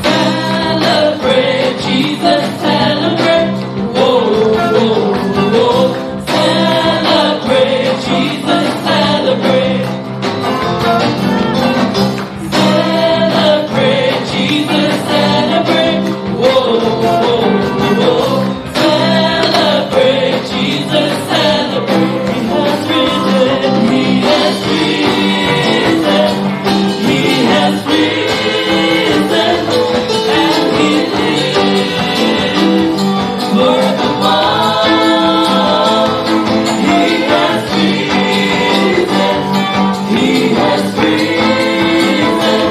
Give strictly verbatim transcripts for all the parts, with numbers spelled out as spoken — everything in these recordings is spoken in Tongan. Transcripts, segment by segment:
Celebrate Jesus, celebrate. Whoa, whoa, whoa. Celebrate Jesus, celebrate. Celebrate Jesus, celebrate. Whoa, whoa, whoa. Celebrate Jesus, celebrate. He has risen, he has risen, he has risen, and he lives forevermore. He has risen, he has risen.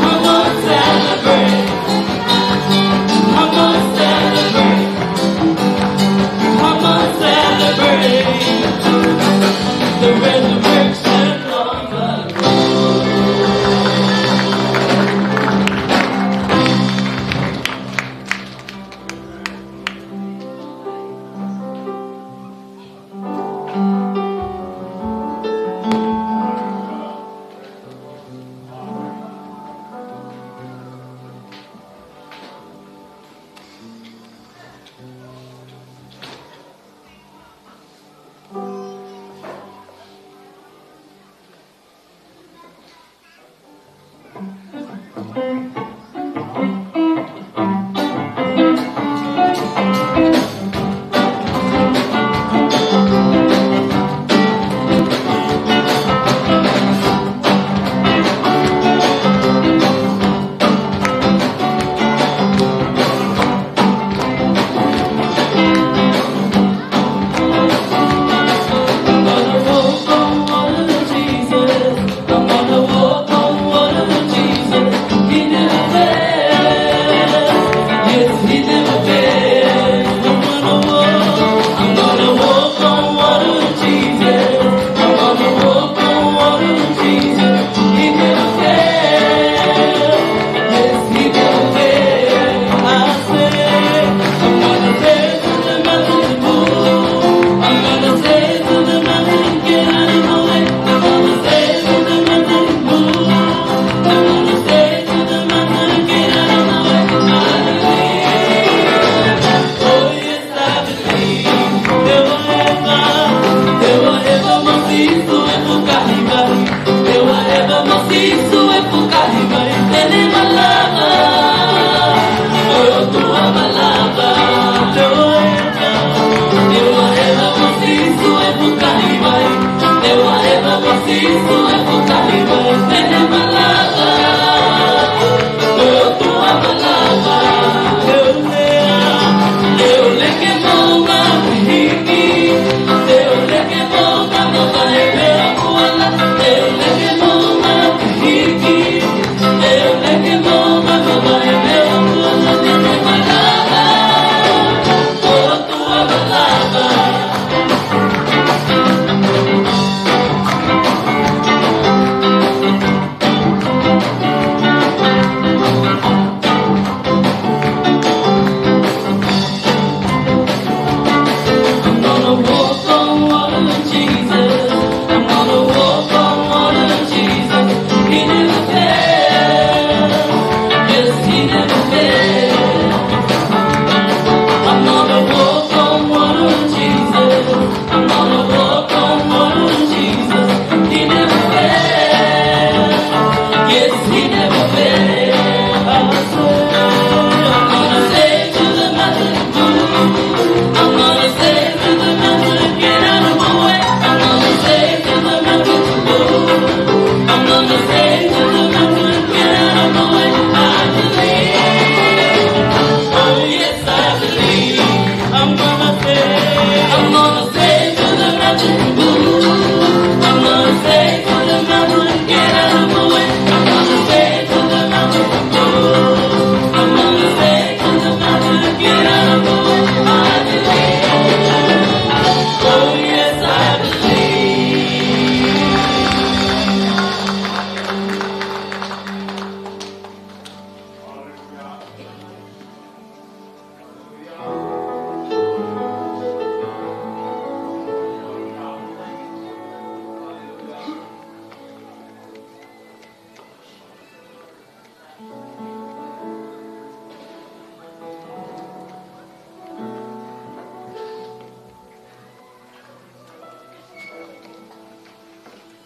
Come on, celebrate. Come on, celebrate. Come on, celebrate the resurrection of the Lord.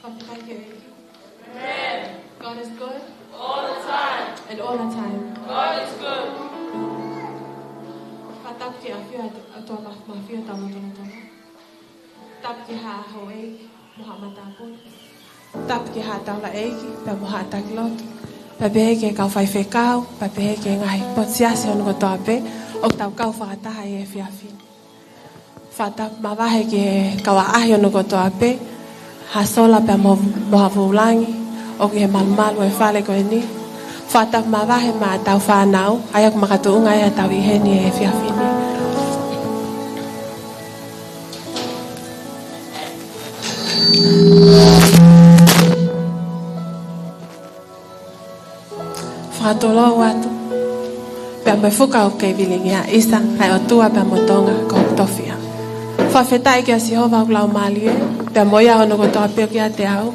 Fakafetaʻi ki he ʻEiki. God is good. All the time. And all the time. God is good. Fakatapu ki he ʻafio ʻa e ʻOtua Māfimafi ʻo tau lotolotonga. Tapu ki he Haʻa Houʻeiki mo e haʻa matāpule. Tapu ki he Haʻa Taulaʻeiki pea mo e haʻa taki lotu. Pea pehē ki he kau faifekau, pea pehē ki he ngaahi potu siasi hono kotoa pē ʻoku tau kau fakataha ʻi he efiafi ni. Fakatapu mavahe ki he kau ʻaʻahi hono kotoa pē, Hasola pea mo, mo Havulangi, ʻoku ʻi he malumalu ʻo e fale ko eni. Fakatapu mavahe maʻa ʻetau fānau, ʻa ia ʻoku makatuʻunga ai ʻetau ʻi heni he efiafi ni. Fakatulou atu. Pea mo e fuka ʻoku kei vilingia, ʻisa, ʻa e ʻOtua pea mo Tonga ko hoku tofiʻa. Fakafetaʻi kia Sihova hoku laumālie, pea mo ia hono kotoa pē ʻoku ʻiate au.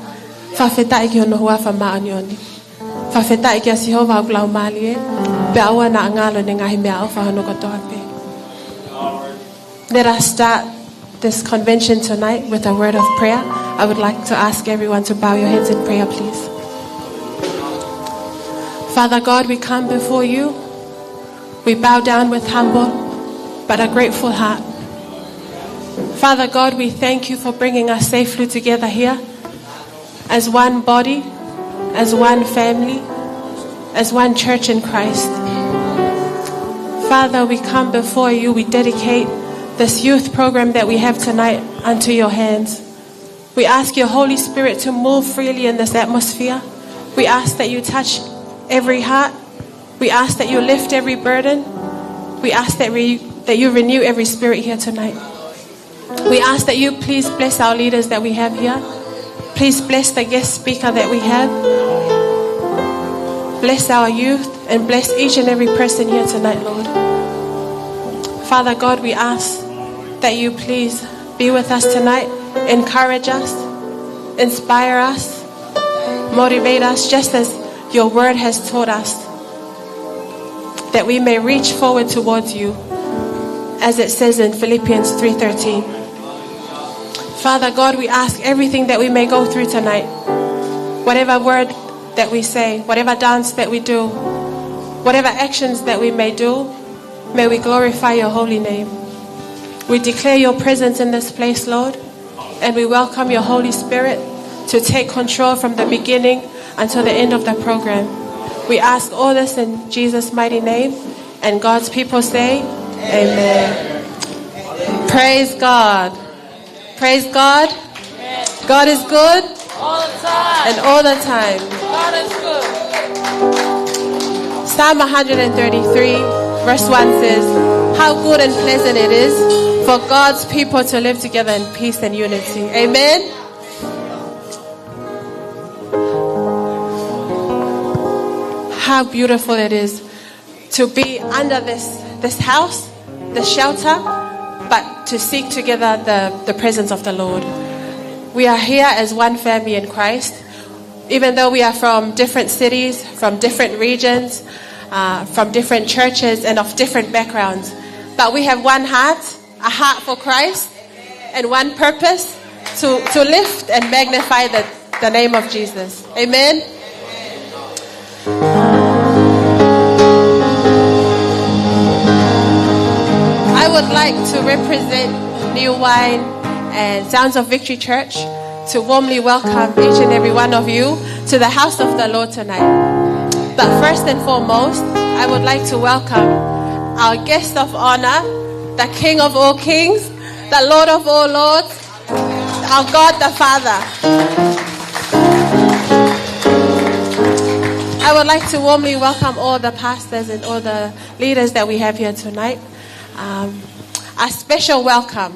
Fakafetaʻi ki hono huafa māʻoniʻoni. Fakafetaʻi kia Sihova hoku laumālie, pea ʻoua naʻa ngalo ʻene ngaahi meʻaʻofa hono kotoa pē. Let us start this convention tonight with a word of prayer. I would like to ask everyone to bow your heads in prayer, please. Father God, we come before you. We bow down with humble but a grateful heart. Father God, we thank you for bringing us safely together here as one body, as one family, as one church in Christ. Father, we come before you, we dedicate this youth program that we have tonight unto your hands. We ask your Holy Spirit to move freely in this atmosphere. We ask that you touch every heart. We ask that you lift every burden. We ask that, re- that you renew every spirit here tonight. We ask that you please bless our leaders that we have here. Please bless the guest speaker that we have. Bless our youth and bless each and every person here tonight, Lord. Father God, we ask that you please be with us tonight, encourage us, inspire us, motivate us just as your word has taught us, that we may reach forward towards you, as it says in Philippians three thirteen. Father God, we ask everything that we may go through tonight, whatever word that we say, whatever dance that we do, whatever actions that we may do, may we glorify your holy name. We declare your presence in this place, Lord, and we welcome your Holy Spirit to take control from the beginning until the end of the program. We ask all this in Jesus' mighty name, and God's people say, Amen. Praise God. Praise God. God is good. All the time. And all the time. God is good. Psalm one hundred thirty-three, verse one says, "How good and pleasant it is for God's people to live together in peace and unity." Amen. How beautiful it is to be under this, this house, the shelter, but to seek together the, the presence of the Lord. We are here as one family in Christ, even though we are from different cities, from different regions, uh, from different churches, and of different backgrounds. But we have one heart, a heart for Christ, and one purpose to, to lift and magnify the, the name of Jesus. Amen. I would like to represent New Wine and Sounds of Victory Church to warmly welcome each and every one of you to the house of the Lord tonight. But first and foremost, I would like to welcome our guest of honor, the King of all kings, the Lord of all lords, our God the Father. I would like to warmly welcome all the pastors and all the leaders that we have here tonight. Um, a special welcome.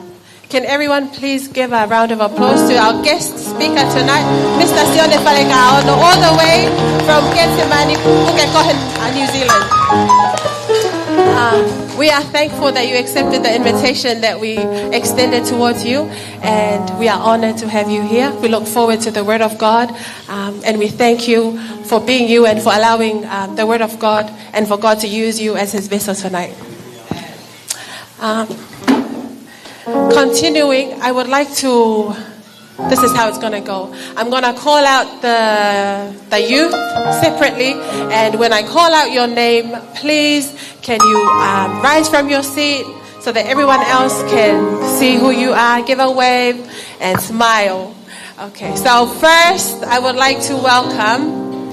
Can everyone please give a round of applause to our guest speaker tonight, Mister Sione Falekaono, all the way from Gethsemane, Pukekohe, uh, New Zealand. Um, we are thankful that you accepted the invitation that we extended towards you, and we are honored to have you here. We look forward to the Word of God, um, and we thank you for being you and for allowing, um, the Word of God and for God to use you as His vessel tonight. Um, continuing, I would like to This is how it's gonna go. I'm gonna call out the, the youth separately, and when I call out your name, please can you, um, rise from your seat so that everyone else can see who you are. Give a wave and smile. Okay, so first, I would like to welcome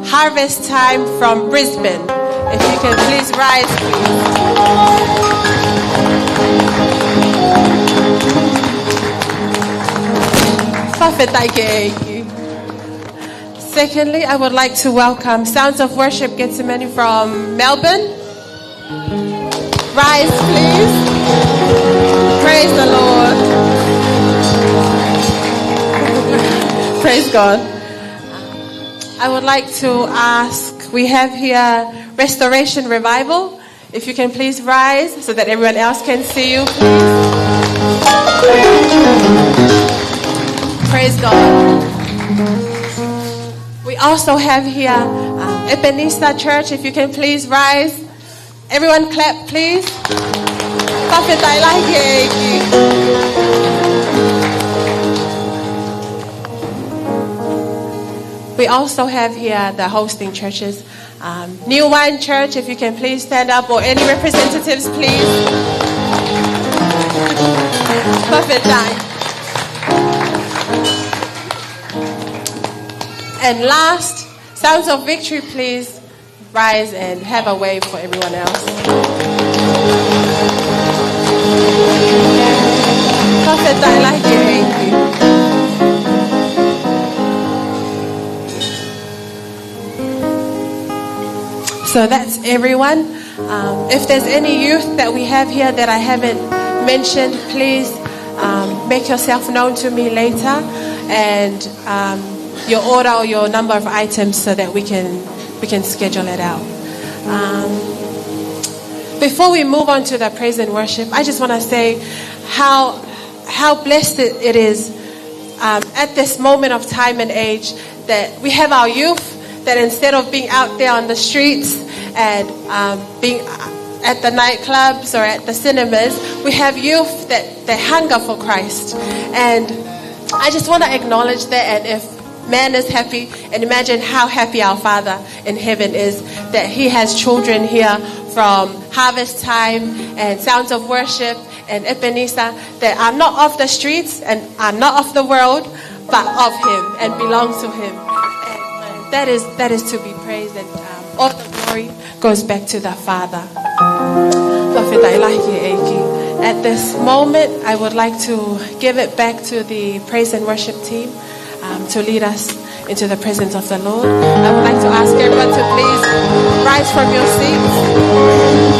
Harvest Time from Brisbane. If you can please rise, please. Fakafetaʻi ki he ʻEiki. Secondly, I would like to welcome Sounds of Worship Gethsemane from Melbourne. Rise, please. Praise the Lord. Praise God. I would like to ask, we have here Restoration Revival. If you can please rise so that everyone else can see you, please. Praise God. We also have here, um, Ebenezer Church. If you can please rise. Everyone clap, please. Fakafetaʻi lahi ki he ʻEiki. We also have here the hosting churches. Um, New Wine Church, if you can please stand up, or any representatives, please. Fakafetaʻi. And last, Sounds of Victory, please rise and have a wave for everyone else. Fakafetaʻi lahi ki he ʻEiki. So that's everyone. Um, if there's any youth that we have here that I haven't mentioned, please, um, make yourself known to me later, and, um, your order or your number of items so that we can, we can schedule it out. Um, before we move on to the praise and worship, I just wanna say how, how blessed it, it is, um, at this moment of time and age that we have our youth that instead of being out there on the streets and, um, being at the nightclubs or at the cinemas, we have youth that they hunger for Christ. And I just wanna acknowledge that. And if man is happy, and imagine how happy our Father in heaven is that he has children here from Harvest Time and Sounds of Worship and Ebenezer that are not of the streets and are not of the world, but of him and belong to him. And that is, that is to be praised, and, um, all the glory goes back to the Father. Fakafetaʻi lahi ki he ʻEiki. At this moment, I would like to give it back to the praise and worship team, um, to lead us into the presence of the Lord. I would like to ask everyone to please rise from your seats.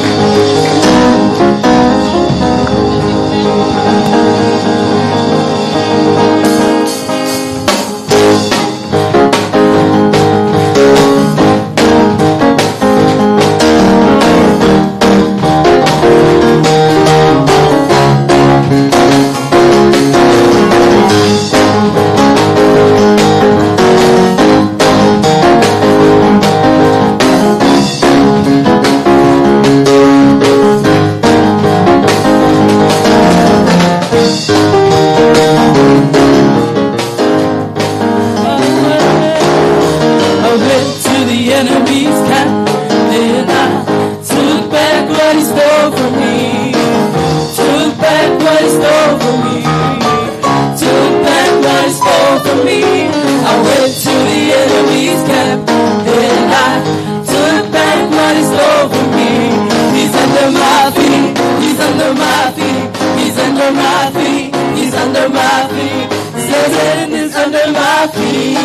I went to the enemy's camp and I took back what he stole from me. Took back what he stole from me. Took back what he stole from me. I went to the enemy's camp and I took back what he stole from me. He's under my feet. He's under my feet. He's under my feet. He's under my feet. Satan is under my feet.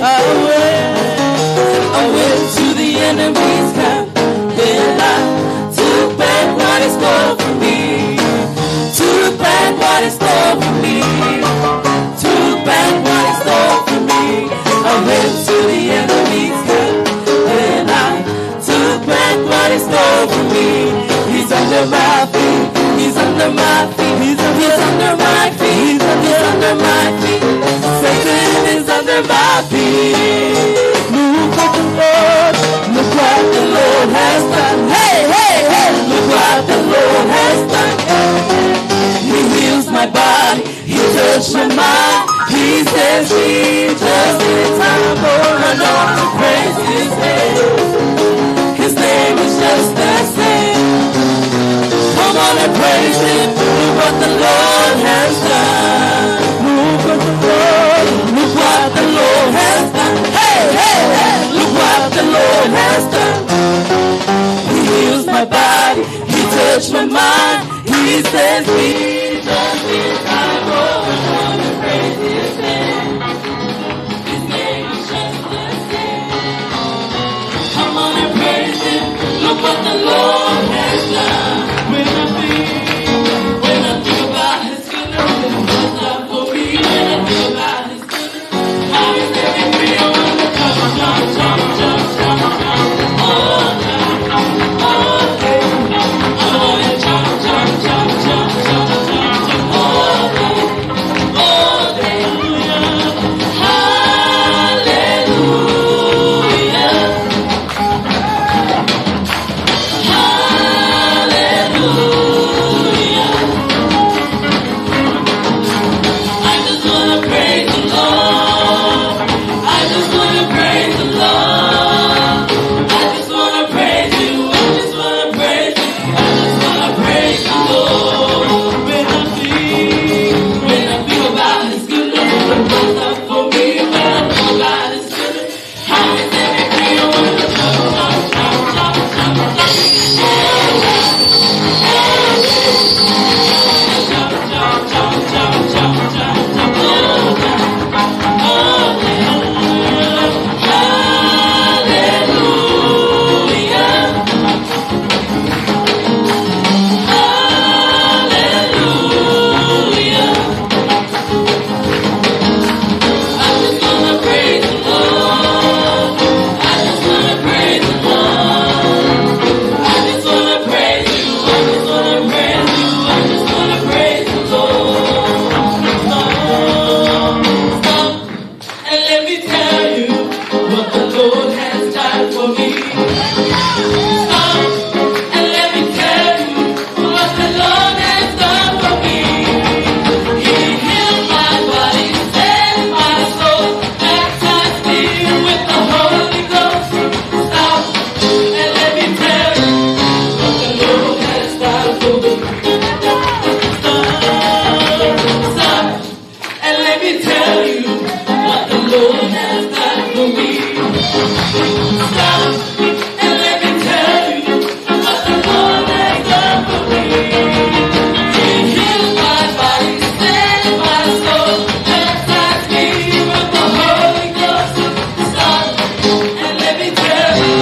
I went, I went to the enemy's camp. Then I took back what he stole from me. Took back what he stole from me. Took back what he stole from me. I went to the enemy's camp. Then I took back what he stole from me. He's under my feet. He's under my feet. He's under my feet. He's under my feet. Satan is under my feet. Look what the Lord, look what the Lord has done. Hey, hey, hey. Look what the Lord has done. He heals my He touched my mind. He sets me just in time. Oh, I know to praise his name. His name is just the same. Come on and praise him. Look what the Lord has done. Look what the Lord, look what the Lord has done. Hey, hey, hey. Look what the Lord has done. He heals my body. He touched my mind. He sets me just in time. Oh, I wanna praise his name. His name is just the same. Come on and praise him. Look what the Lord has done. When I think, when I think about his goodness, his love for me, when I think about his goodness, how he set me free, I wanna jump, jump, jump, jump, jump, jump, jump. Oh, jump, oh, jump, oh, jump, jump, jump, jump, jump, jump, jump, oh, jump. Hallelujah. Hallelujah. Hallelujah. I just wanna praise the Lord. I just wanna praise the Lord. I just wanna praise you. I just wanna praise you. I just wanna praise the Lord. When I think, when I think about his goodness, what he's done for me, when I think about his goodness, how he set me free, I wanna jump, jump, jump, jump, jump, jump. Hallelujah. Hallelujah. I just wanna praise the Lord. I just wanna praise the Lord. I just wanna praise you. I just wanna praise you. I just wanna praise the Lord. Stop. Stop. And let me tell you what the Lord has done for me. Stop. And let me tell you what the Lord has done for me. He healed my body, saved my soul, baptized me with the Holy Ghost. Stop and let me tell you what the Lord has done for me. Stop, stop. And let me tell you what the Lord has done for me. Stop and let me tell you what the Lord has done for me. He healed my body, saved my soul, baptized me with the Holy Ghost. Stop and let me tell you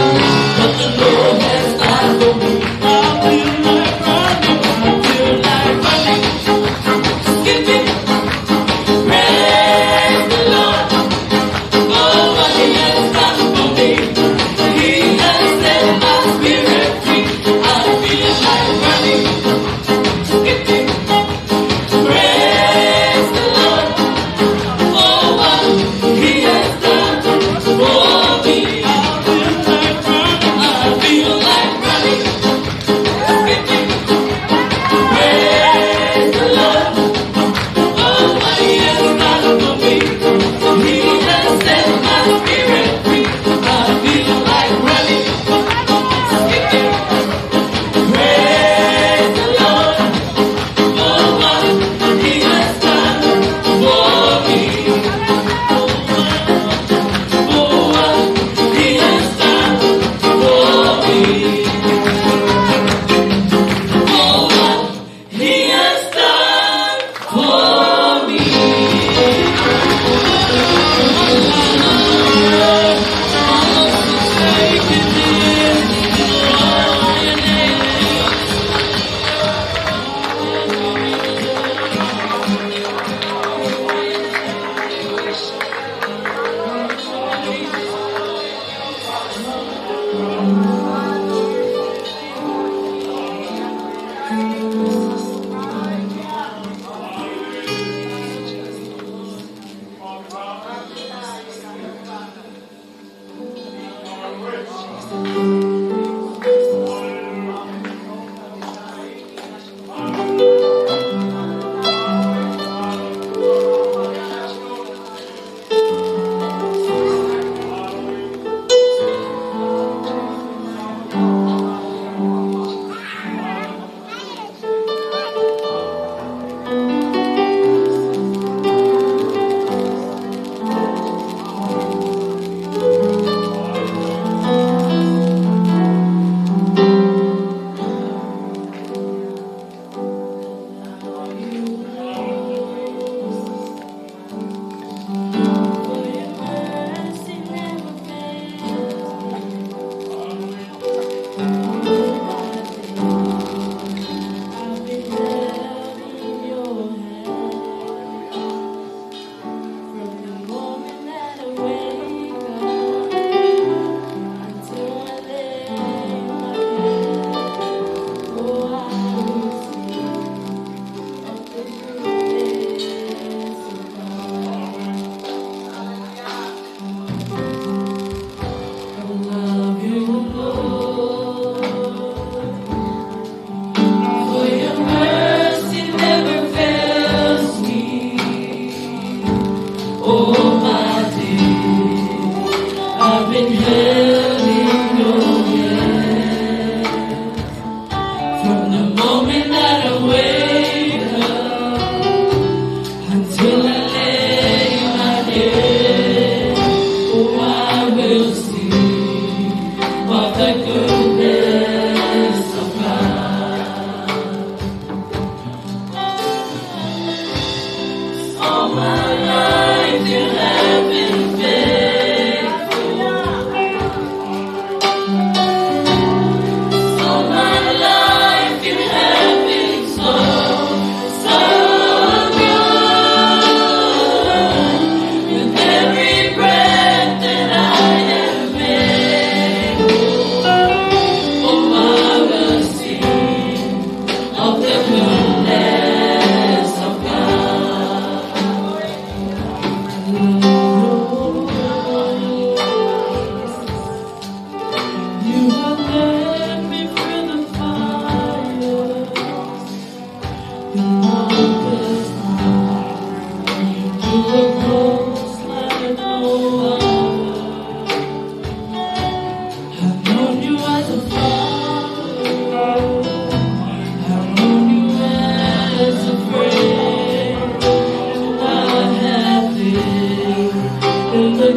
what the Lord has done for me. I feel like running, I feel like running, skipping. Praise the Lord. Oh, what he has done for me. He has set my spirit free. I feel like running, skipping. Praise the Lord. Oh, what he has done for me. I feel like running, I feel like running. Praise the Lord. Oh, what he has done for me. He has set my spirit free. I feel like running. Praise the Lord. Oh, what he has done for me. Oh, what he has done for me. Oh, what he has done for me.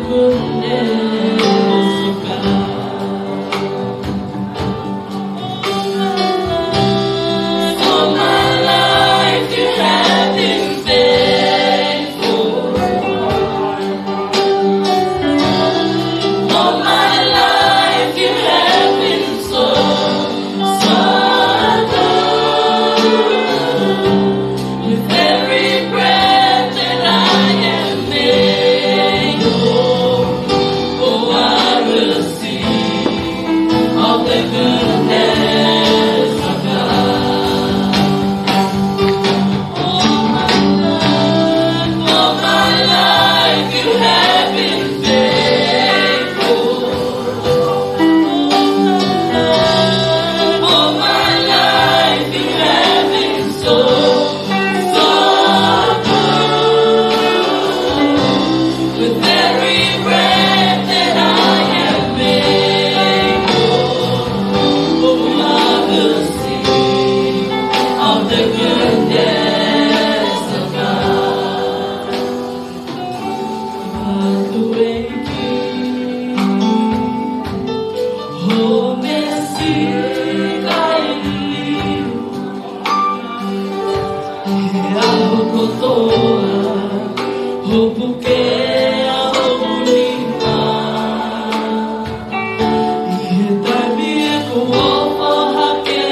Goodness of God. All my life you have been faithful. All my life you have been so, so good. With every breath that I am able, oh, I will sing of the goodness of God. All my life, all my life you have been faithful. All my life you have been so, so good. With every breath that I am able, oh, I will sing of the goodness of God. Hāʻele ki ho meʻa kae liliu he ʻaho kotoa, hoʻo puke ʻa hoku nima. ʻI he taimi ʻeku ʻofa hake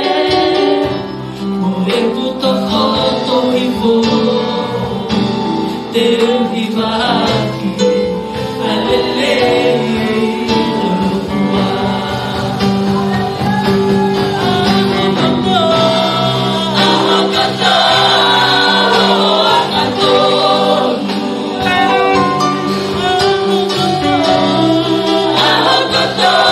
mo ʻeku tokoto hifo, te u hivaʻaki ʻa e lelei ʻo e ʻOtua. ʻAho kotoa, ʻaho kotoa, ʻaho kotoa.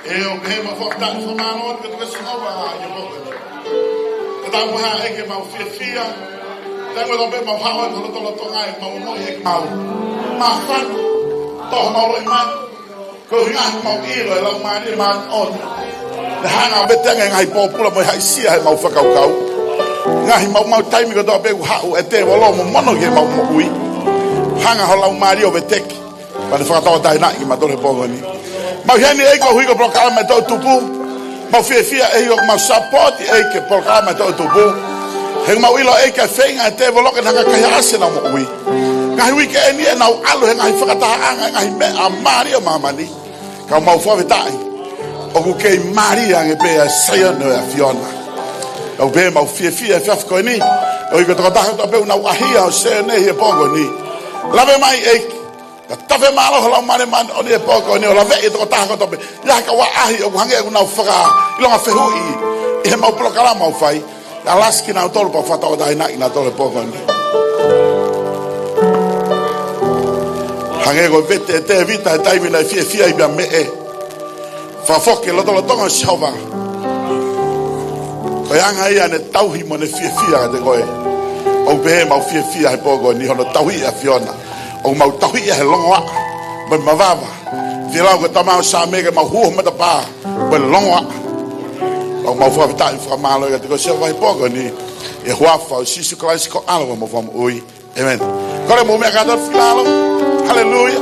ʻE ʻoku pehē ʻemau fakatapu fakamālō atu kiate koe Sihova ʻi he pō ko eni. Ka tau mo ha ʻeke mau fiefia. Tau mo tau pē mau hao ʻi ho lotolotonga ʻi heʻemau ongoʻi ʻemau Māfana, tō homau loʻimata. Ko e ʻuhinga he ʻoku mau ʻilo ʻe Laumālie Māʻoniʻoni, ne hanga ʻo vete ange e ngaahi pōpula mo e haʻisia heʻemau fakakaukau. Ngaahi maumau taimi kotoa pē ʻoku haʻu e tēvolo mo mono ki heʻemau moʻui, hanga ho Laumālie ʻo veteki, pea ne fakatauʻatāinaʻi kimautolu he pō ko eni. Mau ʻi heni ʻEiki koeʻuhi ko e polokalama e toʻutupu. Mau fiefia ʻEiki ʻoku mau sapoti ʻEiki e polokalama e toʻutupu. He ʻoku mau ʻilo ʻEiki e feinga e tēvolo ke ne hanga ʻo kaihaʻasi ʻenau moʻui. Ngaahi uike eni ʻenau ʻalu he ngaahi fakatahaʻanga, ngaahi meʻa mālie ʻo māmani. Ka ʻoku mau fakafetaʻi, ʻoku kei mālie ange pē ʻa Saione ʻo e ʻAfiona. ʻOku pehē mau fiefia he efiafi ko eni, ʻoku ʻi ai e tokotaha kotoa pē ʻoku nau ʻahia ʻo Saione he pō ko eni. Lave mai ʻEiki, ka tafe mālohi ho Laumālie Māʻoniʻoni he pō ko eni ʻo laveʻi e tokotaha kotoa pē. ʻI ai ha kau ʻaʻahi ʻoku hangē ʻoku nau fakaʻilonga fehuʻi ʻi heʻemau polokalama ʻoku fai, ʻalasi kinautolu pea fakatauʻatāinaʻi kinautolu he pō ko eni. Hangē ko e vete ʻe Tēvita he taimi naʻe fiefia ai pea meʻe, fakafoki e lotolotonga ʻo Sihova. Ko e anga ia ʻene tauhi mo ʻene fiefia kiate koe. ʻOku pehē mau fiefia he pō ko eni hono tauhi e ʻAfiona. ʻOku mau tauhi ia he longoaʻa mo e mavava. Fie lau ko e tama ʻo Saame ke mau hū ho matapā mo e longoaʻa. ʻOku mau fakafetaʻi, fakamālō kiate koe Sihova he pō ko eni. ʻI he huafa ʻo Sīsū Kalaisi ko e ʻAlo mo e Fakamoʻui. ʻĒmeni. Kole mou meʻa kātoa, fakafetaʻi. Haleluia.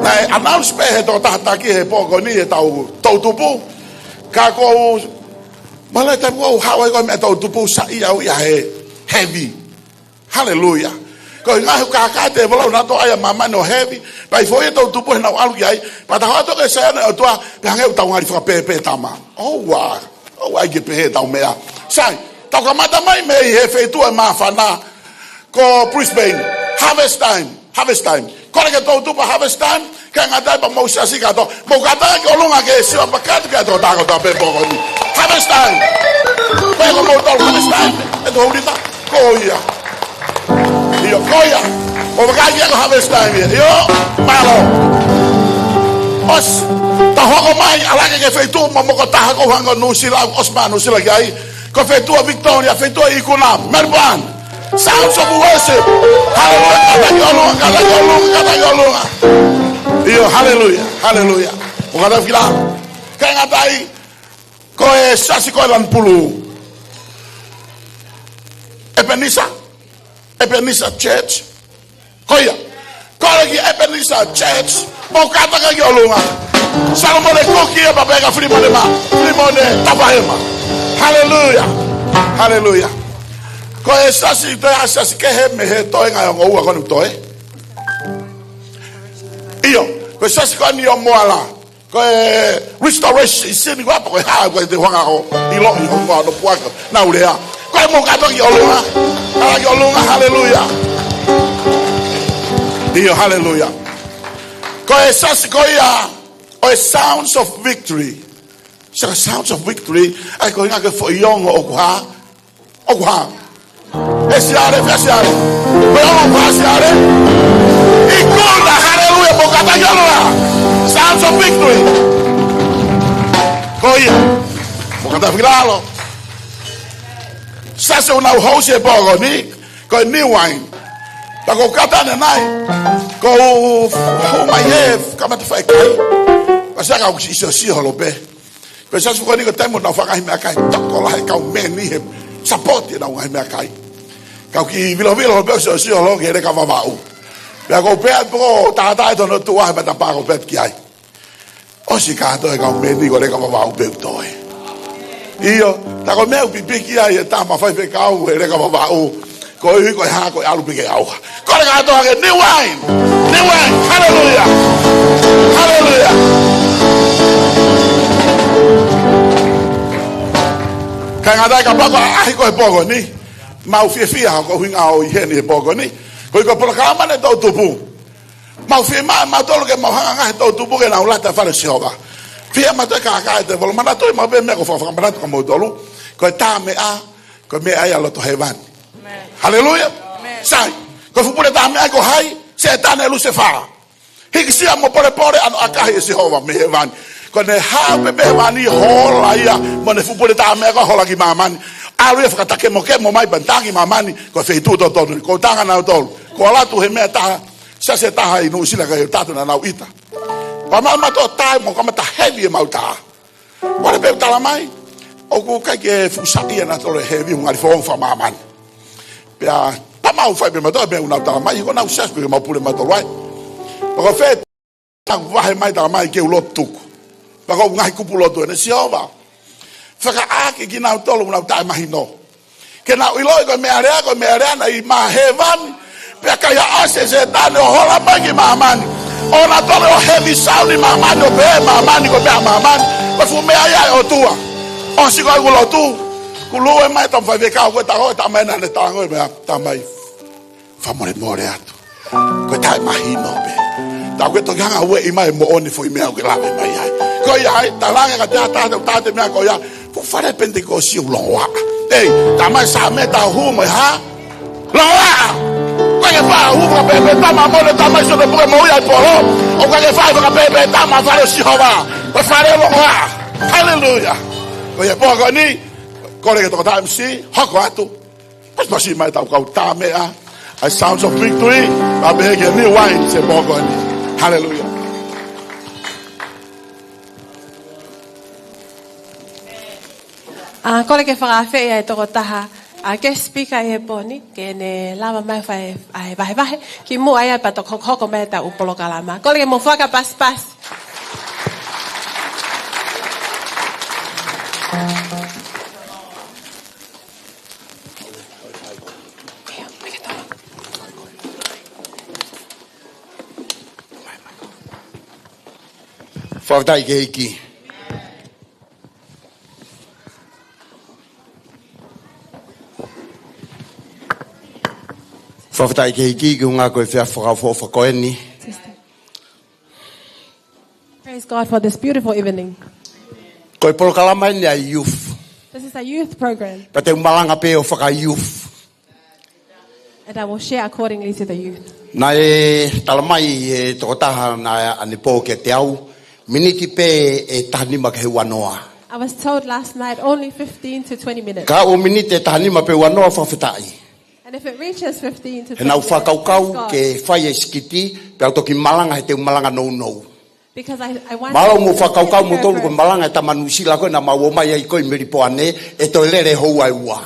Naʻe announce pē he tokotaha taki he pō ko eni ʻetau toʻutupu. Ka ʻoku ou, mālō e taimi ʻoku ou haʻu ai ko e meʻa toʻutupu, saiʻia au ia he heavy. Haleluia. Ko e ngaahi kākā e tēvolo naʻa ne ʻai ʻa māmani ʻo heavy. Pea ʻi he foʻi toʻutupu heʻenau ʻalu ki ai, pea tau ʻalu atu ki he Saione ʻo e ʻOtua, pea hangē ʻoku tau ngali fakapēpē tama. ʻOua. ʻOua ʻai ke pehē ʻetau meʻa. Sai, tau kamata mai mei he feituʻu ʻe māfana ko Brisbane. Harvest time, harvest time. Kole ke toʻutupu ʻa harvest time, kāinga, tau pea mou siasi kātoa. Mou kātaki ki ʻolunga ke sio pē kātoa ki he tokotaha kotoa pē he pō ko eni. Harvest time. Pea ko moutolu harvest time. ʻE tō ulita. Ko ia. ʻIo, ko ia. ʻOku vakai ki ai ko harvest time ia. ʻIo, mālō. ʻOsi, tau hoko mai, ʻalu hake ki he feituʻu momoko taha ko e hangē ko Nuʻusila, ʻosi mai Nuʻusila ki ai. Ko e feituʻu ʻa Victoria, feituʻu ʻa e ikuna, Melbourne. Sounds of worship. Haleluia, kātaki ki ʻolunga, kātaki ki ʻolunga, kātaki ki ʻolunga. ʻIo, haleluia, haleluia. ʻOku kātaki ki lalo. Kāinga, tau, ko e siasi ko e Lani Pulū. Ebenezer. Ebenezer Church. Ko ia. Kole ki Ebenezer Church. Mou kātaki ki ʻolunga. Salomone Kuki ia pea pehē kia Filimone Ma, Filimone Tapahema. Haleluia. Haleluia. Ko e siasi, toe ʻa e siasi kehe mei he toenga ʻe ongo ua ko eni ʻoku toe. ʻIo. Ko e siasi ko eni ʻo Moala. Ko e Restoration, ko e apa ko e hā, ko e te hanga ʻo ʻiloʻi hono, hono puaka, nau lea. Ko e mou kātaki ki ʻolunga, kātaki ki ʻolunga, haleluia. ʻIo, haleluia. Ko e siasi ko ia ʻo e Sounds of Victory. Saka Sounds of Victory, ʻa ia ko e ʻuhinga ko e foʻi ongo ʻoku hā, ʻoku hā. ʻE Siale, fē Siale? Ko e ongo ʻoku hā Siale? ʻIkuna, haleluia, mou kātaki ki ʻolunga. Sounds of Victory. Ko ia. Mou kātaki ki lalo. Siasi ʻoku nau host e pō ko eni, ko e New Wine. Pea ko e kātaki ʻanenai, ko e hū mai he kamata fai kai. Pea saka ʻoku siʻi siʻosiʻo holo pē. Ko e siasi ko eni ko e taimi ʻoku nau fai e ngaahi meʻakai, tokolahi e kau meni he sapoti ʻenau ngaahi meʻakai. Kau kiʻi vilovilo holo pē ʻo siʻosiʻo holo ki he leka Vavaʻu. Pea ko u pehē atu pē ko e tātā e tono tuʻa he matapā ko u pehē atu ki ai. ʻOsi kātoa e kau meni, ko e leka Vavaʻu pē ʻoku toe. ʻIo, tā ko e meʻa ʻoku pipiki ai e tama faifekau he leka Vavaʻu. Koeʻuhi ko e hā, ko e ʻalu pē ke ʻauha. Kole kātoa ke New Wine. New Wine. Haleluia. Haleluia. Kāinga, tau, kapau ko e ʻaʻahi ko ē he pō ko eni, mau fiefia ko e ʻuhinga ʻo e ʻi heni he pō ko eni. Koeʻuhi ko e polokalama eni e toʻutupu. Mau fiemaʻu ʻe mautolu ke mau hanga ʻo ngaahi toʻutupu ke nau lata he fale ʻo Sihova. Fiemaʻu ʻe he kākā e tēvolo, manatuʻi maʻu pē meʻa ʻoku ou faka-, fakamanatu kia moutolu. Ko e tā meʻa, ko e meʻa ia ʻa e loto hēvani. ʻĒmeni. Haleluia. ʻĒmeni. Sai, ko e fuʻu pule tā meʻa ko hai? Sētane, Lusefā. Hīkisia mo polepole ʻa hono ʻakahi ʻe Sihova mei hēvani. Ko ʻene haʻu pē mei hēvani, hola ia mo ʻene fuʻu pule tā meʻa ko ē, hola ki māmani. ʻAlu ia ʻo fakatakemokemo mai pea ne tā ki māmani, ko e feituʻu totonu. Ko u tala ange kia nautolu, ko u ʻalu atu he meʻa ʻe taha, Siasi ʻe taha ʻi Nuʻusila, ka ʻi he taha naʻa nau ʻita. Pea maʻu ʻemau tā mo kamata hevi ʻemau tā. Pea lele pē ʻo tala mai, ʻoku ʻikai ke fuʻu saiʻia nautolu e hevi, ʻoku ngali foʻou fakamāmani. Pea tā mau fai pē mautolu, pea ʻoku nau tala mai, ko ʻenau siasi pē ʻoku mau pule mautolu ai. Pea ko fē, tā vahe mai, tala mai ke u lotu tuku. Pea ko e ngaahi kupu lotu eni: Sihova, fakaʻaaki kinautolu ʻoku nau taʻemahino, ke nau ʻiloʻi ko e meʻalea, ko e meʻalea naʻe ʻi hēvani. Pea ʻikai ha ʻasi ʻa Sētane ʻo hola mai ki māmani ʻo nau tole ʻo hevi sauni māmani, ʻo pehē ʻe māmani ko e meʻa ʻa māmani, ko e fuʻu meʻa ia ʻa e ʻOtua. ʻOsi ko ʻeku lotu, kuo lue mai e tama faifekau, ko e taha ʻo e tama ena naʻe talangofua, tala mai, fakamolemole atu, ko e taʻemahino pē. Tā ko e toki hanga ʻo ueʻi mai e moʻoni e foʻi meʻa ʻoku ke lave mai ai. Ko ia ai, talaange kiate au, tā te, tā te meʻa ko ia, fuʻu fale Penitekosi ʻoku longoaʻa. Ei, tala mai Saame, tā hū mai ha longoaʻa. ʻOku ʻikai ke faʻa hū fakapēpē tama mo e tama ʻi Siosefa Puke mo ia ʻi Polo. ʻOku ʻikai ke faʻa fakapēpē tama fale ʻo Sihova. Ko e fale longoaʻa. Haleluia. Ko ia, pō ko eni, kole ki he tokotaha M C, hoko atu. Pasipasi mai ʻetau kau tā meʻa, ʻa e Sounds of Victory, pea pehē ki he New Wine, he pō ko eni. Haleluia. ʻA, kole ke fakaafeʻi ʻa e tokotaha, ʻa, guest speaker ʻi he pō ni, ke ne lava mai fai, ʻa, e vahevahe, kimuʻa ia pea toki hokohoko mai ʻetau polokalama. Kole ke mou fakapasipasi. Fakafetaʻi ki he ʻEiki. Fakafetaʻi ki he ʻEiki, koeʻuhi ko e efiafi fakaʻofoʻofa ko eni. Praise God for this beautiful evening. Ko e polokalama eni ʻa e youth. This is a youth program. Pea te u malanga pē ʻo faka-youth. And I will share accordingly to the youth. Naʻe tala mai ʻe he tokotaha naʻe ʻanepō kiate au, miniti pē ʻe taha nima ki he ua noa. I was told last night only fifteen to twenty minutes. Ka ʻoku miniti ʻe taha nima pe ua noa, fakafetaʻi. And if it reaches fifteen to twenty minutes, praise God. He naʻa ku fakakaukau ke fai e sikiti, pea u toki malanga he te u malanga nounou. Because I, I wanted to prepare first. Mālō mo fakakaukau moutolu ko e malanga ʻa e tama Nuʻusila ko ē naʻa mau ō mai ai ko ē ʻi Melipoane, ʻe toe lele houa ʻe ua.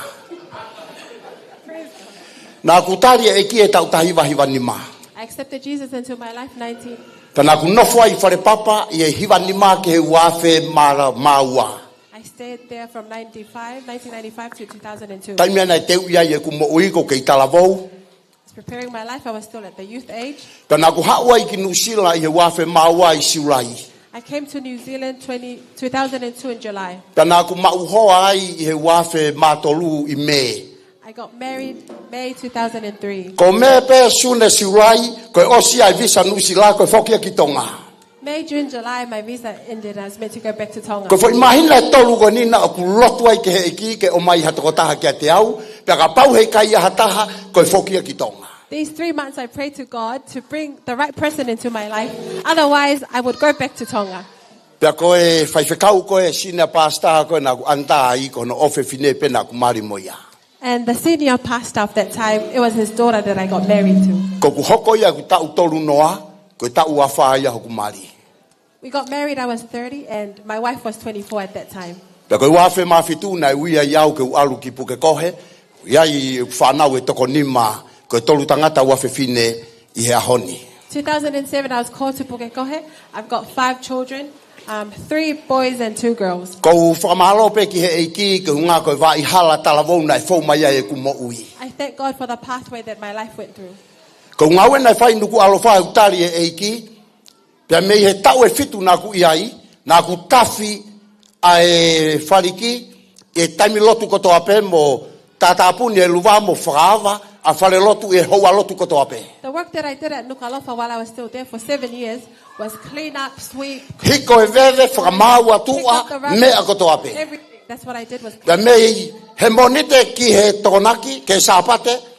Naʻa ku tali e ʻEiki he taʻu taha hiva hiva nima. I accepted Jesus into my life nineteen. Pea naʻa ku nofo ai ʻi Falepapa ʻi he hiva nima ki he ua afe mā, mā ua. I stayed there from ninety-five, nineteen ninety-five to two thousand and two. Taimi ia naʻe teuʻi ai ʻeku moʻui, ʻoku ou kei talavou. I was preparing my life, I was still at the youth age. Pea naʻa ku haʻu ai ki Nuʻusila ʻi he ua afe mā ua ʻi Siulai. I came to New Zealand twenty, two thousand and two in July. Pea naʻa ku maʻu hoa ai ʻi he ua afe mā tolu ʻi Mē. I got married May two thousand and three. Ko Mē pē, Sune, Siulai, ko e ʻosi ai e visa Nuʻusila, ko e foki ia ki Tonga. May, June, July, my visa ended. I was meant to go back to Tonga. Ko e foʻi māhina ʻe tolu ko eni naʻa ku lotu ai ki he ʻEiki ke ʻomai ha tokotaha kiate au, pea kapau heʻikai ha taha, ko e foki ia ki Tonga. These three months I prayed to God to bring the right person into my life. Otherwise, I would go back to Tonga. Pea ko e faifekau ko ē, senior pastor ko ē naʻa ku ʻanitā ai, ko hono ʻofefine pē naʻa ku mali mo ia. And the senior pastor of that time, it was his daughter that I got married to. Ko ʻeku hoko ia ʻeku taʻu tolu noa, ko e taʻu ua fā ia hoku mali. We got married, I was thirty, and my wife was twenty-four at that time. Pea ko e ua afe mā fitu naʻe ui ai au ke u ʻalu ki Pukekohe, ʻi ai ʻeku fānau ʻe toko nima, ko e tolu tangata, ua fefine ʻi he ʻaho ni. Two thousand and seven, I was called to Pukekohe. I've got five children, um, three boys and two girls. ʻOku ou fakamālō pē ki he ʻEiki, koeʻuhi ko e vaʻa hala talavou naʻe fou mai ai ʻeku moʻui. I thank God for the pathway that my life went through. Ko e ngāue naʻe fai ʻi Nukuʻalofa, ʻoku tali ʻe he ʻEiki. Pea mei he taʻu ʻe fitu naʻa ku ʻi ai, naʻa ku tafi ʻa e faliki ʻi he taimi lotu kotoa pē, mo tātāpuni e luva mo fakaava ʻa e fale lotu ʻi he houa lotu kotoa pē. The work that I did at Nukuʻalofa while I was still there for seven years was clean up, sweep, hiko e veve, fakamaau ʻa tuʻa, pick up the rubbish, meʻa kotoa pē. Everything. That's what I did was clean. Pea mei he Mōnite ki he Tokonaki, ki he Sāpate,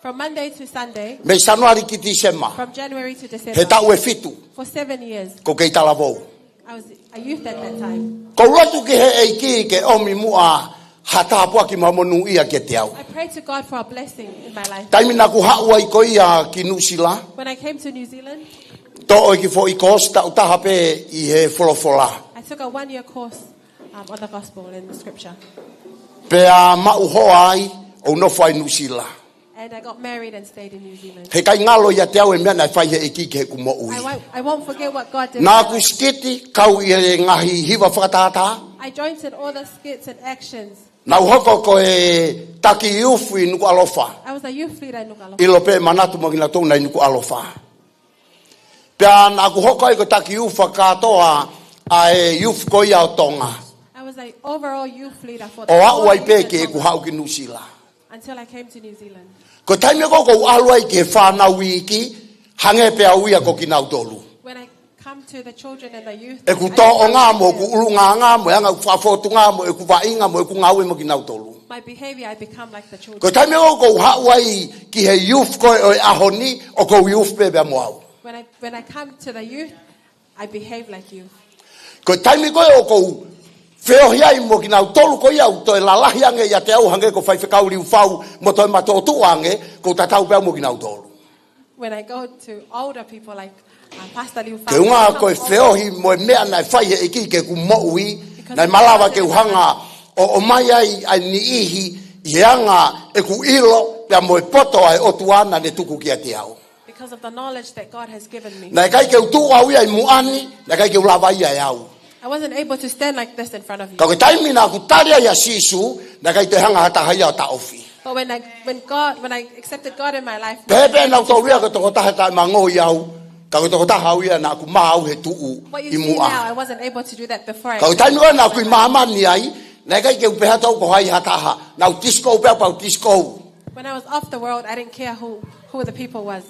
from Monday to Sunday. Mei Sānuali ki Tīsema. From January to December. He taʻu ʻe fitu. For seven years. ʻOku ou kei talavou. I was a youth at that time. ʻOku ou lotu ki he ʻEiki ke ʻomi muʻa ha tāpuaki mo ha monūʻia kiate au. I prayed to God for a blessing in my life. Taimi naʻa ku haʻu ai ko ia ki Nuʻusila, When I came to New Zealand, toʻo e kiʻi foʻi kōsi taʻu taha pē ʻi he folofola. I took a one year course um, on the gospel and the scripture. Pea maʻu hoa ai ʻo nofo ai Nuʻusila. And I got married and stayed in New Zealand. He ʻikai ngalo ʻiate au e meʻa naʻe fai he ʻEiki ki heʻeku moʻui. I won't, I won't forget what God did. Naʻa for ku me. Skiti kau ʻi he ngaahi hiva fakatātā. I joined in all the skits and actions. Naʻa ku hoko ko e taki youth ʻi Nukuʻalofa. I was a youth leader in Nukuʻalofa. ʻIlo pē manatu mo kinautolu naʻe ʻi Nukuʻalofa. Pea naʻa ku hoko ai ko e taki youth fakakātoa ʻa e youth ko ia ʻo Tonga. I was an overall youth leader for the ʻO aʻu whole ai youth pē in ke ku Tonga haʻu ki Nuʻusila. Until I came to New Zealand. Ko e taimi ko ē ʻoku ou ʻalu ai ki he fānau iiki, hangē pē au ia ko kinautolu. When I come to the children and the youth, ʻEku I tōʻonga become mo like ʻeku them. ʻulungaanga mo e anga ʻeku fakafōtunga mo ʻeku vaʻinga mo ʻeku ngāue mo kinautolu. My behavior, I become like the children. Ko e taimi ko ē ʻoku ou haʻu ai ki he youth ko ē ʻo e ʻaho ni, ʻoku ou youth pē pea mo au. When I, when I come to the youth, I behave like youth. Ko e taimi ko ē ʻoku ou feohi ai mo kinautolu ko ia ʻoku toe lalahi ange ʻiate au hangē ko Faifekau Liufau mo toe matuʻotuʻa ange, ʻoku ou tatau pē au mo kinautolu. When I go to older people like uh, Pastor Liu Ke unga ko e feohi mo e meʻa naʻe fai he ʻEiki ki heʻeku moʻui, naʻe malava ke u hanga ʻo ʻomai ai ʻa e niʻihi ʻi he anga ʻeku ʻilo pea mo e poto ʻa e ʻOtua naʻa ne tuku kiate au. Because of the knowledge that God has given me. Naʻe ʻikai ke u tuʻu au ia ʻi muʻa ni, naʻe ʻikai ke u lava ia ʻe au. I wasn't able to stand like this in front of you. Ka ko e taimi naʻa ku tali ai ʻa Sīsū, naʻe ʻikai toe hanga ha taha ia ʻo taʻofi. But when I, when God, when I accepted God in my life, Pehē pē naʻa ku tau ia ko e tokotaha taʻemangoi au, ka ko e tokotaha au ia naʻa ku mā au he tuʻu what you ʻi see muʻa. Now, I wasn't able to do that before. I Ka ko e taimi ko ē naʻa ku ʻi māmani ai, naʻe ʻikai ke u pehē atu au ko hai ha taha, naʻa ku disco pē au pau disco. When I was off the world, I didn't care who, who the people was.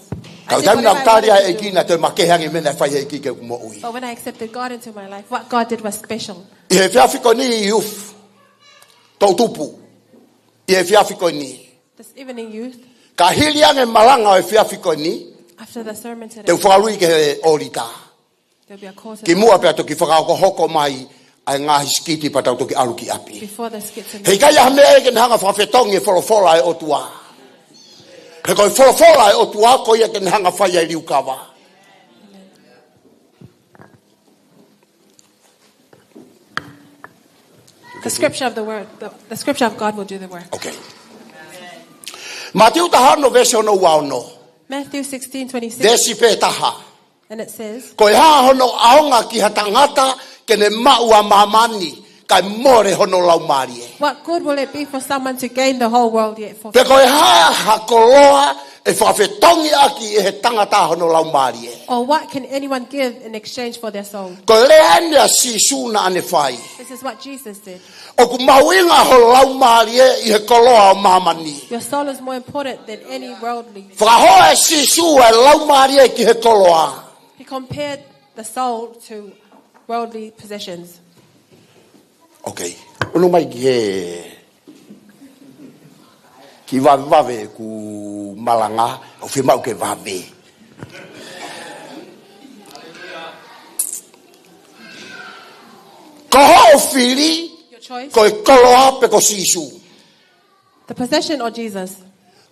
Ka ko e taimi naʻa ku tali ai ʻa e ʻEiki naʻe toe makehe ange meʻa naʻe fai he ʻEiki ki heʻeku moʻui. But when I accepted God into my life, what God did was special. ʻI he efiafi ko eni youth, toʻu tupu, ʻi he efiafi ko eni. This evening, youth, Ka hili ange malanga ʻo e efiafi ko eni, after the sermon te u today, fakalui ki he ʻōlita. There'll be a course Ki muʻa pea toki fakahokohoko mai ʻa e ngaahi sikiti pea tau toki ʻalu ki ʻapi. Before the skits and He ʻikai ha meʻa ia ke ne hanga fakafetongi e folofola ʻa e ʻOtua. He ko e folofola ʻa e ʻOtua ko ia ke ne hanga fai ai e liukava. The scripture of the word, the, the scripture of God will do the work. Okay. Mātiu taha ono veesi hono ua ono. Matthew sixteen twenty-six, Veesi pē taha. And it says, Ko e hā hono ʻaonga ki ha tangata ke ne maʻu ʻa māmani, kae mole hono laumālie? What good will it be for someone to gain the whole world yet for Pe ko e hā ha koloa ʻe fakafetongi ʻaki ʻe he tangata hono laumālie? Or what can anyone give in exchange for their soul? Ko e lea eni ʻa Sīsū naʻa ne fai. This is what Jesus did. ʻOku mahuʻinga ho laumālie ʻi he koloa ʻo māmani. Your soul is more important than any worldly. Fakahoa ʻe Sīsū ʻa e laumālie ki he koloa. He compared the soul to worldly possessions. Okay. Unu mai ki he kiʻi vavevave ʻeku malanga, ʻoku fiemaʻu ke vave. Ko hoʻo fili, Your choice. Ko e koloa pe ko Sīsū? The possession or Jesus.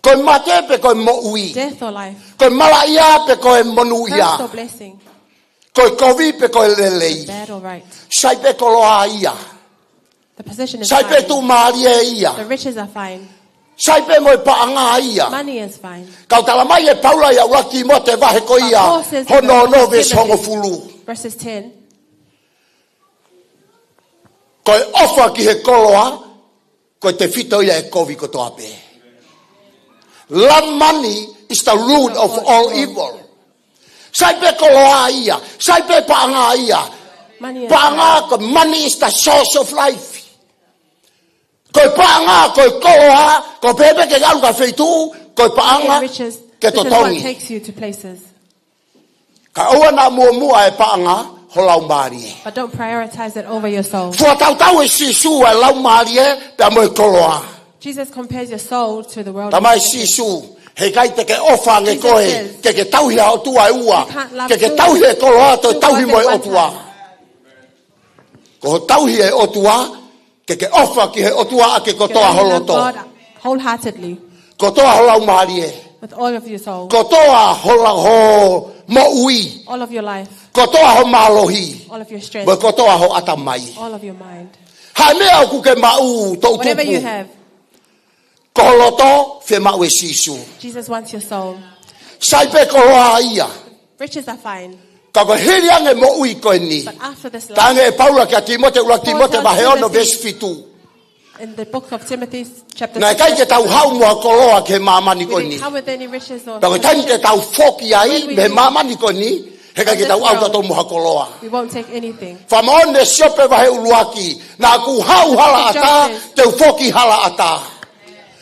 Ko e mate pe ko e moʻui? Death or life. Ko e malaʻia pe ko e monūʻia? Curse or blessing. Ko e kovi pe ko e lelei? Bad or right. Sai pē koloa ia. The possession is Sai pē fine. Tuʻumālie ia. The riches are fine. Sai pē mo e paʻanga ia. Money is fine. Ka ʻoku tala mai ʻe Paula ʻi he ʻuluaki Tīmote vahe ko But ia, Paul says in hono the ono First veesi Timothy, hongofulu. Verses ten. Ko e ʻofa ki he koloa, ko e tefito ia ʻo e kovi kotoa pē. Love money is the root of all evil. Sai pē koloa ia, sai pē paʻanga ia. Money is Paʻanga, ko e money is the source of life. Ko e paʻanga, ko e koloa, ko e pehē pē ke ʻalu ki ha feituʻu, ko e paʻanga, Riches. ke This is what totongi. Takes you to places. Ka ʻoua naʻa muʻomuʻa e paʻanga ho laumālie. But don't prioritize it over your soul. Fakatautau ʻe Sīsū ʻa e laumālie pea mo e koloa. Jesus compares your soul to the world. Talamai ʻe Sīsū, he ʻikai te ke ʻofa ange koe, ke ke tauhi ʻa e ʻOtua ʻe ua, ke ke tauhi e koloa, toe tauhi mo e ʻOtua. Ko hoʻo tauhi e ʻOtua, Ke ke ʻofa ki he ʻOtua ʻaki e kotoa ho loto, wholeheartedly, kotoa ho laumālie, with all of your soul, kotoa ho la-, ho moʻui, all of your life, kotoa ho mālohi, all of your strength, mo e kotoa ho ʻatamai. All of your mind. Ha meʻa ʻoku ke maʻu, toʻu tupu, whatever you have, ko ho loto, fiemaʻu ʻe Sīsū. Jesus wants your soul. Sai pē koloa ia. Riches are fine. Ka ko e hili ange moʻui ko eni. But after this life, talaange ʻe Paula kia Tīmote, ʻuluaki Tīmote vahe ono veesi fitu. In the book of Timothy, chapter six, naʻe ʻikai ke tau haʻu mo ha koloa ki he māmani ko eni. We didn't come with any riches or possessions. Ka ko e taimi te tau foki ai mei he māmani ko eni, he ʻikai ke tau ʻalu tautolu mo ha koloa. We won't take anything. Fakamoʻoni ʻe Siope vahe ʻuluaki, naʻa ku haʻu halaʻatā, te u foki halaʻatā.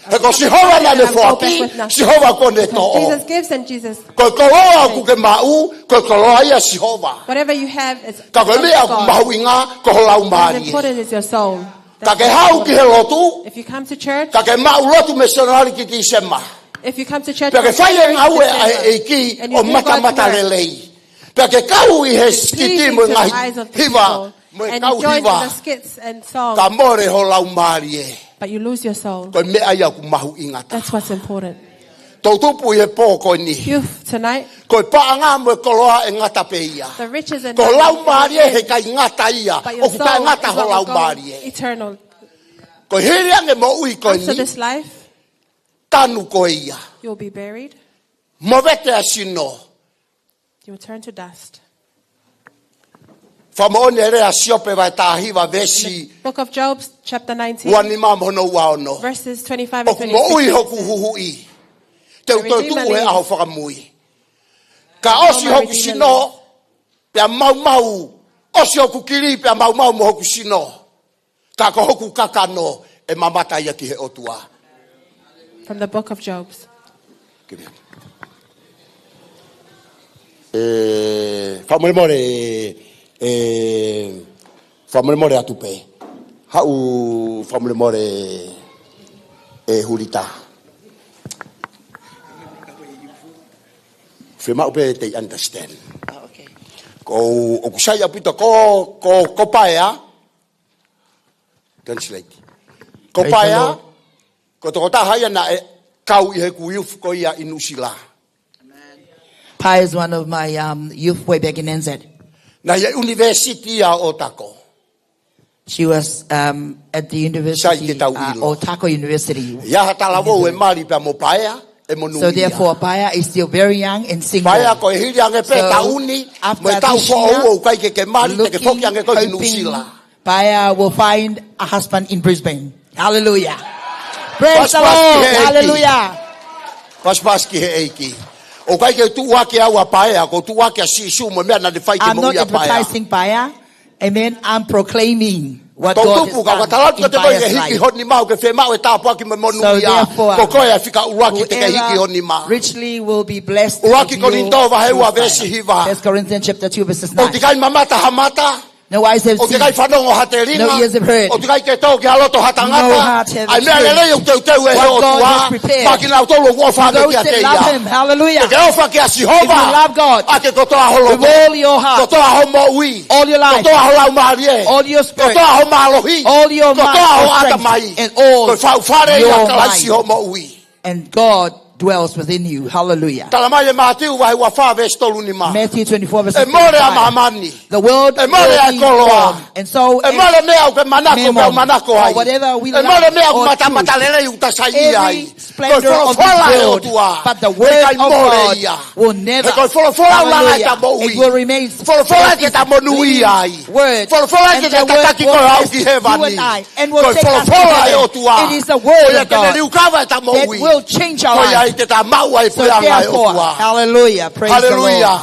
He ko Sihova naʻa ne foaki, Sihova kuo ne toʻo. Ko e koloa ʻoku ke maʻu, ko e koloa ia ʻa Sihova. Whatever you have is from God. Ka ko e meʻa ʻoku mahuʻinga, ko ho laumālie. What is important is your soul. Ka ke haʻu ki he lotu, if you come to church, ka ke maʻu lotu mei Sānuali ki Tīsema, if you come to church from January to December, pea ke fai e ngāue ʻa e ʻEiki ʻo matamatalelei, pea ke kau ʻi he skiti mo e ngaahi hiva, mo e kau hiva, ka mole ho laumālie. But you lose your soul. Ko e meʻa ia ʻoku mahuʻinga taha. That's what's important. Toʻu tupu ʻi he pō ko eni. Youth, tonight, ko e paʻanga mo e koloa ʻe ngata pē ia. The riches and money, ko ho laumālie he ʻikai ngata ia. But your soul is not going to go eternal. ʻOku taʻengata ho laumālie. Ko e hili ange moʻui ko eni. After this life, tanu koe ia. You'll be buried. Movete ʻa e sino. You will turn to dust. Fakamoʻoni e lea ʻa Siope vahe taha hiva veesi, in the book of Job, chapter nineteen, ua nima mo hono ua ono. Verses twenty-five and twenty-six. ʻOku moʻui hoku huhuʻi. Te u toetuʻu he ʻaho fakamui. Ka ʻosi hoku sino, pea maumau. ʻOsi hoku kili, pea maumau mo hoku sino. Ka ko hoku kakano ʻe mamata ia ki he ʻOtua. From the book of Job. Kilia. ʻE, fakamolemole, ʻe, fakamolemole atu pē. Haʻu fakamolemole ʻe Hulita. Fiemaʻu pē te i understand. Oh, okay. Ko, ʻoku sai ʻaupito ko, ko, ko Paea. Translate. Ko Paea, ko e tokotaha ia naʻe kau ʻi heʻeku youth ko ia ʻi Nuʻusila. Paea is one of my, um, youth way back in N Z. Naʻe ʻi he university ia ʻo Otago. She was, um, at the university, uh, Otago University. ʻI ai ha talavou ʻe mali pea mo Paea, ʻe monūʻia. So therefore, Paea is still very young and single. Paea ko e hili ange pē taʻu ni, mo e taʻu foʻou ʻoku ʻikai ke ke mali, te ke foki ange koe ki Nuʻusila. Paea will find a husband in Brisbane. Hallelujah. Praise the Lord. Pasipasi ki he ʻEiki. Hallelujah. Pasipasi ki he ʻEiki. ʻOku ʻikai ke u tuʻuaki au ʻa Paea, ʻoku ou tuʻuaki ʻa Sīsū mo e meʻa naʻa ne fai ke moʻui ʻa Paea. I'm not advertising Paea. Amen. I'm proclaiming what God has done in Paea's life. Toʻu tupu, ka u ka talaatu kiate koe ke hiki ho nima, ʻoku ke fiemaʻu e tāpuaki mo e monūʻia. So therefore, ko koe ʻa e fika ʻuluaki te ke hiki ho nima. Whoever richly will be blessed if you choose Christ. ʻUluaki Kolinitō vahe ua veesi hiva. First Corinthians chapter two, verses nine. ʻOku ʻikai mamata ha mata. No eyes have seen. ʻOku ʻikai fanongo ha telinga. No ears have heard. ʻOku ʻikai ke tō ki ha loto ha tangata. No heart have experienced. ʻA e meʻa lelei ʻoku teuteu ʻe he ʻOtua maʻa kinautolu ʻoku ʻofa ange kiate ia. What God has prepared for those that love him. Hallelujah. Ke ke ʻofa kia Sihova. If you love God ʻaki e kotoa ho loto, with all your heart, kotoa ho moʻui, all your life, kotoa ho laumālie, all your spirit, kotoa ho mālohi, all your mind, kotoa ho ʻatamai, and all your mind. Ko e faʻu fale ia ʻa Kalaisi ho moʻui. And God dwells within you. Hallelujah. Talamai ʻe Mātiu vahe ua fā veesi tolu nima. Matthew twenty-four, verse five. ʻE mole ʻa māmani. The world will be gone. ʻE mole ʻa e koloa. And so ʻe mole e meʻa ʻoku ke manako, mammon, pea u manako ai. Or whatever we love or choose, ʻe mole e meʻa ʻoku matamatalelei ʻoku ta saiʻia ai. Every splendor of this world, but the word of God will never, hallelujah, it will remain. Ko e folofola ia ʻoku ʻikai mole ia. He got it forever. Ko e folofola ia ʻoku ʻikai mole ia. Ko e folofola ia ʻoku ʻikai mole ia. Ko e folofola ʻa e ʻOtua. It is the word of God that will take us to heaven. It is the word of God that will change our life. Ko ia ʻe tataki koe ʻo aʻu ki hēvani. Ko ia ʻe liukava ʻeta moʻui. Ko ia ʻe te liukava ʻeta moʻui. Ko ia ʻe te ta maʻu ai e puleʻanga ʻo e ʻOtua. So therefore, hallelujah, praise the Lord. Hallelujah.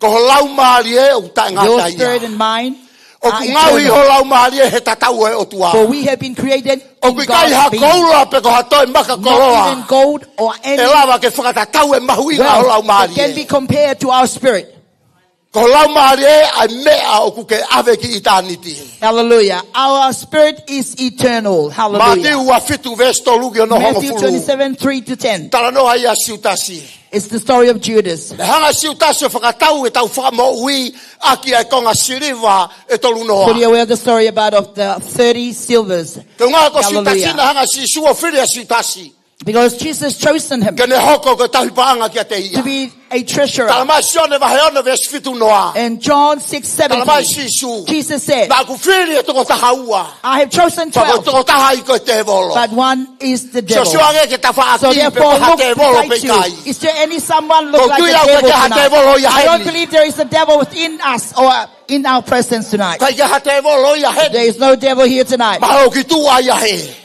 Ko ho laumālie ʻoku taʻengata ia. Your spirit and mind are eternal. ʻOku ngaohi ho laumālie he tatau ʻo e ʻOtua. For we have been created in God's being. ʻOku ʻikai ha koula pe ko ha toe maka koloa. Not even gold or any wealth that can be compared to our spirit. ʻE lava ke fakatatau e mahuʻinga ho laumālie. Ko ho laumālie ʻa e meʻa ʻoku ke ʻave ki ʻitāniti. Hallelujah. Our spirit is eternal. Hallelujah. Mātiu ua fitu veesi tolu ki hono hongofulu. Matthew twenty-seven, three to ten. Talanoa ia ʻa Siutasi. It's the story of Judas. Naʻe hanga ʻe Siutasi ʻo fakatau ʻetau fakamoʻui ʻaki ʻa e konga siliva ʻe tolu noa. Fully aware of the story about of the thirty silvers. Ko e ʻuhinga ko Siutasi, Hallelujah. Naʻe hanga ʻe Sīsū ʻo fili ʻa Siutasi. Because Jesus chosen him Ke ne hoko ko e tauhi paʻanga kiate ia. To be a treasurer. Talamai ʻe Sione vahe ono veesi fitu noa. In John six seventeen, Talamai ʻe Sīsū, Jesus said, Naʻa ku fili ʻa e toko taha ua. I have chosen twelve, Ka ko e toko taha ia ko e tēvolo. But one is the devil. Sio, sio ange ki he tafaʻaki, So therefore, pe ko ha look tēvolo pe beside you. ʻIkai. Is there any someone look like a devil tonight? Ko e tui au ʻoku ʻikai ha tēvolo ia heni. I don't believe there is a devil within us or in our presence tonight. ʻIkai ha tēvolo ia heni. There is no devil here tonight. Mahalo ʻoku ke tuʻu ai ia he.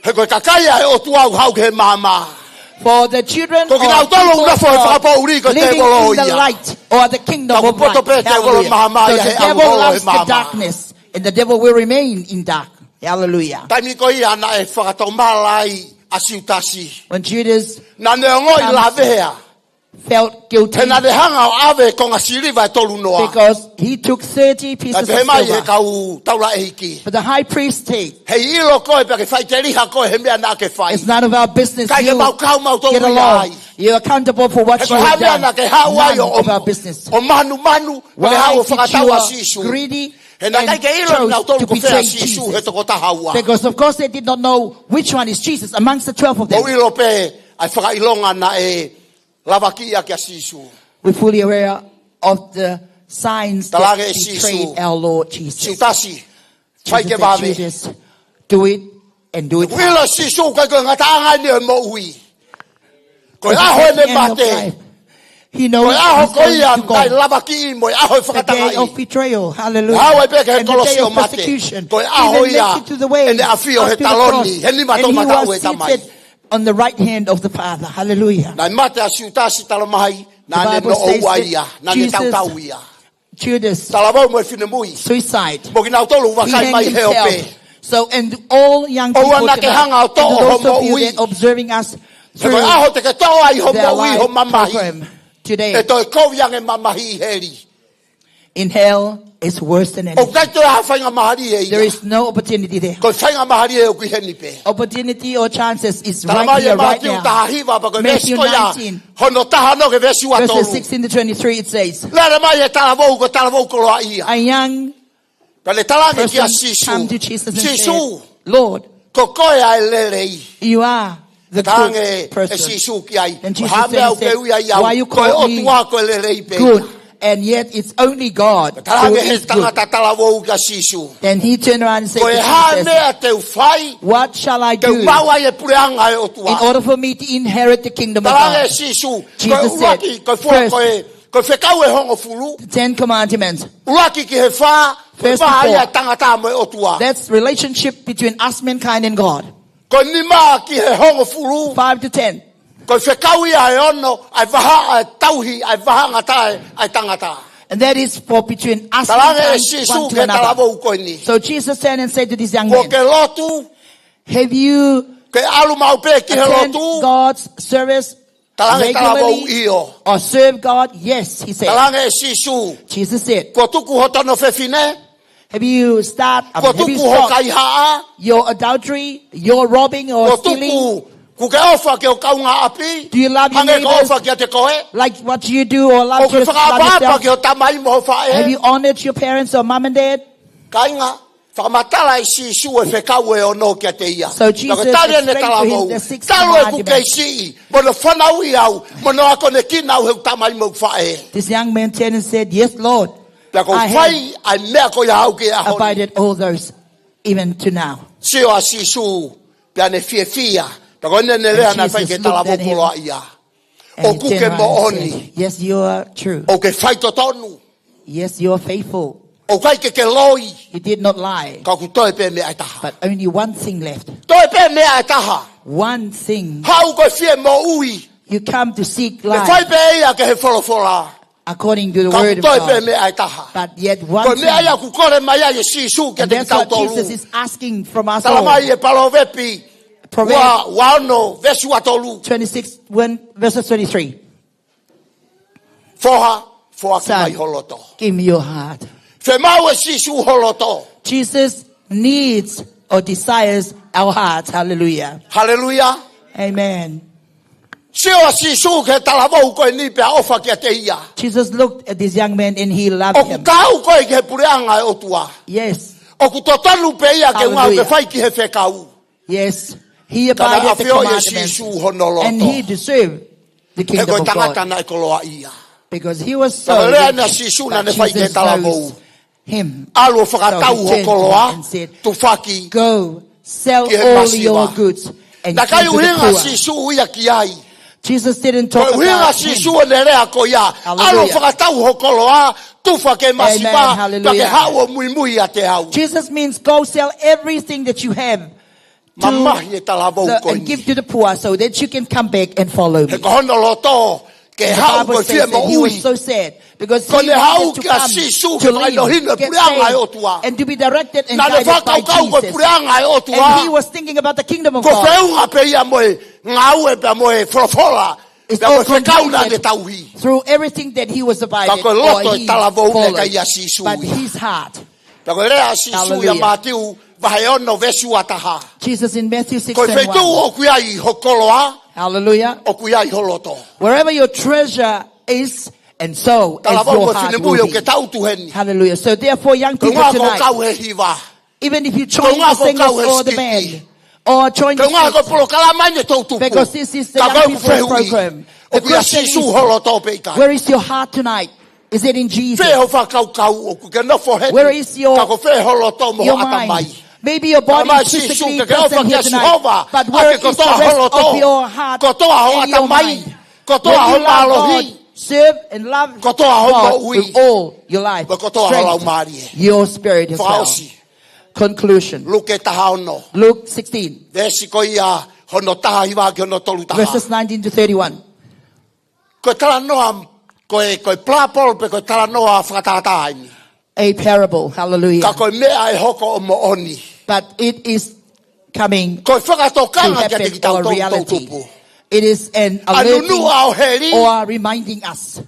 He ko e kakai ʻa e ʻOtua ʻoku haʻu ki he maama. For the children of people who are living in the light or the kingdom of light. Ko kinautolu ʻoku nofo ʻi he fakapōʻuli ko e tēvolo ia. Hallelujah. Tau kotoa pē tēvolo maama ia he ʻaho ko ē maama. So the devil loves the darkness, and the devil will remain in dark. Taimi ko ia naʻe fakatomala ai ʻa Siutasi. When Judas Naʻa ne ongoʻi lavea. Felt guilty He naʻa ne hanga ʻo ʻave konga siliva ʻe tolu noa. Because he took thirty pieces of silver. Naʻe pehē mai ʻe he kau taulaʻeiki. But the high priest said, Heiʻilo koe pea ke faʻiteliha koe he meʻa naʻa ke fai. It's none of our business. ʻIkai ke mau kau mautolu ia ai. You are accountable for what you have done. He ko e hā e meʻa naʻa ke haʻu ai ʻo, None of our business. ʻO manumanu, pea ke haʻu ʻo fakatau ʻa Sīsū. Why did you are greedy and chose to betray Jesus? He naʻe ʻikai ke ʻilo nautolu ko fē ʻa Sīsū he toko taha ua. Because of course they did not know which one is Jesus amongst the twelve of them. Mou ʻilo pē ʻa e fakaʻilonga naʻe lavakiʻi ʻaki ʻa Sīsū. We're fully aware of the signs that betrayed our Lord Jesus. Talaange ʻe Sīsū, Siutasi, fai ke vave. Jesus said, "Judas, do it and do it fast." ʻOku ʻilo ʻe Sīsū ʻoku ʻikai ko e ngataʻanga eni ʻo e moʻui. Ko e ʻaho ʻene mate. He knows he's going to go. Ko e ʻaho ko ia naʻe lavakiʻi mo e ʻaho e fakatangaʻi. The day of betrayal. Hallelujah. Haʻu ai pē ki he kolosi ʻo mate. And the day of persecution. Ko e ʻaho ia ʻene ʻafio he taloni, he nima toʻomataʻu ʻo e Tamai. Even lifted to the way, up to the cross. And he was seated on the right hand of the Father. Hallelujah. Naʻe mate ʻa Siutasi, talamai, naʻa ne noʻoua ia, naʻa ne tautau ia. The Bible says that Jesus, Judas, Talavou mo e finemui. Suicide. Mo kinautolu ʻoku vakai mai he ope. He hanged himself. So, and all young people tonight, and those of you that are observing us through their live program today, ʻOua naʻa ke hanga ʻo toʻo ho moʻui. He ko e ʻaho te ke toʻo ai ho moʻui, ho mamahi, ʻe toe kovi ange mamahi ʻi heli. In hell, it's worse than anything. ʻOku ʻikai toe ʻi ai ha faingamālie ia. There is no opportunity there. Ko e faingamālie ʻoku ʻi heni pē. Opportunity or chances is right here, right now. Talamai ʻe Mātiu taha hiva, pea ko e veesi ko ia, Matthew nineteen, hono taha ono ki he veesi ua tolu. Verses sixteen to twenty-three, it says, Lele mai e talavou, ko e talavou koloaʻia. A young Pea ne talaange kia Sīsū, person come to Jesus and said, "Lord, Sīsū, ko koe ʻa e lelei." You are the good person. Talaange ʻe Sīsū ki ai, Then Jesus said, he said, "Ko e hā e meʻa ʻoku ke ui ai au? Why you call me good, and yet it's only God who is good?" Ko e ʻOtua ko e lelei pē ia. Talaange ʻe he tangata talavou kia Sīsū, Then he turned around and said to Jesus, "Ko e hā e meʻa te u fai, What shall I do ke u maʻu ai e puleʻanga ʻo e ʻOtua?" In order for me to inherit the kingdom of God? Talaange ʻe Sīsū, Jesus said, ko e ʻuluaki, ko e fua, First, ko e, ko e fekau ʻe hongofulu. The Ten Commandments. ʻUluaki ki he fā, First before. Ko e vahaʻa ia ʻa e tangata mo e ʻOtua. That's relationship between us, mankind, and God. Ko e nima ki he hongofulu. Five to ten. Ko e fekau ia ʻe ono, ʻa e vahaʻa ʻo e tauhi, ʻa e vahaʻangataʻa ʻa e tangata. And that is for between us, mankind, one to another. Talaange ʻe Sīsū ki he talavou ko eni. So Jesus turned and said to this young man, Kuo ke lotu? Have you Ke ʻalu maʻu pē ki he lotu? Attend God's service regularly or serve God? Talaange ʻe he talavou, ʻIo. Yes, he said. Talaange ʻe Sīsū, Jesus said, Kuo tuku ho tono fefine? Have you start, um, have you stopped Kuo tuku ho kaihaʻa? Your adultery, your robbing or stealing? Kuo tuku, kuo ke ʻofa ki ho kaungāʻapi? Do you love your neighbors Hangē ko e ʻofa kiate koe? Like what you do or love just love yourself? ʻOku ke fakaʻapaʻapa ki ho tamai mo ho faʻē? Have you honored your parents or mom and dad? Kāinga, fakamatala ʻe Sīsū e fekau ʻe ono kiate ia. So Jesus explained to him the sixth commandment. Pea ko e tali ʻa e talavou, Talu ʻeku kei siʻi, mo hono fanauʻi au, mo hono akonekina au ʻe heʻeku tamai mo ʻeku faʻē. This young man turned and said, "Yes, Lord. I have abided all those, even to now." Pea ʻoku ou fai ʻa e meʻa ko ia au ki he ʻaho ni. Sio ʻa Sīsū, pea ne fiefia. Pea ko ʻene lea naʻe fai ki he talavou koloaʻia. And Jesus looked at him, and he turned around and said, ʻOku ke moʻoni. Yes, you are true. ʻOku ke faitotonu. Yes, you are faithful. ʻOku ʻikai ke ke loi. You did not lie. Ka ʻoku toe pē meʻa ʻe taha. But only one thing left. Toe pē meʻa ʻe taha. One thing. Haʻu ko e fie moʻui. You come to seek life. Naʻe fai pē ia ki he folofola. According to the word of God. Ka ʻoku toe pē meʻa ʻe taha. But yet one thing. Ko e meʻa ia ʻoku kole mai ai ʻe Sīsū kiate kitautolu. And that's what Jesus is asking from us all. Talamai ʻe Palōvepi, Proverbs ua, ua ono, veesi ua tolu. Twenty-six, one, verses twenty-three. Foha, Foaki mai ho loto. Son, give me your heart. Fiemaʻu ʻe Sīsū ho loto. Jesus needs or desires our hearts. Hallelujah. Haleluia. Amen. Sio ʻa Sīsū ki he talavou ko eni pea ʻofa kiate ia. Jesus looked at this young man and he loved him. ʻOku kau koe ki he puleʻanga ʻo e ʻOtua. Yes. ʻOku totonu pē ia ke ngāue, hallelujah, ke fai ki he fekau. Yes. He abided the commandments. Ka naʻe ʻafioʻi ʻe Sīsū hono loto. And he deserved the kingdom of God. He ko e tangata naʻe koloaʻia. Because he was so rich that Jesus knows him. Ka ko e lea ʻeni ʻa Sīsū naʻa ne fai ki he talavou. Him. ʻAlu ʻo fakatau ho koloa, tufaki ki he masiva. So he turned to him and said, "Go, sell all your goods and give to the poor." Naʻe ʻikai ʻuhinga ʻa Sīsū ia ki ai. Jesus didn't talk about him. Ko e ʻuhinga ʻa Sīsū ʻene lea ko ia. Hallelujah. ʻAlu ʻo fakatau ho koloa, tufa ki he masiva, amen, hallelujah, pea ke haʻu ʻo muimui ʻiate au. Jesus means go sell everything that you have to the, and give to the poor so that you can come back and follow me. Mamahi e talavou ko eni. He ko hono loto ke haʻu ko e fie moʻui. And the Bible says that he was so sad because he wanted to come to live, get saved, and to be directed and guided by Jesus. Ko ʻene haʻu kia Sīsū ke fai no hino puleʻanga ʻo e ʻOtua. And he was thinking about the kingdom of God. Naʻa ne fakakaukau ko e puleʻanga ʻo e ʻOtua ko e feʻunga pē ia mo e ngāue pea mo e folofola. It's all connected through everything that he was abiding or he followed. Pea mo e fekau naʻa ne tauhi. Ka ko e loto e talavou naʻe ʻikai ʻia Sīsū ia. But his heart. Pea ko e lea ʻa Sīsū ia, hallelujah, Mātiu vahe ono veesi ua taha. Jesus in Matthew six and one. Ko e feituʻu ʻoku ʻi ai ho koloa, hallelujah, ʻoku ʻi ai ho loto. Wherever your treasure is, and so is your heart will be. Talavou mo e finemui ʻoku ke tangutu heni. Hallelujah. So therefore, young people tonight, even if you join the singers or the band, or join the street, because this is the young people focus. Ko e ʻuhinga ko e kau he siki. Ko e ʻuhinga ko e polokalama ʻeni ʻoku tau tupu. Ka ko e fehuʻi, ʻoku ʻia Sīsū ho loto pe ʻikai? The question is, where is your heart tonight? Is it in Jesus? Fē ho fakakaukau, ʻoku ke nofo heni, ka ko fē ho loto mo ho ʻatamai? Where is your mind? Maybe your body is physically present here tonight, but where is the rest of your heart and your mind? Talamai ʻe Sīsū ke ke ʻofa kia Sihova ʻaki kotoa ho loto, kotoa ho ʻatamai, kotoa ho mālohi, kotoa ho, when you love God, kotoa ho moʻui, with all your life, mo kotoa ho laumālie, strength, your spirit as well. Fakaʻosi. Conclusion. Luke taha ono. Luke sixteen. Veesi ko ia hono taha hiva ki hono tolu taha. Verses nineteen to thirty-one. Ko e talanoa, ko e, ko e parable pe ko e talanoa fakatātā ʻeni. A parable, hallelujah. Ka ko e meʻa ʻe hoko ʻo moʻoni. But it is coming to happen or reality. Ko e fakatokanga kiate kitautolu ʻoku tau tupu. It is an alerting or reminding us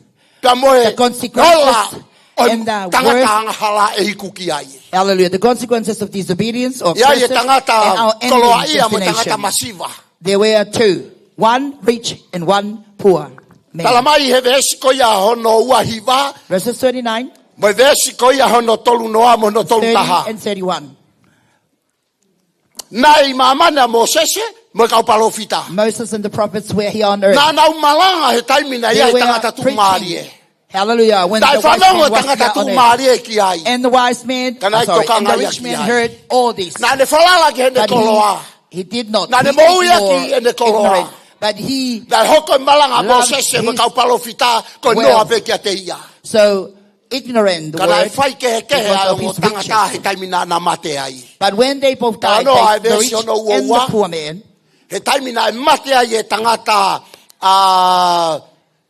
the consequences and the worst. ʻA e nunuʻa ʻo heli, pea mo e ola ʻo e tangata angahala ʻe iku ki ai. Hallelujah. The consequences of disobedience or curses and our end destination. ʻI ai e tangata koloaʻia mo e tangata masiva. There were two, one rich and one poor man. Talamai he veesi ko ia hono ua hiva. Verses thirty-nine. Mo e veesi ko ia hono tolu noa mo hono tolu taha. Thirty and thirty-one. Naʻe ʻi māmani ʻa Mōsese mo e kau palōfita. Moses and the prophets were here on earth. Naʻa nau malanga he taimi naʻe ʻi ai e tangata tuʻumālie. They were preaching. Hallelujah. When the wise man was here on earth. Naʻe fanongo e tangata tuʻumālie ki ai. And the wise man, oh, sorry, and the rich man heard all this. Ka naʻe ʻikai tokanga ia ki ai. Naʻa ne falala ki heʻene koloa. But he, he did not. He ignored. Naʻa ne moʻui ʻaki ʻene koloa. But he loved his wealth. Naʻe hoko e malanga ʻa Mōsese mo e kau palōfita ko e noa pē kiate ia. So, ignorant the word because of his riches. Ka naʻe faikehekehe ʻa e ongo tangata he taimi naʻa na mate ai. But when they both died, the, the rich and the poor man, talanoa e veesi hono ua ua, he taimi naʻe mate ai e tangata, ʻa,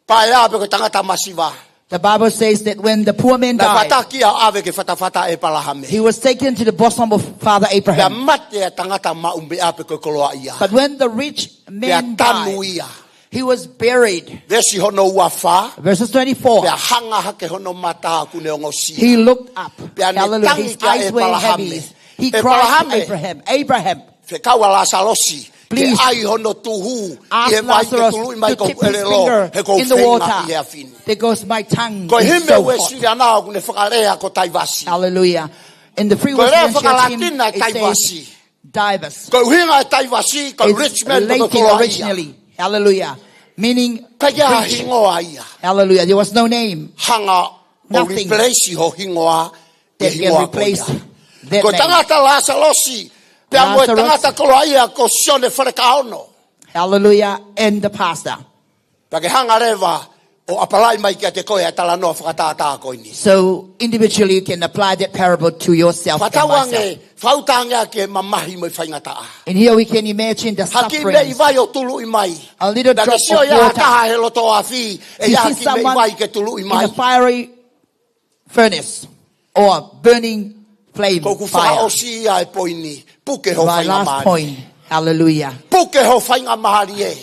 paea pe ko e tangata masiva. The Bible says that when the poor man died, naʻe fakatatau ia ʻo ʻave ki he fatafata ʻo ʻĒpalahame. He was taken to the bosom of Father Abraham. Pea mate e tangata maʻumeʻa pe ko e koloaʻia. But when the rich man died, pea tanu ia. He was buried. Veesi hono ua fā. Verses twenty-four. Pea hanga hake hono mata ʻoku ne ongosia. He looked up. Hallelujah. Pea ne tangi kia ʻĒpalahame. His eyes were heavy. He cried to Abraham, ʻĒpalahame, Abraham, fekau ʻa Lāsalosi ke ʻai hono tuhu ʻi he vai ke tuluʻi mai ko ʻeku ʻelelo, he ʻoku ou feinga ʻi he afi ni. Please ask Lazarus to dip his finger in the water because my tongue is so hot. Ko e himi ʻa Uēsiliana ʻoku ne fakalea ko taivasi. Hallelujah. In the Free Wesleyan Church hymn, it says, Taivasi. Ko e lea faka-Latina e taivasi. Divers. Ko e ʻuhinga e taivasi, ko e rich man pe ko e koloaʻia. It's Latin originally. Hallelujah. Meaning rich. ʻIkai ke ʻi ai ha hingoa ia. Hallelujah. There was no name. Hanga ʻo replace ho hingoa ʻi he hingoa ko ia. Nothing that can replace that name. Ko e tangata Lāsalosi, pea mo e tangata koloaʻia ko Sione Falekaono. Lazarus. Hallelujah. And the pastor. Pea ke hanga leva ʻo ʻapalai mai kiate koe ʻa e talanoa fakatātā ko eni. So individually you can apply that parable to yourself and myself. Fakatauange, fakatauange ki he mamahi mo e faingataʻa. And here we can imagine the sufferings. Ha kiʻi meʻi vai ʻoku tuluʻi mai. A little drop of water. Naʻa ke sio ia ha taha he loto afi, ʻe ʻi ai ha kiʻi meʻi vai ke tuluʻi mai. You see someone in a fiery furnace or burning flame fire. Ko ʻeku fakaʻosi ia e poini, puke ho faingamālie. My last point. Hallelujah. Puke ho faingamālie.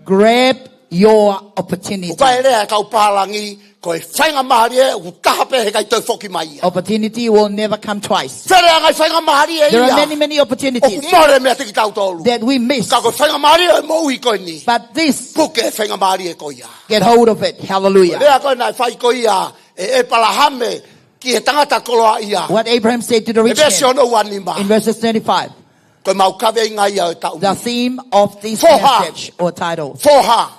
Grab your opportunity. ʻOku ʻikai lea e kau pālangi, Ko e faingamālie ʻoku taha pē, heʻikai toe foki mai ia. Opportunity will never come twice. Fele ʻa e ngaahi faingamālie ia. There are many, many opportunities ʻoku mole meiate kitautolu. That we miss. Ka ko e faingamālie ʻo e moʻui ko eni. But this, puke e faingamālie ko ia. Get hold of it. Hallelujah. Lea ko ē naʻe fai ko ia ʻe ʻEpalahame ki he tangata koloaʻia. What Abraham said to the rich man. Veesi hono ua nima. In verses twenty-five. Ko ʻemau kaveinga ia ʻo e taʻu ni. The theme of this message or title. Foha. Foha.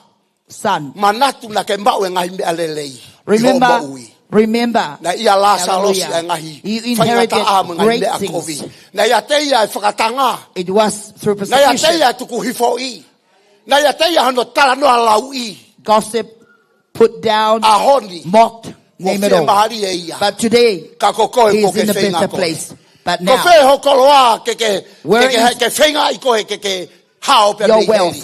Son. Manatu naʻa ke maʻu e ngaahi meʻa lelei ʻi hoʻo moʻui. Remember, remember. Naʻe ʻia Lāsalosi ʻa e ngaahi faingataʻa mo e ngaahi meʻa kovi. Hallelujah. You inherited great things. Naʻe ʻiate ia e fakatanga. It was through persecution. Naʻe ʻiate ia e tuku hifoʻi. Naʻe ʻiate ia hono talanoa lauʻi. Gossip, put down, mocked, name it all. ʻAho ni, kuo fiemālie ia. But today, ka ko koe kuo ke feinga koe. He's in a better place. But now, ko fē ho koloa ke ke, where is your wealth? Ke ke, ke feingaʻi koe ke ke hao pea mei heli.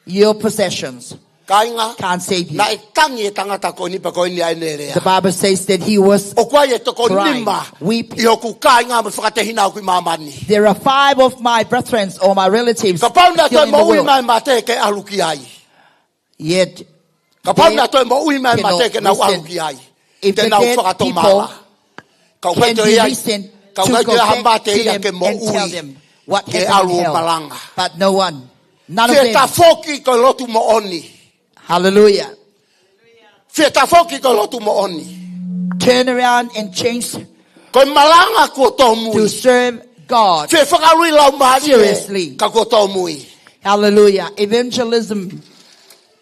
Your possessions can't save you. Kāinga, naʻe tangi e tangata ko eni pea ko eni ʻa ʻene lea. The Bible says that he was crying, weeping. ʻOku ʻi ai e toko nima ʻi hoku kāinga mo e fakatehina ʻoku ʻi māmani. There are five of my brethren or my relatives still in the world. Kapau naʻe toe moʻui mai e mate ke ʻalu ki ai. Yet, kapau naʻe toe moʻui mai e mate ke nau ʻalu ki ai. If the dead people can be listened to, go back to them and tell them what happened to them. Te nau fakatomala. Ka ʻoku ʻikai toe ʻi ai, ka ʻoku ʻikai toe ʻi ai ha mate ia ke moʻui ke ʻalu ʻo malanga. But no one, none of them. Fie tafoki ko e lotu moʻoni. Hallelujah. Fie tafoki ko e lotu moʻoni. Turn around and change to serve God seriously. Ko e malanga kuo tōmui. Fie fakaului laumālie ka kuo tōmui. Hallelujah. Evangelism.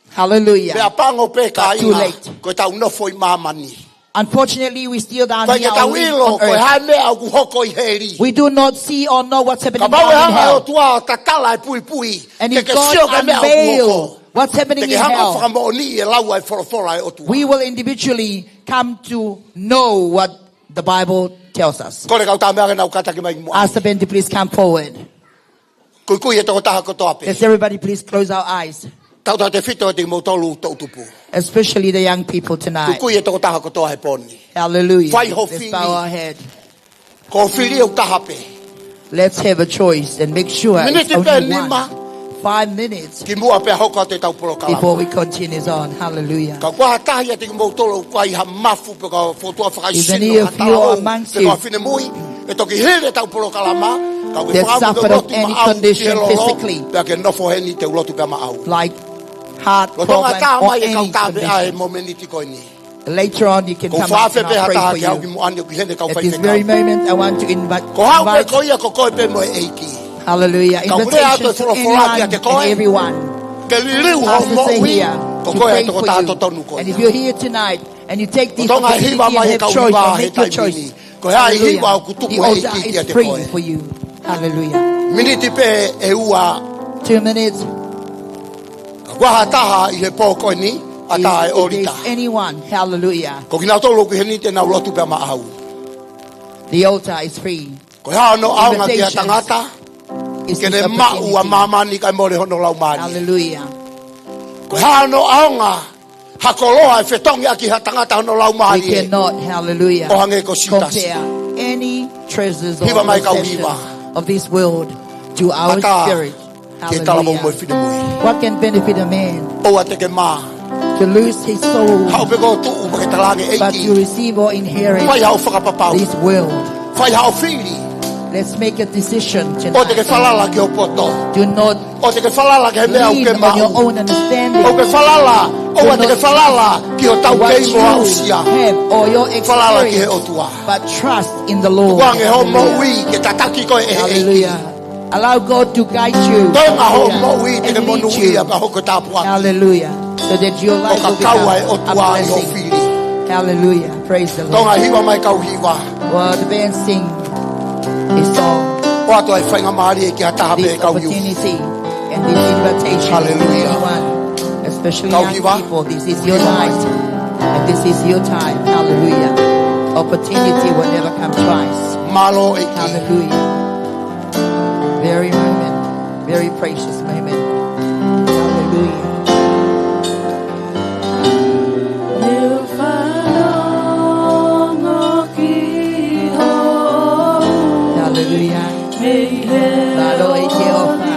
Hallelujah. Pea pango pē kāinga, but too late. Ko ʻetau nofo ʻi māmani. Unfortunately, we still down here, we live on earth. ʻIkai ke tau ʻilo ko e hā e meʻa ʻoku hoko ʻi heli. We do not see or know what's happening down in hell. Kapau ʻe hanga ʻe he ʻOtua ʻo tatala e puipui, ke ke sio ki he meʻa ʻoku hoko. And if God unveil what's happening in hell, te ke hanga ʻo fakamoʻoniʻi e lau ʻa e folofola ʻa e ʻOtua. We will individually come to know what the Bible tells us. Kole e kau tama ke nau kātaki mai ki muʻa. Ask the band to please come forward. Kuikui e tokotaha kotoa pē. Let's everybody please close our eyes. Tautautefito kimoutolu toʻutupu. Especially the young people tonight. Kuikui e tokotaha kotoa he pō ni. Hallelujah. Fai ho fili. Let's bow our head. Ko e fili ʻoku taha pē. Let's have a choice and make sure it's only one. Miniti pē nima. Five minutes. Kimuʻa pea hoko atu ʻetau polokalama. Before we continue on. Hallelujah. Ka ʻoku ʻi ai ha taha ʻiate kimoutolu ʻoku ʻi ai ha mafu pe ko ha fōtunga fakaesino, ha talavou pe ko ha finemui, ʻe toki hili ʻetau polokalama, ka ʻoku ou fakaʻamu ke u lotu maʻau ki he lolo, pea ke nofo heni te u lotu pea maʻau. Lolotonga tā mai e kau tāpeʻa he momeniti ko eni. Later on, you can come up and I'll pray for you. Ko u fakaafeʻi pē ha taha ke aʻu ki muʻa ni ʻoku ʻi heni e kau faifekau. At this very moment, I want to invite, invite. Ko haʻu pē koe ia, ko koe pē mo e ʻEiki. Hallelujah. Ka u lea atu e folofola kiate koe. Invitation to anyone and everyone. Ke liliu hoʻo moʻui, ko koe e tokotaha totonu ko ia. Pastor say here to pray for you. And if you're here tonight and you take this opportunity and have choice and make your choice, Lolotonga e hiva mai e kau hiva he taimi ni. Hallelujah. Ko e hiva ʻoku tuku ʻe he ʻEiki kiate koe. The altar is free for you. Hallelujah. Miniti pē ʻe ua. Two minutes. Ka ʻoku ʻi ai ha taha ʻi he pō ko eni, ʻatā e ʻōlita. If, if there's anyone, hallelujah. Ko kinautolu ʻoku ʻi heni te nau lotu pea maʻau. The altar is free. Ko e hā hono ʻaonga ki ha tangata ke ne maʻu ʻa māmani kae mole hono laumālie? Invitations is an opportunity. Hallelujah. Ko e hā hono ʻaonga ha koloa ʻe fetongi ʻaki ha tangata hono laumālie? We cannot, hallelujah, ʻo hangē ko Siutasi. Compare any treasures or possessions of this world to our spirit. Hiva mai e kau hiva. ʻAtā ki he talavou mo e finemui. Hallelujah. What can benefit a man to lose his soul, haʻu pē koe ʻo tuʻu pea ke talaange, ʻEiki, but to receive or inherit this world? Fai haʻo fakapapau. Fai haʻo fili. Let's make a decision tonight. ʻOua te ke falala ki ho poto. Do not lean on your own understanding. ʻOua te ke falala ki he meʻa ʻoku ke maʻu. ʻOua te ke falala, ʻoua te ke falala ki ho taukei mo aʻusia. Do not lean on what you have or your experience, but trust in the Lord. Falala ki he ʻOtua. Tukuange hoʻo moʻui ke tataki koe ʻe he ʻEiki. Hallelujah. Allow God to guide you. Toenga hoʻo moʻui te ke monūʻia pea hoko ko e tāpuaki. And lead you. Hallelujah. So that your life will become a blessing. ʻO ka kau ʻa e ʻOtua ʻi hoʻo fili. Hallelujah. Praise the Lord. Toenga e hiva mai e kau hiva. While the band sing this song, ʻoatu ʻa e faingamālie ki ha taha pē he kau youth. This opportunity and this invitation to anyone, especially young people, this is your night. Hallelujah. Kau hiva. And this is your time. Hallelujah. Opportunity will never come twice. Mālō ʻEiki. Hallelujah. Very moment, very precious moment. Hallelujah. Hallelujah. Mālō ʻEiki ʻofa.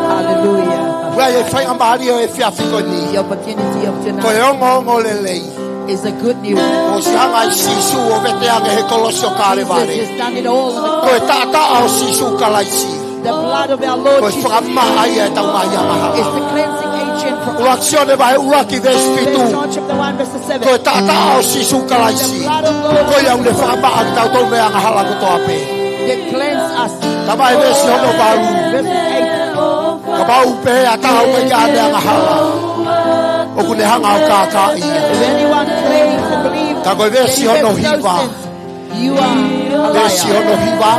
Hallelujah. ʻOku ʻi ai e faingamālie ʻo e efiafi ko eni. The opportunity of tonight. Ko e ongoongolelei. is the good news. Kuo ʻosi hanga ʻe Sīsū ʻo vete ange he kolosi ʻo Kalevale. Jesus has done it all on the cross. Ko e taʻataʻa ʻo Sīsū Kalaisi. The blood of our Lord Jesus. Ko e fakamaʻa ia ʻetau ngaahi angahala. Is the cleansing agent for us. ʻUluaki Sione vahe ʻuluaki veesi fitu. First John chapter one verse seven. Ko e taʻataʻa ʻo Sīsū Kalaisi. The blood of Lord Jesus. Ko ia ʻoku ne fakamaʻa kitautolu mei he angahala kotoa pē. That cleanse us. Tala mai veesi hono valu. Verse eight. Kapau pē ʻe ʻi ai ha taha ʻoku ʻikai ke ʻi ai ha angahala, ʻoku ne hanga ʻo kākaaʻi ia. If anyone claims and believes that he has no sin, you are a liar. Ka ko e veesi hono hiva. Veesi hono hiva.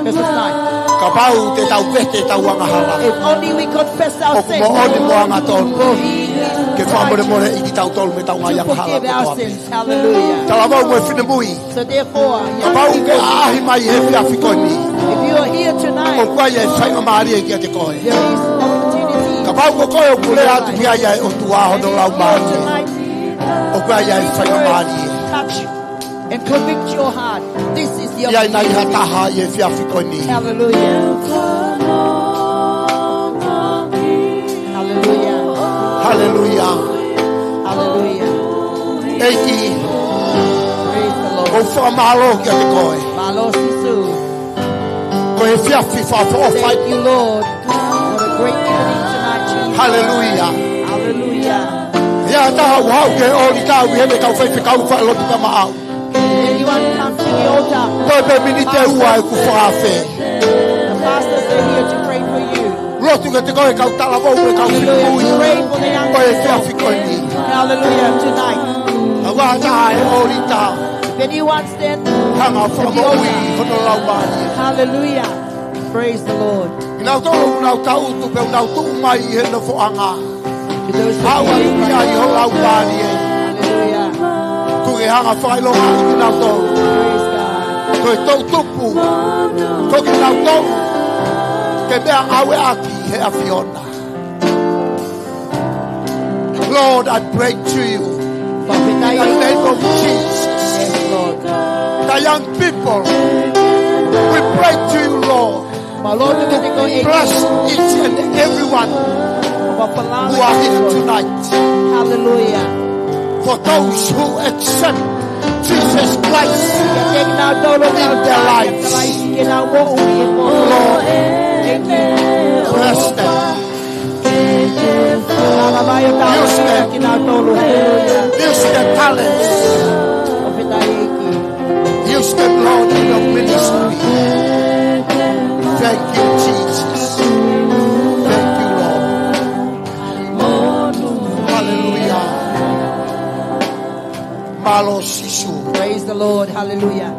Verse nine. Kapau te tau vete ʻetau angahala, if only we confess our sins, ʻoku moʻoni mo angatonu, for he is righteous, ke fakamolemoleʻi kitautolu mei heʻetau ngaahi angahala kotoa pē. To forgive our sins. Hallelujah. Talavou mo e finemui. So therefore, young people, kapau ʻoku ke ʻaʻahi mai he efiafi ko eni, if you are here tonight, ʻoku ʻi ai e faingamālie kiate koe. There is opportunity. Kapau ko koe ʻoku lea atu ki ai ʻa e ʻOtua hono Laumālie, ʻoku ʻi ai e faingamālie. Touch and convict your heart. This is the opportunity. ʻI ai nai ha taha he efiafi ko eni? Hallelujah. Hallelujah. Hallelujah. Hallelujah. ʻEiki, praise the Lord. ʻOku ou fakamālō kiate koe. Mālō Sīsū. Ko e efiafi fakaʻofoʻofa. Thank you, Lord, for the great evening tonight, Jesus. Hallelujah. Hallelujah. ʻI ai ha taha ʻoku haʻu ki he ʻōlita ʻi heʻene kau faifekau, faʻa lotu kia maʻau. Anyone come to the altar? Toe pē miniti ʻe ua ʻeku fakaafe. The pastors are here to pray for you. Lotu kiate koe kau talavou mo e kau finemui. Hallelujah. Pray for the young people. Ko e efiafi ko eni. Hallelujah. Tonight. Kapau ʻe ʻi ai ha taha he ʻōlita, if anyone stand, hanga ʻo fakamoʻui hono Laumālie. Hallelujah. Praise the Lord. Kinautolu ʻoku nau tangutu pea ʻoku nau tuʻu mai ʻi he nofoʻanga, to those who are here right now, ʻoua ʻe ʻi ai ho Laumālie. Hallelujah. Tuku ke hanga ʻo fakaʻilongaʻi kinautolu. Praise God. Ko e toʻutupu, ko kinautolu ke meʻangāueʻaki he ʻAfiona. Lord, I pray to you in the name of Jesus. Yes, Lord. The young people, we pray to you, Lord. Bless each and everyone who are here tonight. Hallelujah. For those who accept Jesus Christ in their lives, Lord, bless them. Use them. Use their talents. Use them, Lord, in your ministry. Thank you, Jesus. Thank you, Lord. Hallelujah. Mālō Sīsū. Praise the Lord. Hallelujah.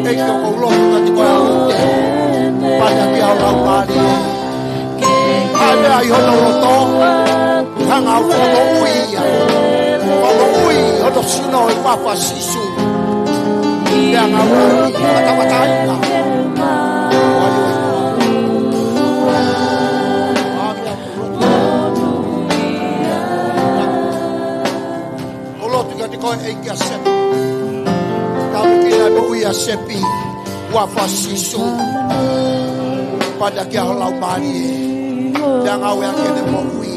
ʻEiki, ʻoku ou lotu kiate koe ʻo ʻoatu pea ke ʻi ai ho Laumālie. ʻA e meʻa ʻi hono loto, hanga ʻo fakamoʻui ia. Fakamoʻui hono sino ʻi he huafa ʻo Sīsū. Pea ngāue ʻi he tamaitaʻi. ʻOku ou lotu kiate koe ʻEiki ʻa Sepi. Tāpuekina e moʻui ʻa Sepi. Huafa ʻo Sīsū. Pea ke ʻi ai ho Laumālie. Pea ngāueʻaki ʻene moʻui.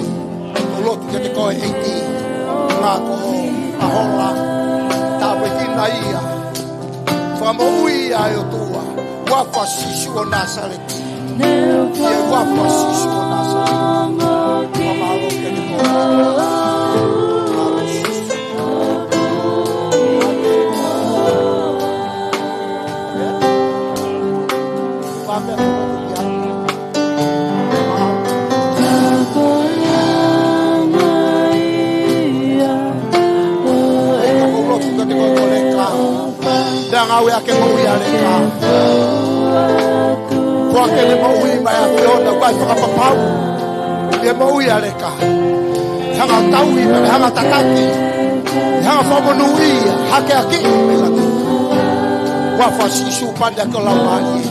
ʻOku ou lotu kiate koe ʻEiki. Ngāue ko ē ʻa Hola. Tāpuekina ia. Fakamoʻui ia ʻe ʻOtua. Huafa ʻo Sīsū ʻo Nāsaleti. ʻI he huafa ʻo Sīsū ʻo Nāsaleti. Fakamālō kiate koe. Pea ngāueʻaki e moʻui ʻa Leka. Foaki ʻene moʻui mai ʻa e ʻAfiona, ʻoku ʻi ai e fakapapau ʻi he moʻui ʻa Leka. Hanga ʻo tauhi, hanga ʻo tataki, hanga ʻo fakamonūʻia, hakeakiʻi mei langi. Huafa ʻo Sīsū, pane ʻaki ho laumālie.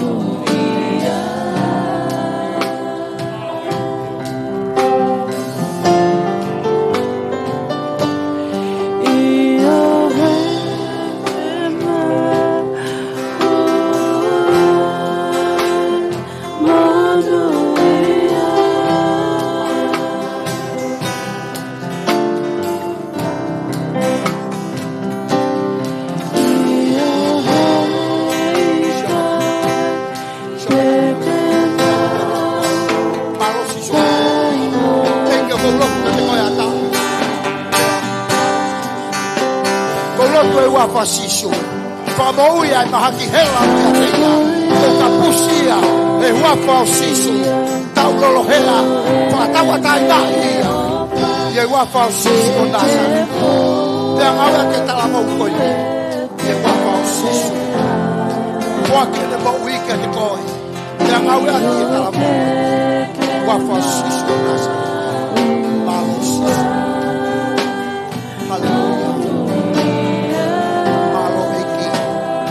Mālō Sīsū. Thank you, ʻoku ou lotu kiate koe ʻatā. ʻOku ou lotu ʻi he huafa ʻo Sīsū. Fakamoʻui ʻa e mahaki hela ʻoku ʻiate ia. ʻOku kapusi ia ʻi he huafa ʻo Sīsū. Tau lolo hela, fakatauʻatāinaʻi ia. ʻI he huafa ʻo Sīsū ʻo Nāsaleti. Pea ngāueʻaki e talavou ko eni. ʻI he huafa ʻo Sīsū. Foaki ʻene moʻui kiate koe. Pea ngāueʻaki e talavou. Huafa ʻo Sīsū ʻo Nāsaleti. Mālō Sīsū. Haleluia. Mālō ʻEiki.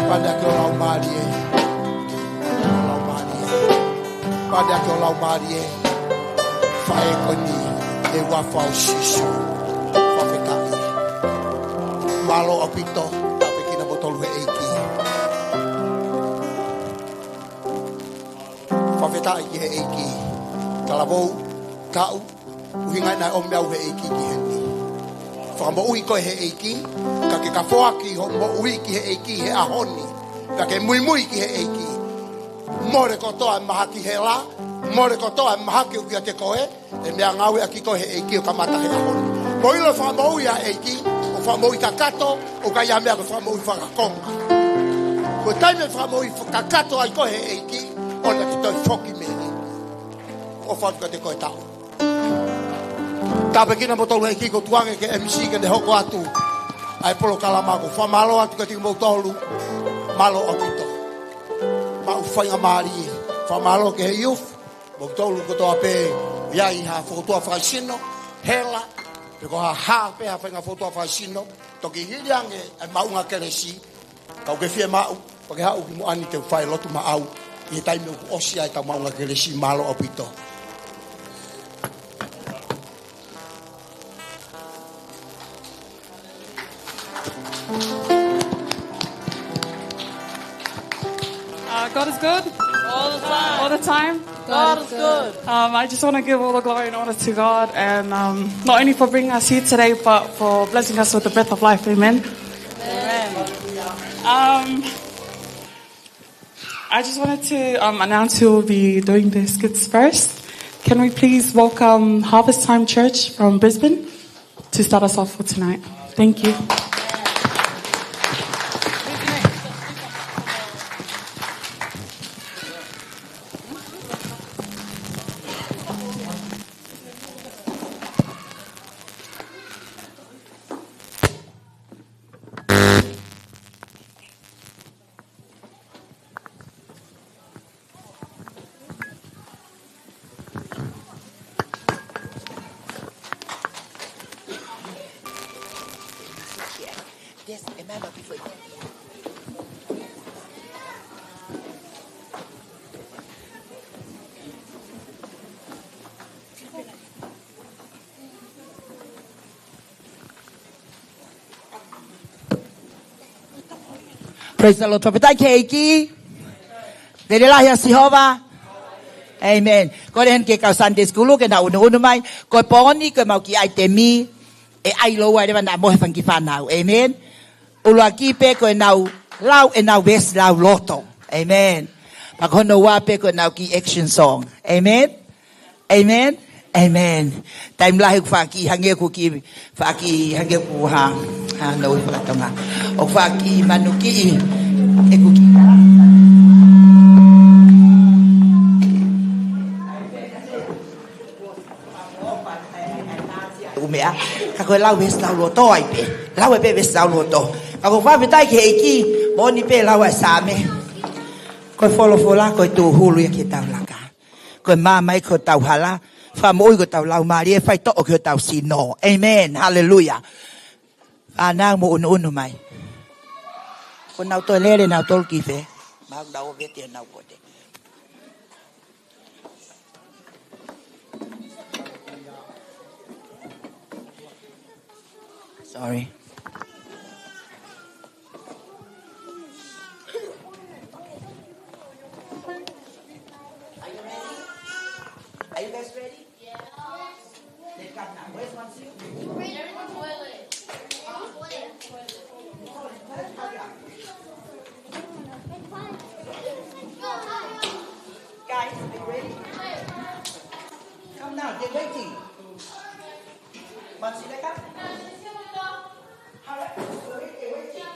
Pane ʻaki ho laumālie. Laumālie. Pane ʻaki ho laumālie. Faʻē ko eni ʻi he huafa ʻo Sīsū. Fakafetaʻi. Mālō ʻaupito. Tāpuekina kimoutolu ʻe he ʻEiki. Fakafetaʻi ki he ʻEiki. Talavou, kau, ʻuhinga ia naʻe ʻomi au ʻe he ʻEiki ki heni. Fakamoʻui koe ʻe he ʻEiki, ka ke ka foaki hoʻo moʻui ki he ʻEiki he ʻaho ni, ka ke muimui ki he ʻEiki. Mole kotoa e mahaki hela, mole kotoa e mahaki ʻoku ʻiate koe, ʻe meʻangāueʻaki koe ʻe he ʻEiki ʻo kamata he ʻaho ni. Mou ʻilo e fakamoʻui ʻa e ʻEiki, ʻoku fakamoʻui kakato, ʻoku ʻikai ha meʻa ko e fakamoʻui fakakonga. Ko e taimi ʻe fakamoʻui kakato ai koe ʻe he ʻEiki, ʻoua te ke toe foki mei heni. ʻOfa atu kiate koe, tau. Tāpuekina kimoutolu ʻe he ʻEiki, ʻoku ou tuku ange ki he M C ke ne hoko atu ʻa e polokalama. ʻOku ou fakamālō atu kiate kimoutolu. Mālō ʻaupito. Maʻu faingamālie. Fakamālō ki he youth. Kimoutolu kotoa pē ʻoku ʻi ai ha fautua fakaesino, hela, pe ko ha hā pē ha faʻahinga fautua fakaesino, toki hili ange e maʻunga kelesi, ka ʻoku ke fiemaʻu, pea ke haʻu ki muʻa ni te u fai e lotu maʻau, ʻi he taimi ʻoku ʻosi ai ʻetau maʻunga kelesi. Mālō ʻaupito. Uh, God is good. All the time. All the time. God is good. Um, I just want to give all the glory and honor to God, and, um, not only for bringing us here today, but for blessing us with the breath of life. Amen. Amen. Um, I just wanted to, um, announce who will be doing the skits first. Can we please welcome Harvest Time Church from Brisbane to start us off for tonight? Thank you. Praise the Lord. Fakafetaʻi ki he ʻEiki. Vela lahi ʻa Sihova. Amen. Kole heni ki he kau Sunday school ke nau ʻunuʻunu mai. Ko e pō ni, ko ʻemau kiʻi ʻaitemi, ʻe ʻai lōua leva naʻa mohe fanga kiʻi fānau. Amen. ʻUluaki pē ko ʻenau lau ʻenau veesi lauloto. Amen. Pea ko hono ua pē ko ʻenau kiʻi action song. Amen. Amen. Amen. Taimi lahi ʻoku faʻa kiʻi hangē ʻoku kiʻi, faʻa kiʻi hangē ʻoku ha, ha, no, ʻi fakatonga. ʻOku faʻa kiʻi manukiʻi ʻeku kiʻi ʻū meʻa. Ka ko e lau veesi lauloto ai pē. Lau ai pē veesi lauloto. Ka ʻoku ou fakafetaʻi ki he ʻEiki, moʻoni pē lau ʻa e Saame. Ko e folofola ko e tūhulu ia ki heʻetau laka. Ko e maama ia ki hotau hala. Fakamoʻui ki hotau laumālie, faitoʻo ki hotau sino. ʻĒmeni. Haleluia. Fānau, mou ʻunuʻunu mai. Kuo nau toe lele nautolu ki fē? Mahalo nau ō vete honau pote. Sorry. Are you ready? Are you guys ready? Yes. Let's go now. Where's Matthew? Guys, are you ready? Come now, they're waiting. Matthew, come. Hurry up. They're waiting.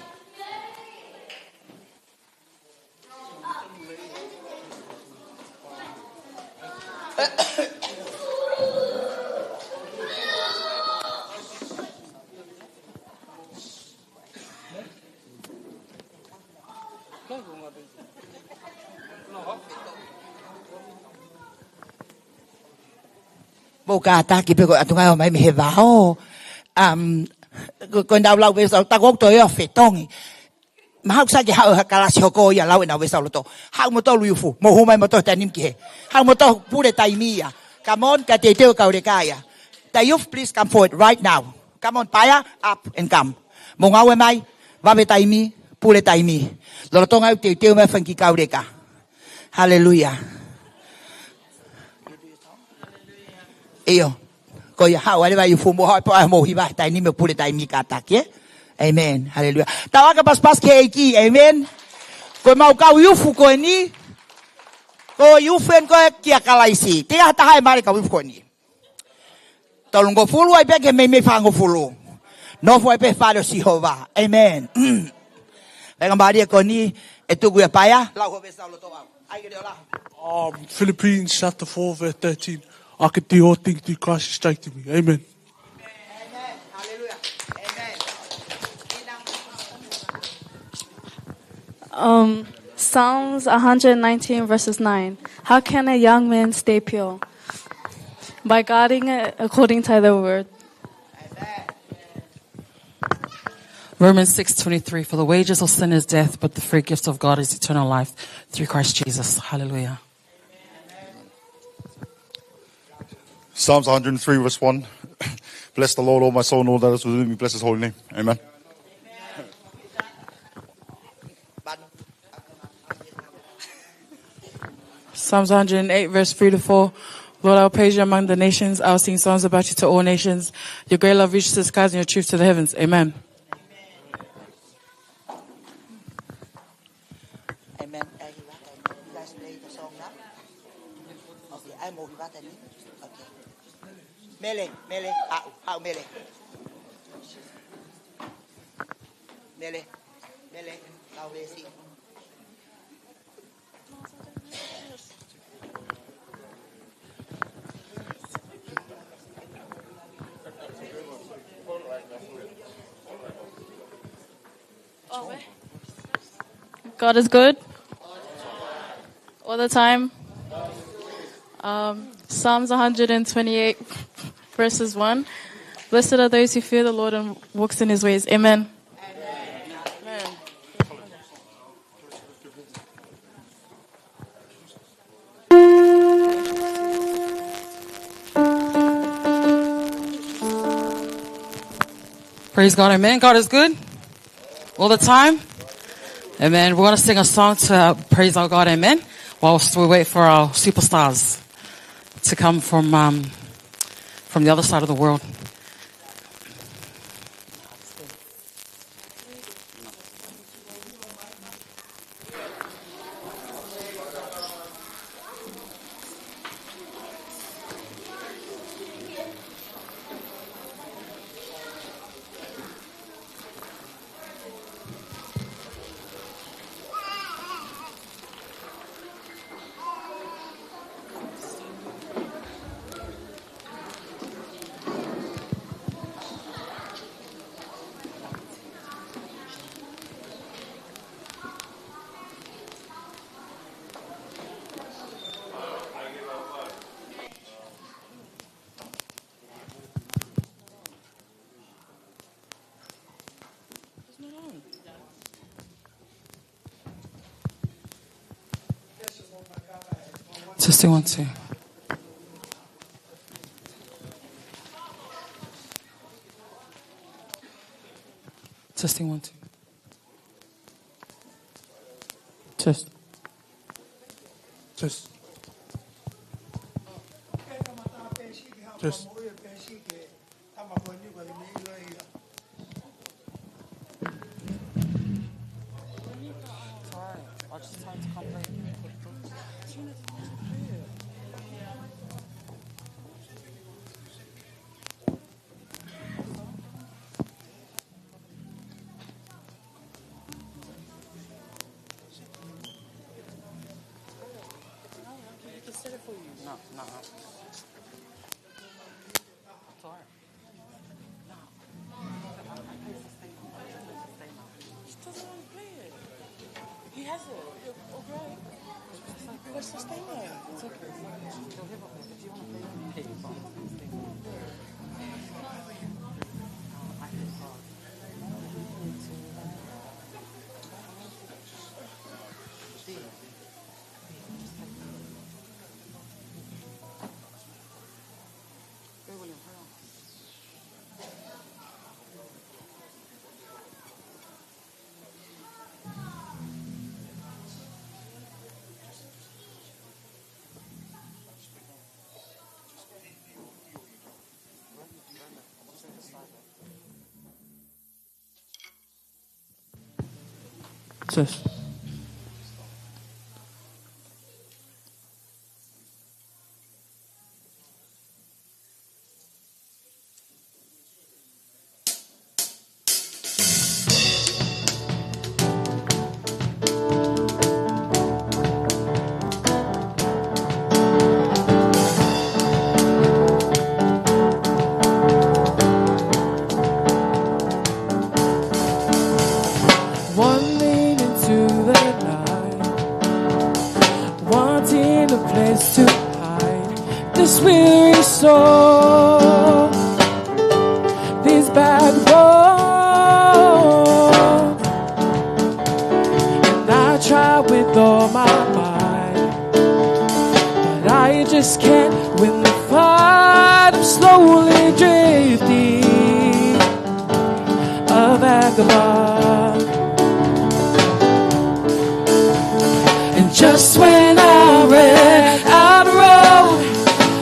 Mou kātaki pē ko e ʻatunga ʻoku ʻomai mei he vao. Um, ko, ko ʻenau lau veesi ʻa e lotu, ko ʻeku toe ʻo fetongi. Mahalo sai ke haʻu ha kalasi hoko ia lau ʻenau veesi ʻa e lotu. Haʻu moutolu youth, mou hū mai moutolu he taimi ni ki hē. Haʻu moutolu pule taimi ia. Come on, ka teuteu e kau leka ia. The youth, please come forward right now. Come on, Paea, up and come. Mou ngāue mai, vave taimi, pule taimi. Lolotonga ʻeku teuteu mai e fanga kiʻi kau leka. Haleluia. ʻIo. Ko ia, haʻu ā leva youth, mou haʻu pē ʻo mou hiva he taimi ni mo pule taimi kātaki, ē? ʻĒmeni. Haleluia. Tau ʻā ka pasipasi ki he ʻEiki. ʻĒmeni. Ko ʻemau kau youth ko eni. Ko e youth eni ko ē kia Kalaisi. Te ʻi ai ha taha ʻe mali kau youth ko eni? Tolungofulu ai pē ki he meimei fāngofulu. Nofo ai pē he fale ʻo Sihova. ʻĒmeni. Faingamālie ko eni ʻe tuku ia Paea, lau ho veesi ʻa e lotu ʻau. ʻAi ke leo la. Um, Philippians chapter four, verse thirteen. I can do all things through Christ who strengthens me. Amen. ʻĒmeni. Haleluia. ʻĒmeni. Um, Psalms one hundred nineteen, verses nine. How can a young man stay pure? By guarding it according to the word. Romans six twenty-three, for the wages of sin is death, but the free gift of God is eternal life through Christ Jesus. Hallelujah. Psalms one hundred three, verse one. Bless the Lord, O my soul, and all that is within me, bless his holy name. Amen. Psalms one hundred eight, verse three to four. Lord, I will praise you among the nations. I will sing songs about you to all nations. Your great love reaches to the skies and your truth to the heavens. Amen. Amen. Ē, hiva, ē, you guys play the song now? Okay, ʻai mou hiva eni. Okay. Mele, Mele, haʻu, haʻu Mele. Mele, Mele, lau veesi. God is good. All the time. Um, Psalms one hundred twenty-eight, verses one. Blessed are those who fear the Lord and walks in his ways. Amen. Amen. Praise God, amen. God is good. All the time. Amen. We're gonna sing a song to, uh, praise our God, amen, whilst we wait for our superstars to come from, um, from the other side of the world. Testing one, two. Testing one, two. Test. Test. Test. Sorry, I just tried to come back. No, no, no. Sorry. No. He doesn't want to play it. He has it. Okay. What's the statement? It's okay. He'll have it. If you want to play it, you can play it. Test. Wandering into the night, wanting a place to hide this weary soul, these bad roads. And I try with all my might, but I just can't win the fight. I'm slowly drifting, a vagabond. And just when I ran out of road,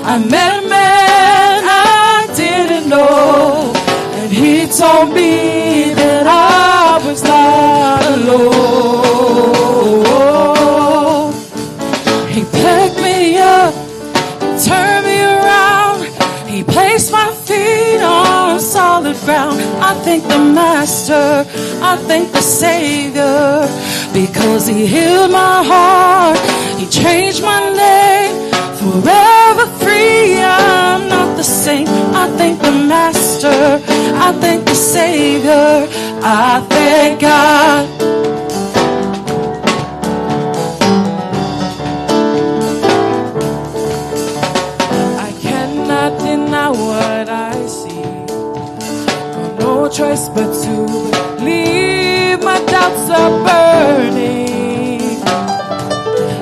I met a man I didn't know, and he told me that I was not alone. He picked me up, he turned me around, he placed my feet on solid ground. I thank the Master, I thank the Savior, because he healed my heart, he changed my name. Forever free, I'm not the same. I thank the Master, I thank the Savior, I thank God. I cannot deny what I see. Got no choice but to believe. My doubts are burning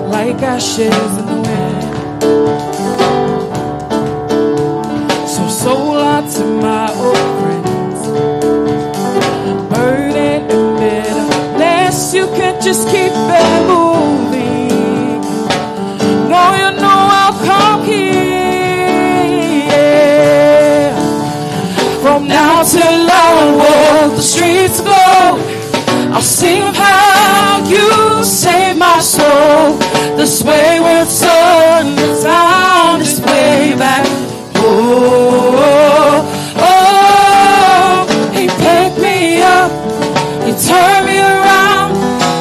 like ashes in the wind. So sold out to my old friends. Burden and bitterness, you can't just keep it moving. No, you know I'll come here. From now till I walk the streets of gold, I'll sing of how you saved my soul. This wayward son has found his way back. Oh, oh, he picked me up, he turned me around,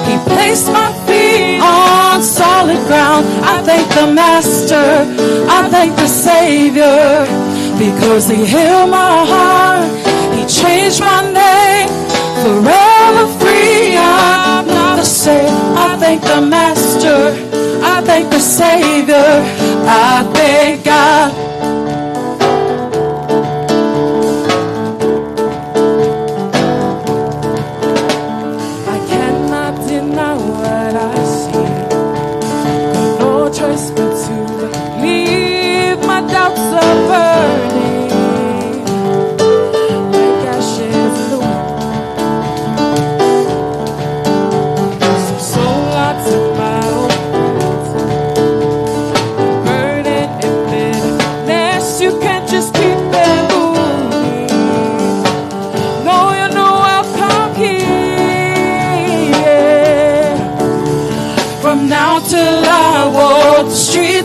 he placed my feet on solid ground. I thank the Master, I thank the Savior, because he healed my heart, he changed my name. Forever free, I'm not the same. I thank the Master, I thank the Savior, I thank God. I cannot deny what I see. Got no choice but to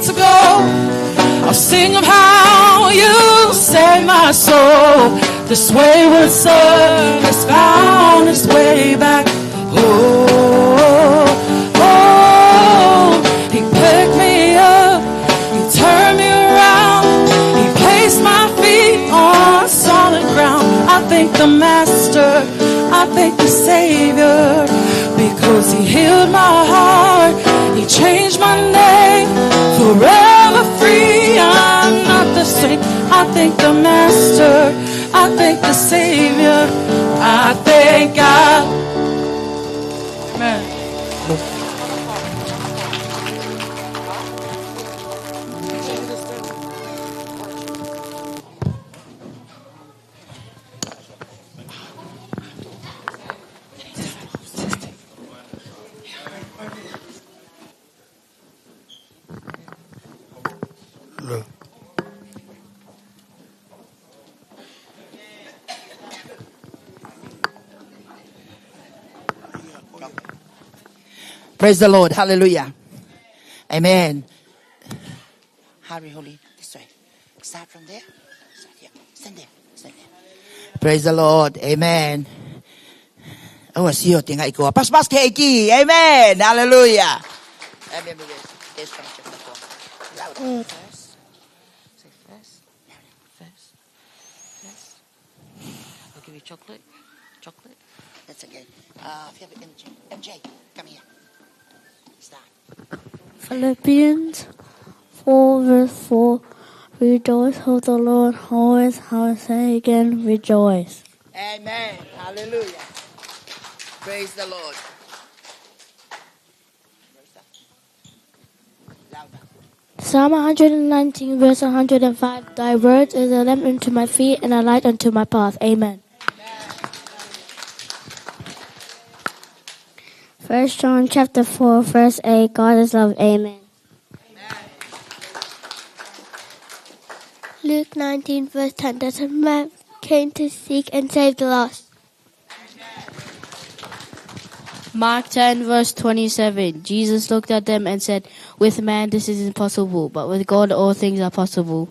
ago. I'll sing of how you saved my soul. This wayward son has found his way back home. Oh, he picked me up, he turned me around, he placed my feet on solid ground. I thank the master, I thank the Savior, because he healed my heart, he changed my name. Forever free, I'm not the same. I thank the master, I thank the Savior, I thank God. Amen. Praise the Lord. Hallelujah. Amen. Hurry, Holy. This way. Start from there. Start here. Stand there. Stand there. Praise the Lord. Amen. Oh, I see you. Tinggal ikut. Pas, pas ke iki. Amen. Hallelujah. Amen. Yes, yes, come, come, come. Loud. Mm. First. Say first. First. First. I'll give you chocolate. Chocolate. That's okay. Uh, if you have an M J, M J, come here. Start. Philippians four verse four. Rejoice, O the Lord, always. I will say again, rejoice. Amen. Hallelujah. Praise the Lord. Louder. Psalm one hundred nineteen, verse one hundred five. Thy word is a lamp unto my feet and a light unto my path. Amen. First John chapter four, verse eight. God is love. Amen. Luke nineteen, verse ten. The Son of Man came to seek and save the lost. Mark ten, verse twenty-seven. Jesus looked at them and said, "With man this is impossible, but with God all things are possible."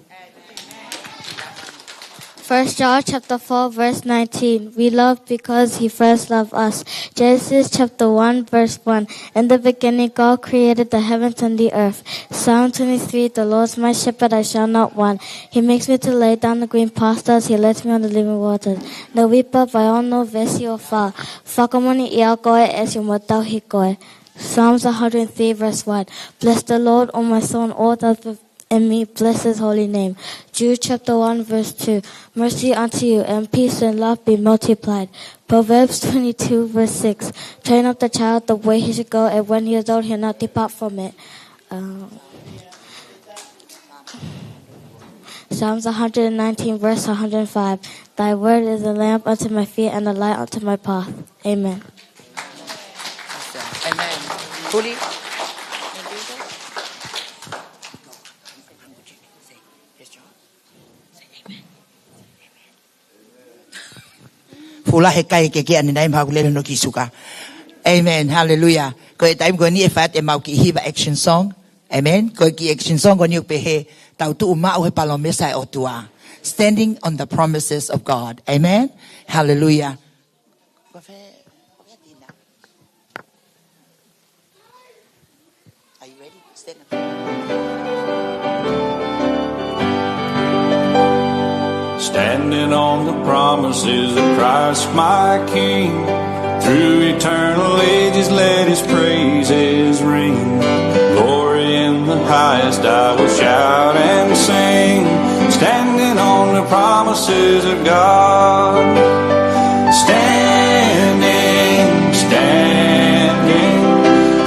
First John chapter four, verse nineteen. We love because he first loved us. Genesis chapter one, verse one. In the beginning, God created the heavens and the earth. Psalm twenty-three, the Lord's my shepherd, I shall not want. He makes me to lie down in green pastures. He leads me on the living waters. No wepa vai ono vesi o fa. Fakamoʻoni ʻia koe ʻEsi mo tauhi koe. Psalms one hundred three, verse one. Bless the Lord, O my soul, and all that is within me, bless his holy name. Jude chapter one, verse two. Mercy unto you, and peace and love be multiplied. Proverbs twenty-two, verse six. Train up the child the way he should go, and when he is old, he'll not depart from it. Um, Psalms one hundred nineteen, verse one hundred five. Thy word is a lamp unto my feet and a light unto my path. Amen. Amen. Fully. Fula he kai ke ke ani nai maha kulele no ki suka. Amen. Hallelujah. Ko e taimi ko eni ʻe fai atu ʻemau kiʻi hiva action song. Amen. Ko e kiʻi action song ko eni ʻoku pehē, tau tuʻu maʻu he palōmesi ʻa e ʻOtua. Standing on the promises of God. Amen. Hallelujah. Are you ready? Stand up. Standing on the promises of Christ my King. Through eternal ages let his praises ring. Glory in the highest I will shout and sing. Standing on the promises of God. Standing, standing,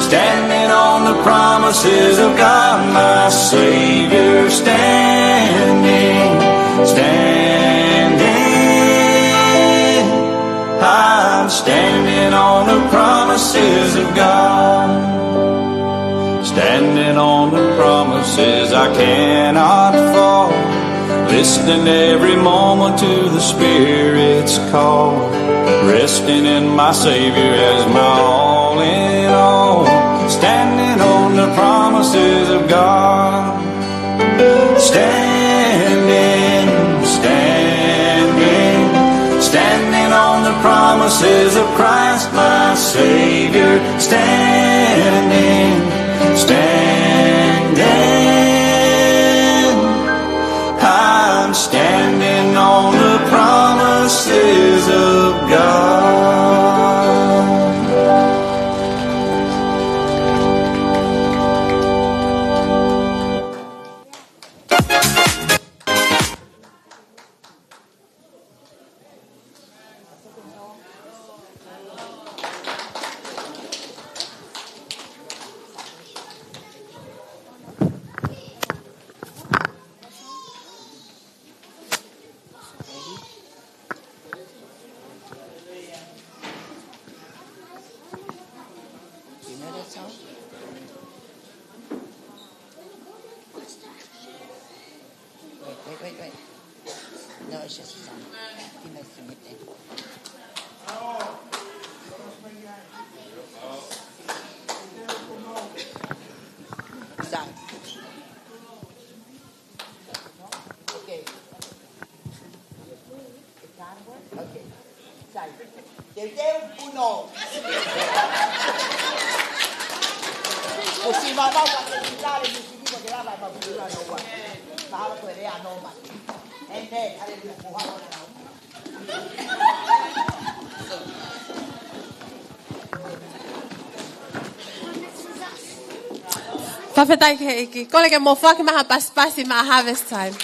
standing on the promises of God, my Savior. Standing, standing, I'm standing on the promises of God. Standing on the promises I cannot fall. Listening every moment to the Spirit's call. Resting in my Savior as my all in all. Standing on the promises of God. Standing, standing, standing on the promises of Christ my Savior. Standing, standing, I'm standing on the promises of God. You know that song? Wait, wait, wait, wait. No, it's just a song. You know, sing it then. Sorry. Okay. Okay. Sai. Teuteu uno. Kusi mamau ka te kitale ni sini ko te lava ma pula no wa. Mahalo ko e lea no ma. Amen. Hallelujah. Ko hao na. Fakafetaʻi ki he ʻEiki. Kole ke mou foaki mai ha pasipasi maʻa Harvest Time.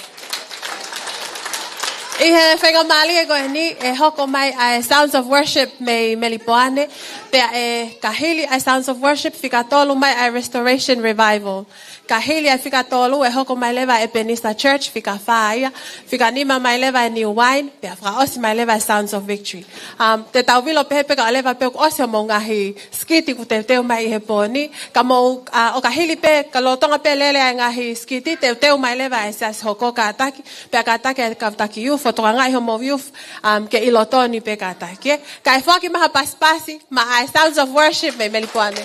ʻI he faingamālie ko eni, ʻe hoko mai ʻa e Sounds of Worship mei Melipoane, pea ʻe ka hili ʻa e Sounds of Worship, fika tolu mai ʻa e Restoration Revival. Ka hili ʻa e fika tolu, ʻe hoko mai leva ʻa e Ebenezer Church, fika fā ia, fika nima mai leva ʻa e New Wine, pea fakaʻosi mai leva ʻa e Sounds of Victory. Um, te tau vilo pehē pē kae ʻoua leva pē kuo ʻosi hoʻomou ngaahi sikiti kuo teuteu mai ʻi he pō ni. Ka mou, ʻa, ʻo ka hili pē, ka lolotonga pē lele ʻa e ngaahi sikiti, teuteu mai leva ʻe he siasi hoko kātaki, pea kātaki ʻa e kau taki youth, ʻo tokangaʻi hoʻomou youth, um, ke ʻilo tonu pē kātaki, ē. Kae foaki mai ha pasipasi, maʻa e Sounds of Worship mei Melipoane.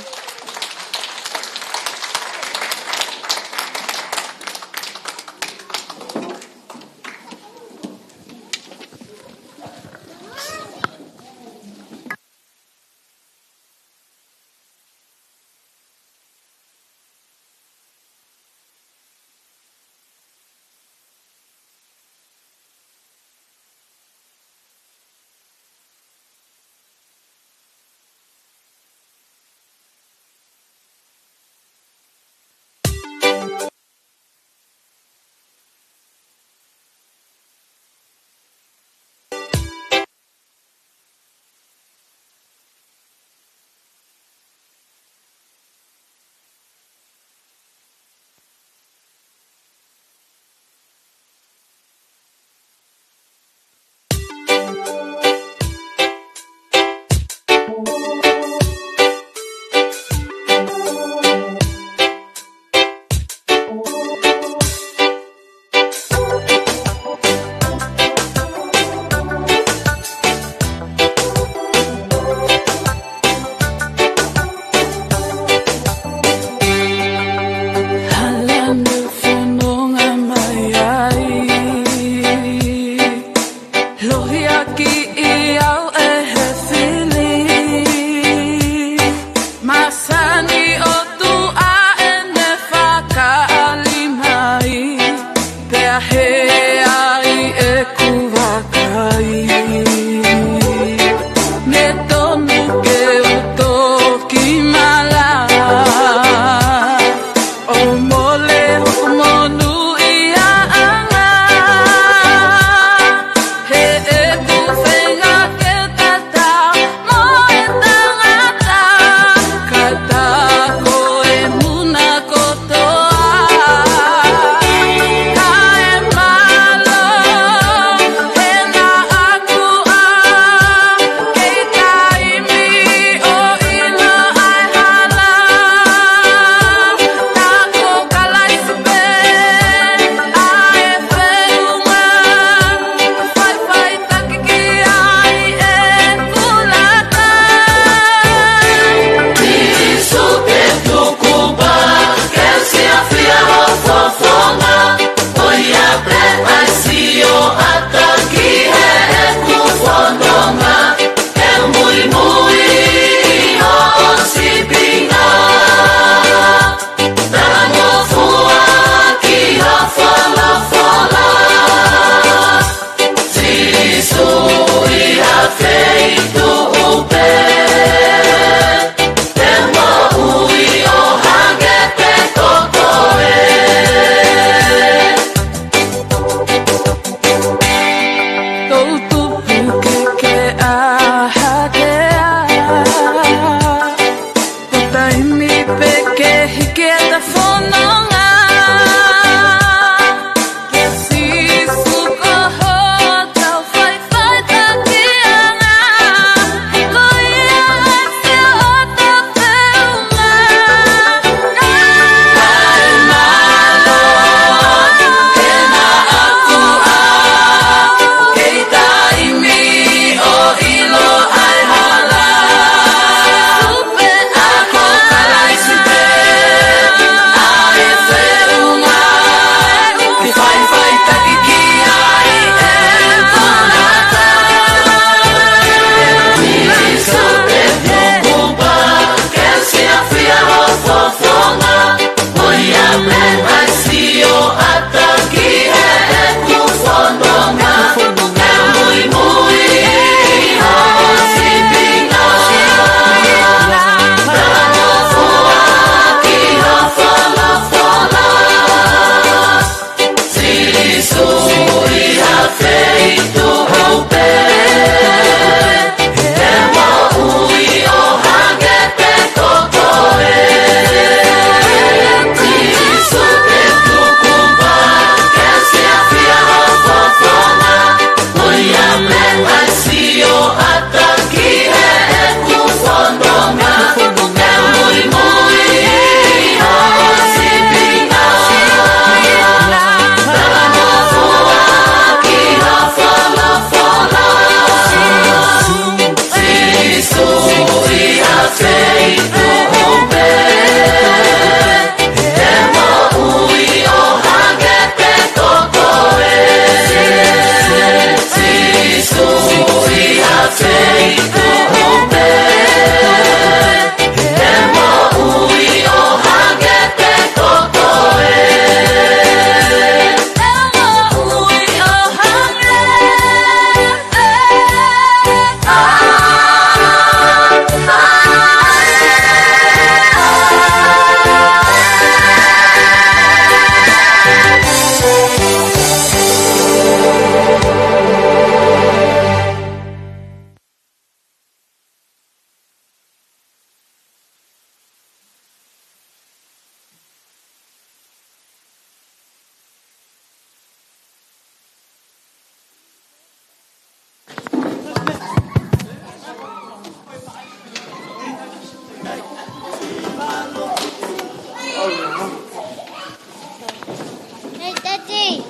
Hey,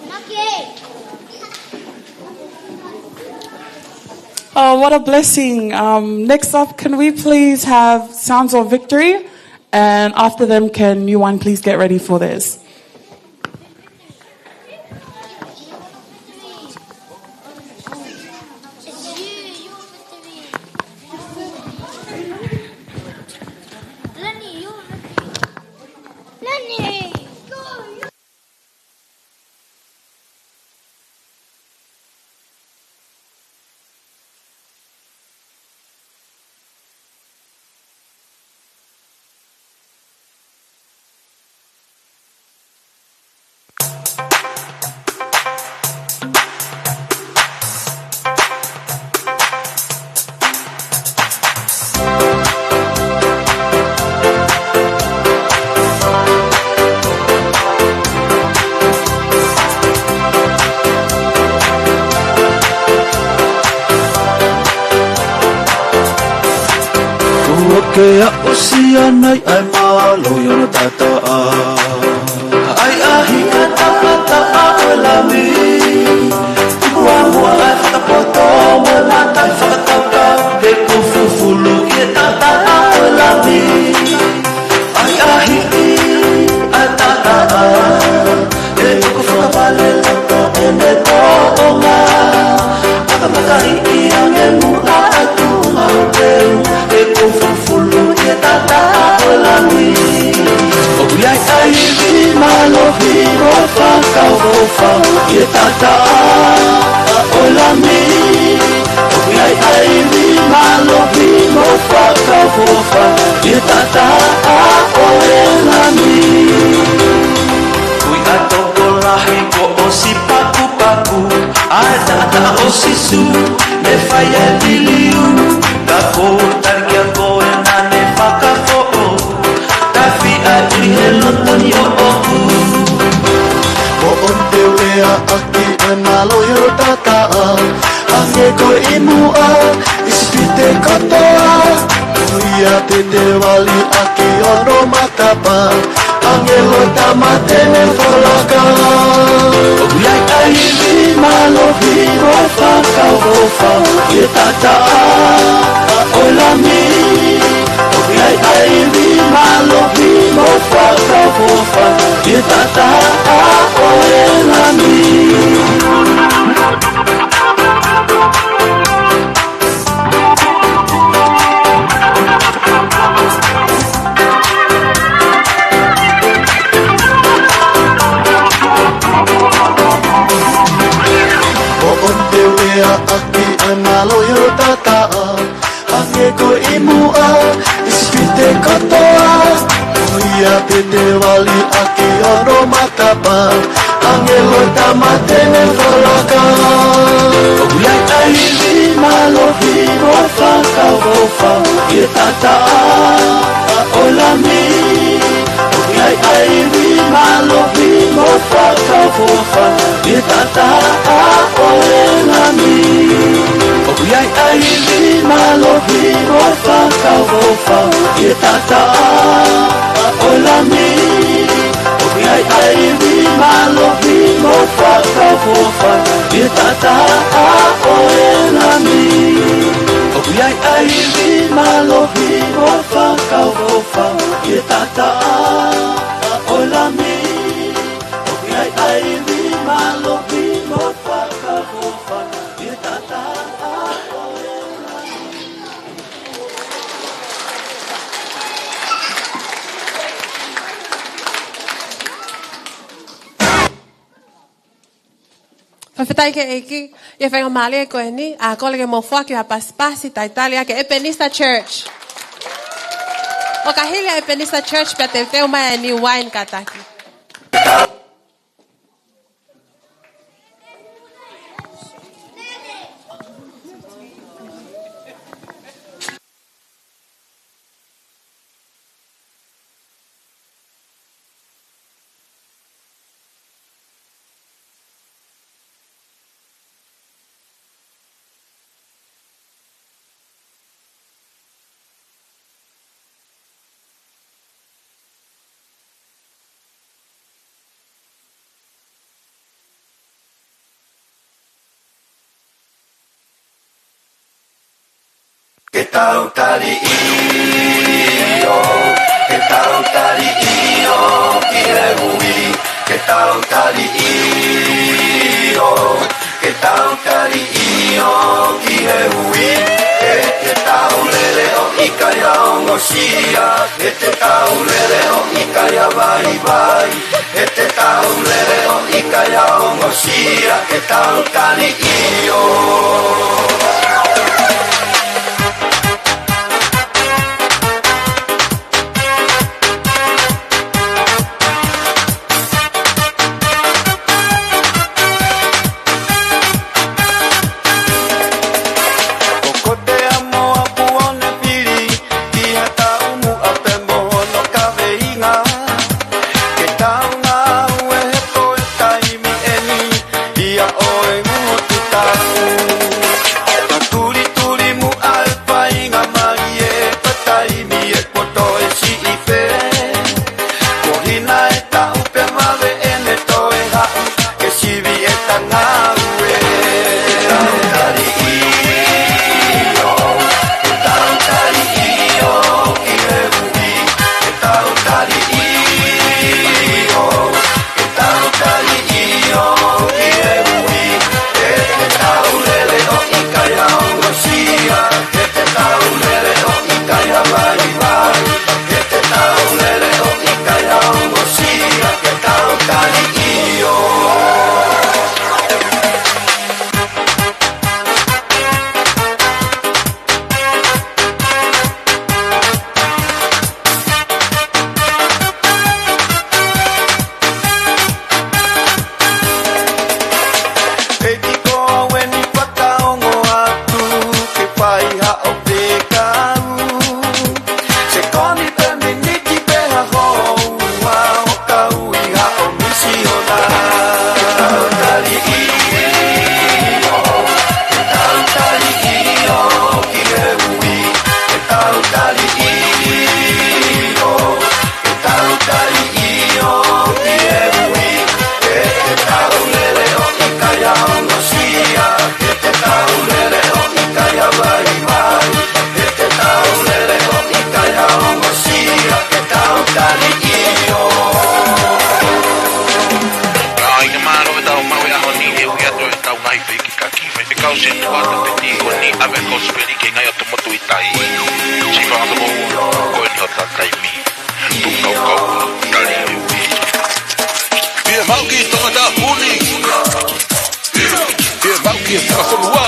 Maki. Oh, what a blessing. Um, next up, can we please have Sounds of Victory? And after them, can New Wine please get ready for this? Kuo ke aʻusia nai ʻa e mālohi ʻo hono taʻataʻa? ʻAi ʻahiʻahi ʻa e taʻataʻa ʻo e Lami. Tuku ā muʻa ʻa e fakapoto mo e mata fakatauka, he kuo fufulu ʻi he taʻataʻa ʻo e Lami. ʻAi ʻahiʻahi ʻa e taʻataʻa, he ʻoku fakavaleloto ʻene tōʻonga. Makamakaʻi ange muʻa ʻa e tuʻunga ʻo e peu, he kuo fufulu ʻi he taʻataʻa ʻo e Lami. ʻOku ʻi ai ʻa e ivi, mālohi mo e fakaʻofoʻofa ʻi he taʻataʻa ʻo e Lami. ʻOku ʻi ai ʻa e ivi, mālohi mo e fakaʻofoʻofa ʻi he taʻataʻa ʻo e Lami. Ui ʻa e tokolahi kuo ʻosi pakupaku, ʻa e taʻataʻa ʻo Sīsū ne fai e liliu. Ka ko e tali kia koe naʻa ne fakafoʻou, tafi ʻa e ʻuli he loto ni ʻoʻoku. Moʻoni te u lea ʻaki ʻa e mālohi ʻo e taʻataʻa, hangē ko e ʻi muʻa ʻi ʻIsipite kotoa. Ko ia te te vali ʻaki hono matapā, hangē ko e tama te ne fakalaka. ʻOku ʻi ai ʻa e ivi, mālohi mo e fakaʻofoʻofa ʻi he taʻataʻa ʻo e Lami. ʻOku ʻi ai ʻa e ivi, mālohi mo e fakaʻofoʻofa ʻi he taʻataʻa ʻo e Lami. Moʻoni te u lea ʻaki ʻa e mālohi ʻo e taʻataʻa, hangē ko e ʻi muʻa ʻi ʻIsipite kotoa. Ko ia te te vali ʻaki hono matapā, hangē ko e tama te ne fakalaka. ʻOku ʻi ai ʻa e ivi, mālohi mo e fakaʻofoʻofa ʻi he taʻataʻa ʻo e Lami. ʻOku ʻi ai ʻa e ivi, mālohi mo e fakaʻofoʻofa ʻi he taʻataʻa ʻo e Lami. ʻOku ʻi ai ʻa e ivi, mālohi mo e fakaʻofoʻofa ʻi he taʻataʻa ʻo e Lami. ʻOku ʻi ai ʻa e ivi, mālohi mo e fakaʻofoʻofa ʻi he taʻataʻa ʻo e Lami. ʻOku ʻi ai ʻa e ivi, mālohi mo e fakaʻofoʻofa ʻi he taʻataʻa ʻo e Lami. ʻOku ʻi ai ʻa e ivi, mālohi mo e fakaʻofoʻofa ʻi he taʻataʻa ʻo e Lami. Fakafetaʻi ki he ʻEiki, ʻi he faingamālie ko eni, ʻa ia kole ke mou foaki ha pasipasi talitali ʻaki e Ebenezer Church. ʻO ka hili ʻa e Ebenezer Church pea te u teu mai ʻa e New Wine kātaki. Ke tau tali ʻio, ke tau tali ʻio ki he hui. Ke tau tali ʻio, ke tau tali ʻio ki he hui. He te tau lele ʻo ʻikai ha ongosia. He te tau lele ʻo ʻikai ha vaivai. He te tau lele ʻo ʻikai ha ongosia. Ke tau tali ʻio. Ko Kotea mo Apuone fili ki ha taumuʻa pea mo hono kaveinga. Ke tau ngāue he ko e taimi eni ia ʻo e ngutu taʻu. Ka tulituli muʻa e faingamālie, ko e taimi e poto e siʻi fē. Ko hina e taʻu pea vave ʻene toe haʻu ke sivi e tangau e. Ke tau tali ʻio, ke tau tali ʻio ki he hui. Ke tau tali ʻio, ke tau tali ʻio ki he hui. He te tau lele ʻo ʻikai ha ongosia. He te tau lele ʻo ʻikai ha vaivai. He te tau lele ʻo ʻikai ha ongosia. Ke tau tali ʻio. Peki ko au eni fakaongo atu ke fai haʻo fekau. Sekoni pe miniti pe ha houa ʻo kau ʻi haʻo misiona. Ke tau tali ʻio, ke tau tali ʻio ki he hui. Ke tau tali ʻio, ke tau tali ʻio ki he hui. He te tau lele ʻo ʻikai ha ongosia. He te tau lele ʻo ʻikai ha vaivai. He te tau lele ʻo ʻikai ha ongosia. Ke tau tali ʻio. Kae mālō e tau maʻu e ʻaho ni, e ui atu e tau ngaahi feikikaki, faifekau, setuata, pe tīkoni, ʻave e kosipeli ki he ngaahi ʻotu motu ʻi tai. Siʻi fanga tokoua, ko eni hota taimi. Tuʻu kaukau, tali e ui. Pea maʻu ki Tongatapu ni. Pea maʻu ki Takafonua.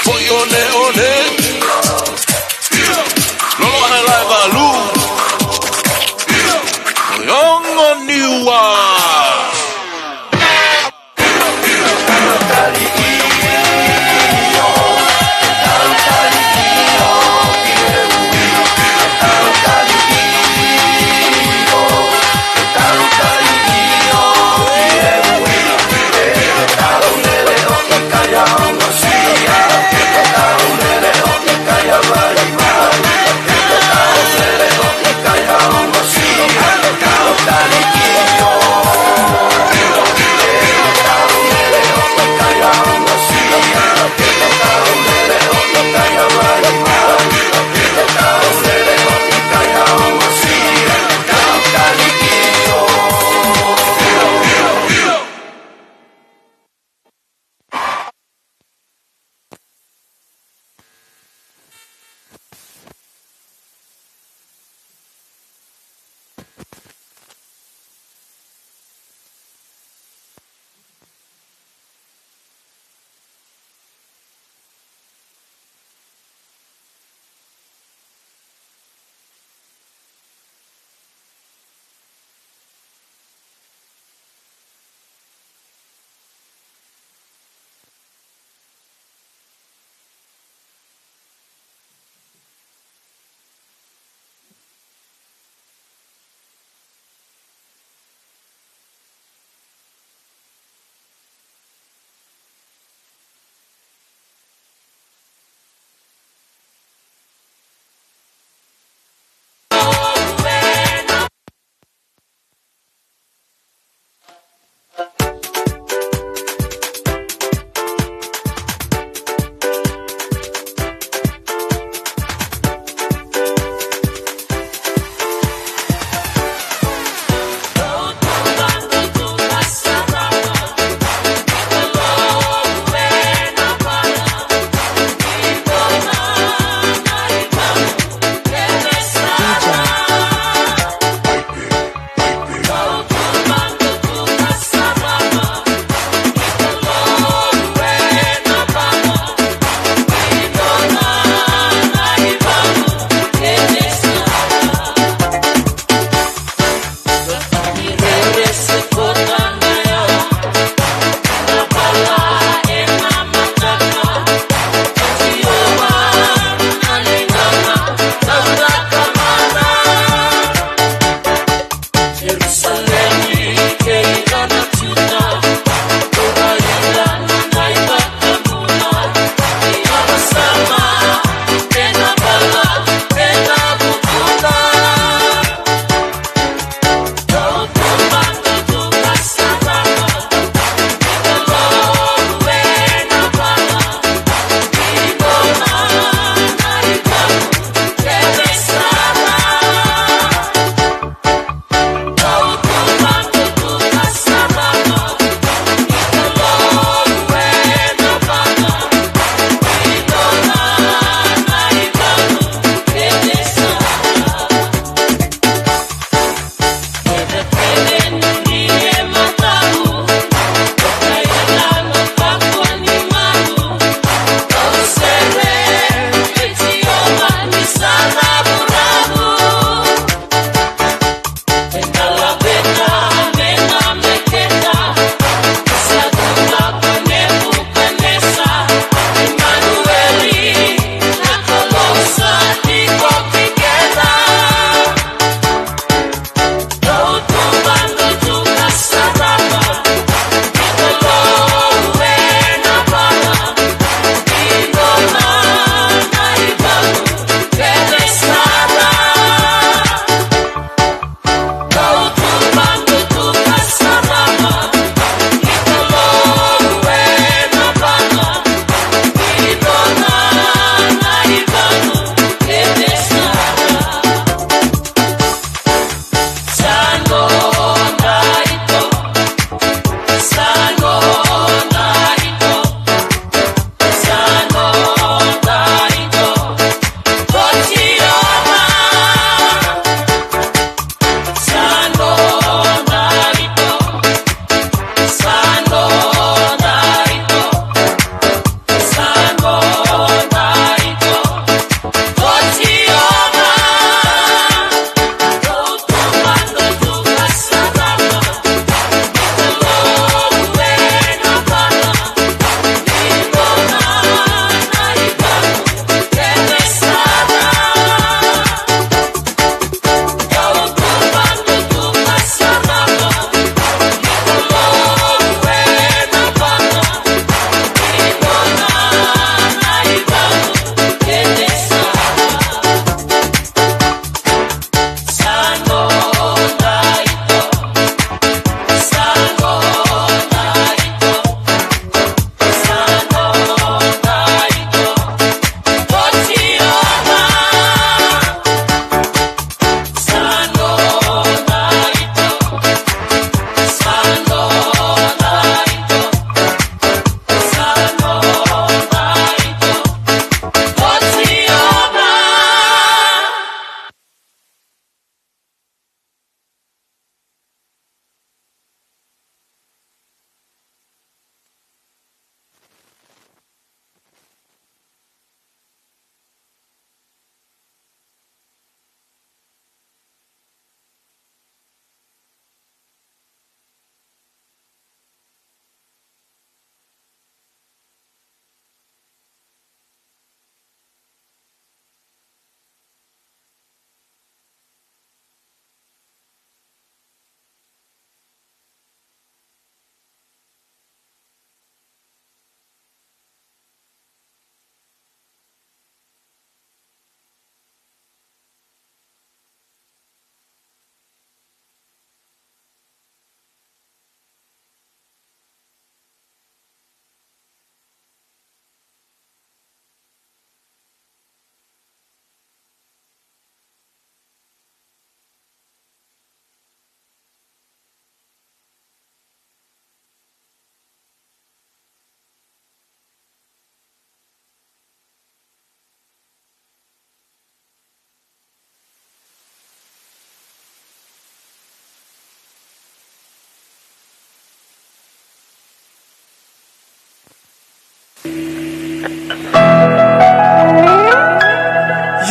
Foʻi ʻoneʻone. Lolo ʻa e laevalu. Ongo Niua.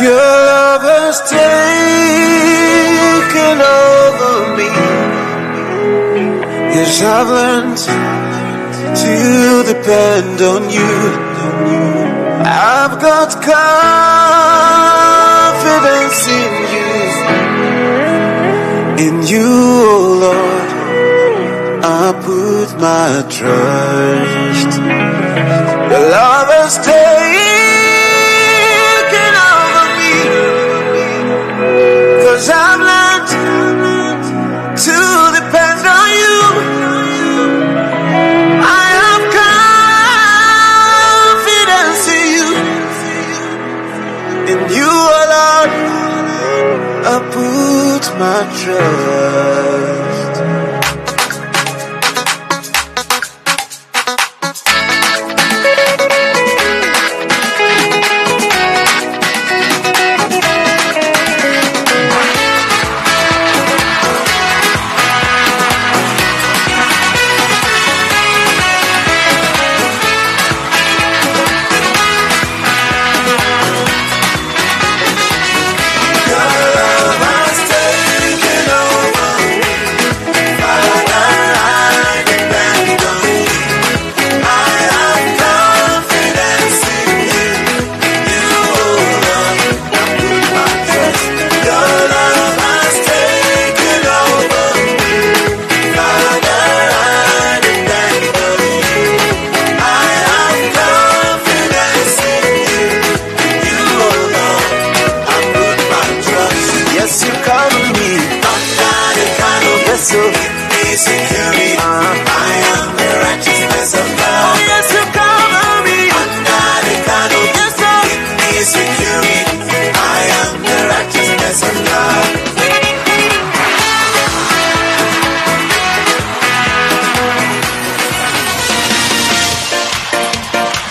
Your love has taken over me. Yes, I've learned to depend on you. I've got confidence in you. In you, oh Lord, I put my trust. Your love has taken over me. 'Cause I've learned to depend on you. I have confidence in you. In you, oh Lord, I put my trust. Yes, you cover me. Yes, you. Be security. I am the righteousness of God. Oh, yes, you cover me. Yes, sir. Be security. I am the righteousness of God.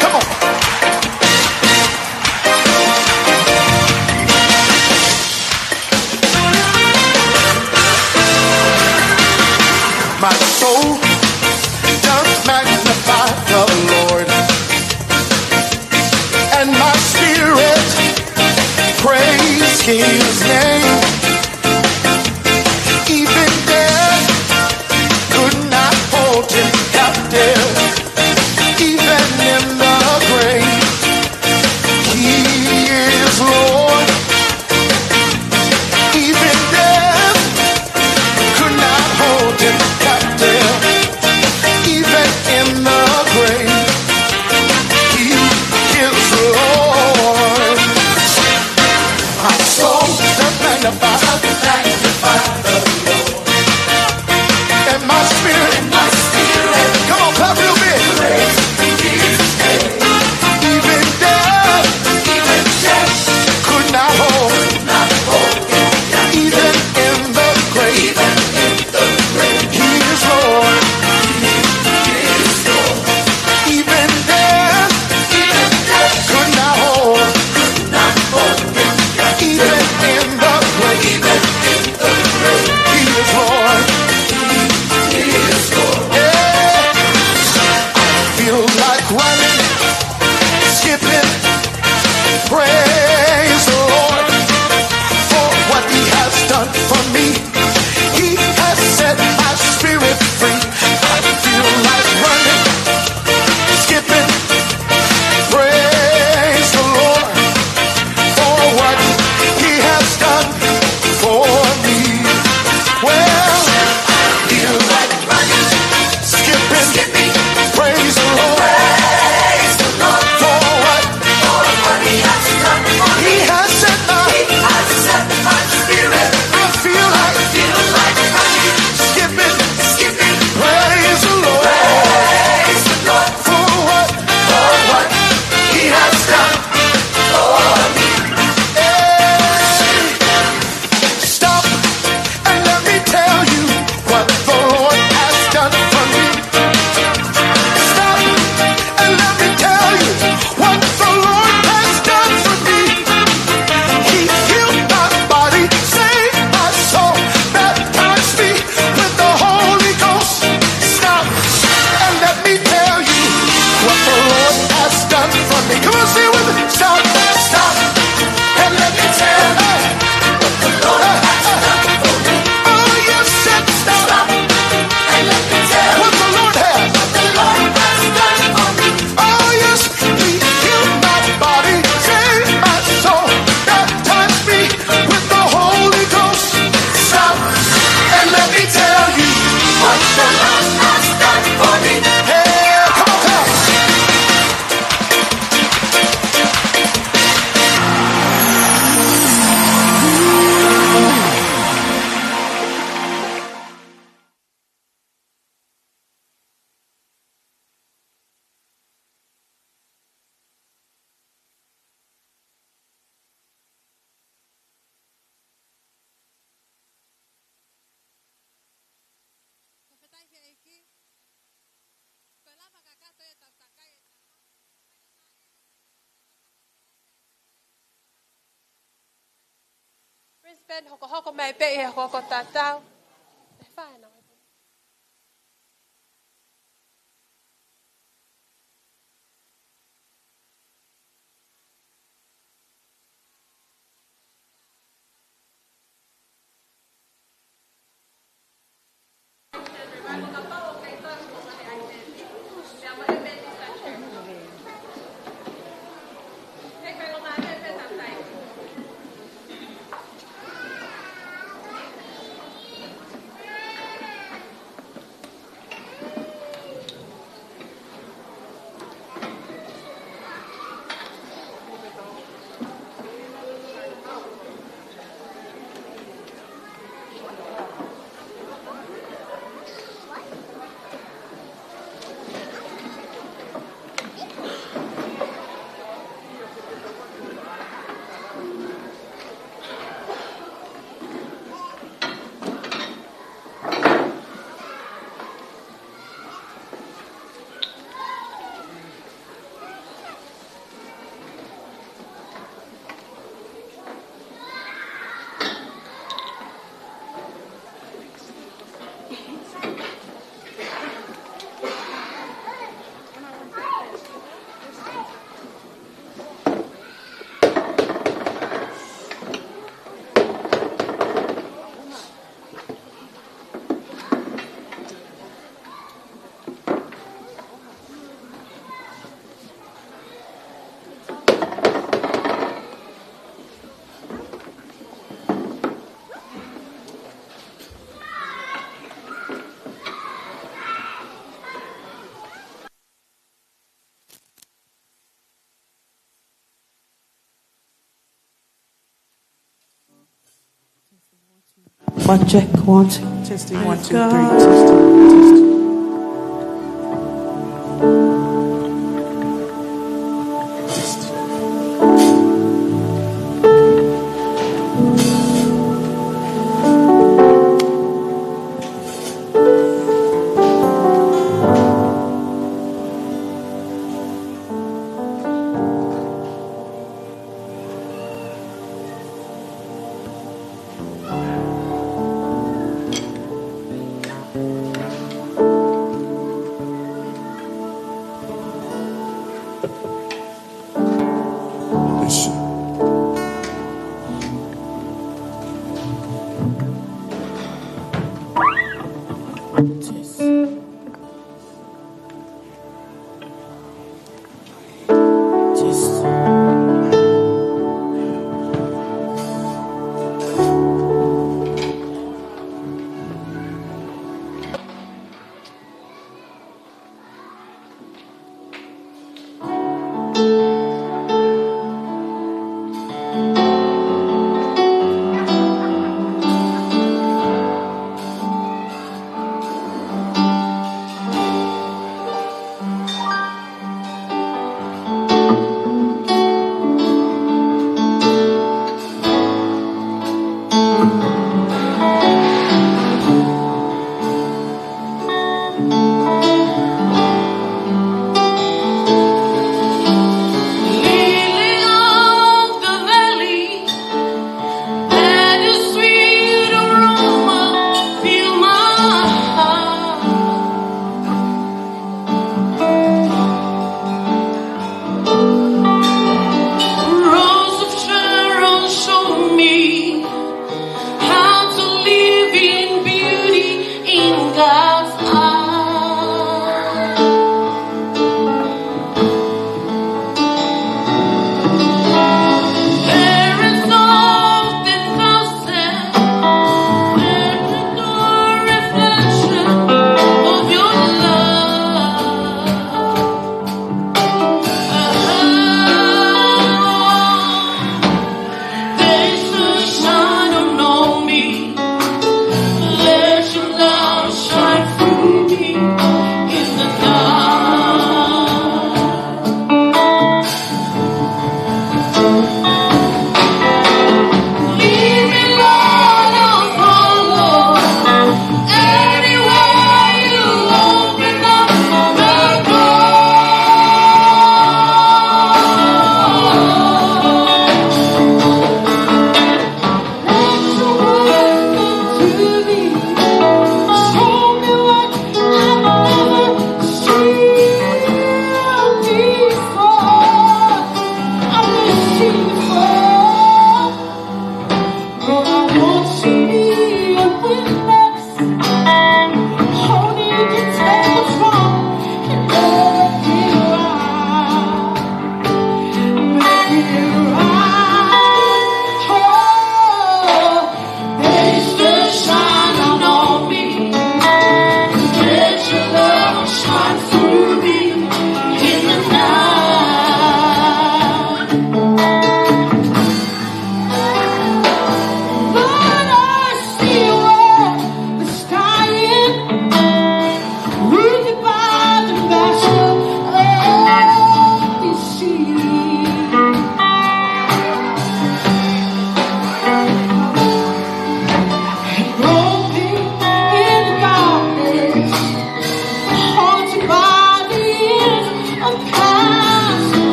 Come on. My soul doth magnify the Lord, and my spirit praise his name. Even death could not hold him captive, even in the grave. He is Lord. Even death could not hold him captive. Even in the grave, he is Lord. My soul doth Peni hokohoko mai pē ʻi he hokohoko tatau. ʻE fai ʻena. Mic check, one, two. Testing, one, two, three. Testing, testing.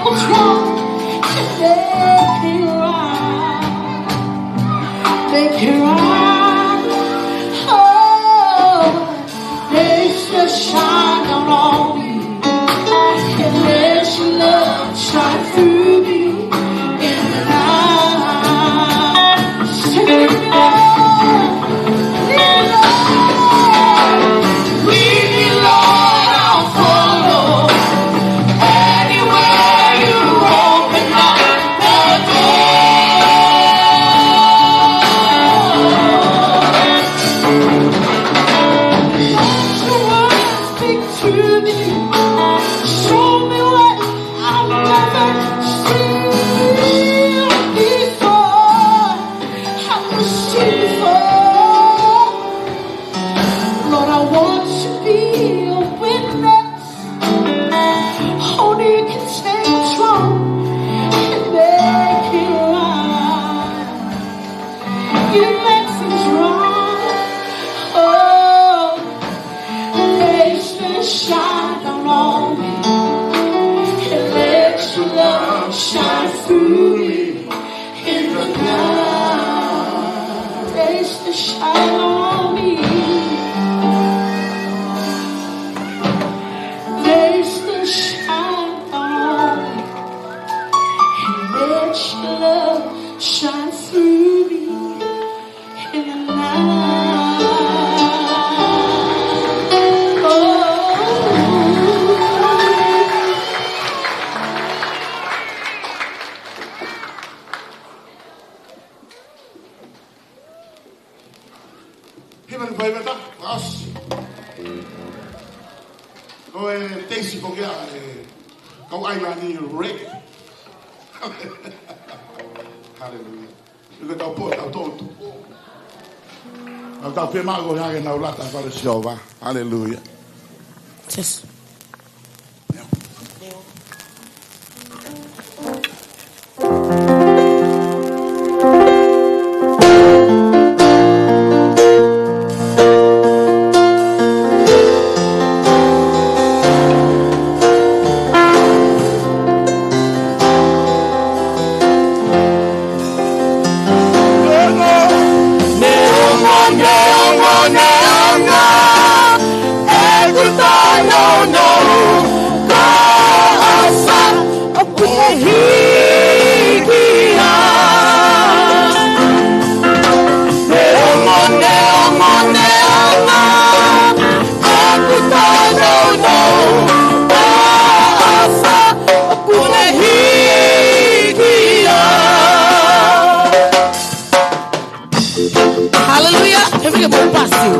Make it right. Make it right. Oh, makes the shine down on me. And makes your love shine through me in the night. Sing it, Lord. Lead me, Lord. Lead me, Lord, I'll follow. Anywhere you open up the door. Let your word speak to me. Show me what I've never seen before. I've never seen before. Lord, I want to be a witness. Only you can take control and make it right. You make things right. Oh, makes the shine down on me. And let your love shine through me in the night. Makes the shine on me. Makes the shine on me. And let your love shine through me in the night. Oh. Hiva ni paiveta, fakaʻosi. Ko e teisi foki ʻa e kau ʻailani reggae. Haleluia. Ika tau po, tau tō tupu. Tau tau pē maʻu ko e hake nau lata fale Sihova. Haleluia. Yes. Neongo, neongo, neongo, ʻeku tōnounou, ko e ʻofa ʻoku ne hiki ai. Neongo, neongo, neongo, ʻeku tōnounou, ko e ʻofa ʻoku ne hiki ai. Haleluia. He vile mo pasi.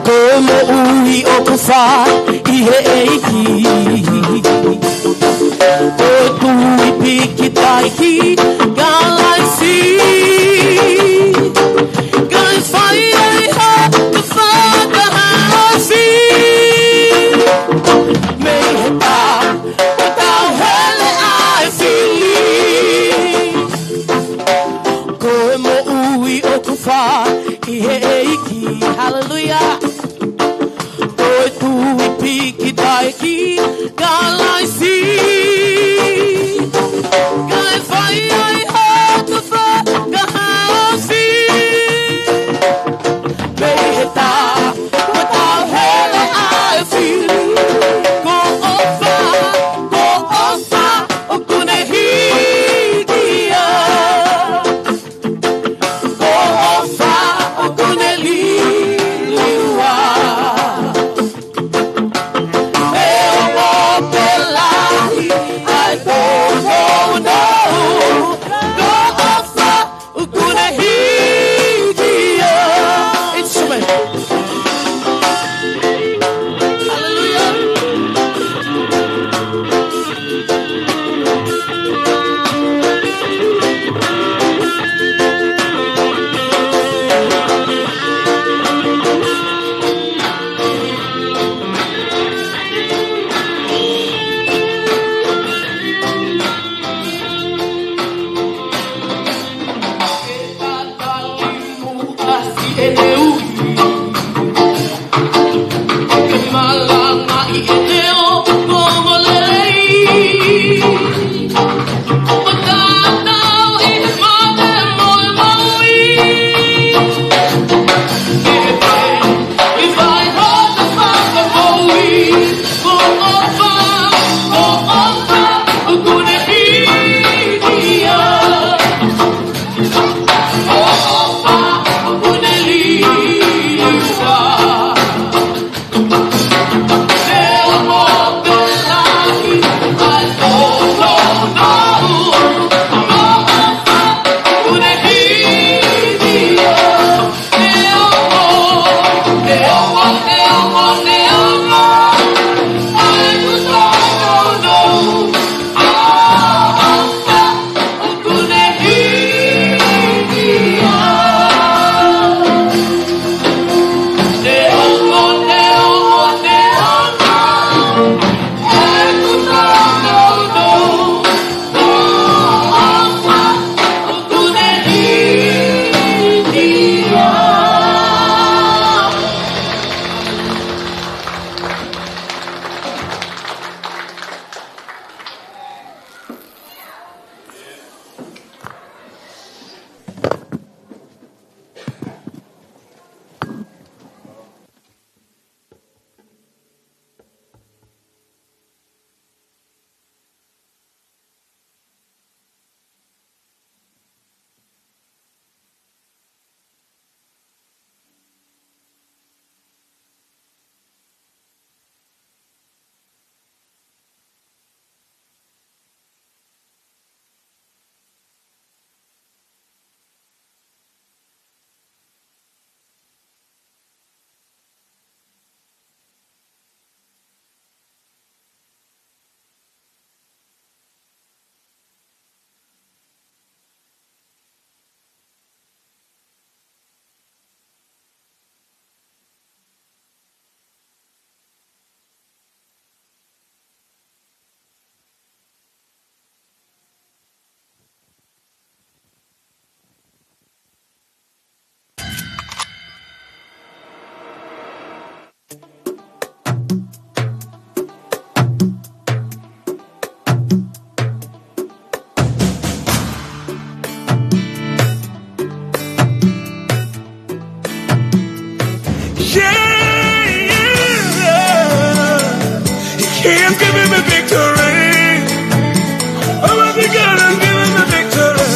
Ko e moʻui ʻoku fai ʻi he ʻEiki. Ko e tui pīkitai ki Kalaisi. Kae fai ai ha fakahaafi. Mei he tā ʻo tauhele ʻa e fili. Ko e moʻui ʻoku fai ʻi he ʻEiki. Haleluia. Ko e tui pīkitai ki Yeah, yeah, yeah. He has given me victory. Oh, my God has given me victory.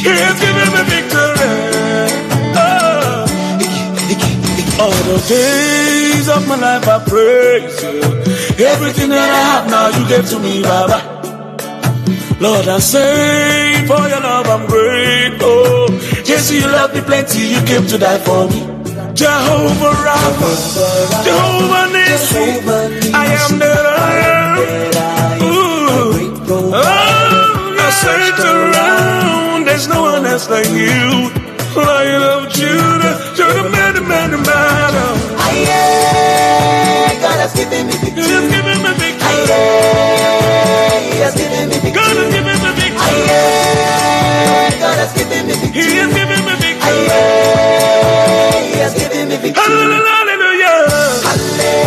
He has given me victory. Oh. All the days of my life I praise you. Everything that I have now you gave to me, Baba. Lord, I say for your love I'm grateful. Jesus, you love me plenty, you came to die for me. Jehovah Rapha, Jehovah Nissi, I am that I am. Ooh. Oh, I search around, there's no one else like you. Lion of Judah, you're the man, the man, the man. Aye, God has given me victory. He has given me victory. Aye, He has given me victory. God has given me victory. Aye, God has given me victory. He has given me victory. Aye, He has given me victory. Hallelujah, hallelujah.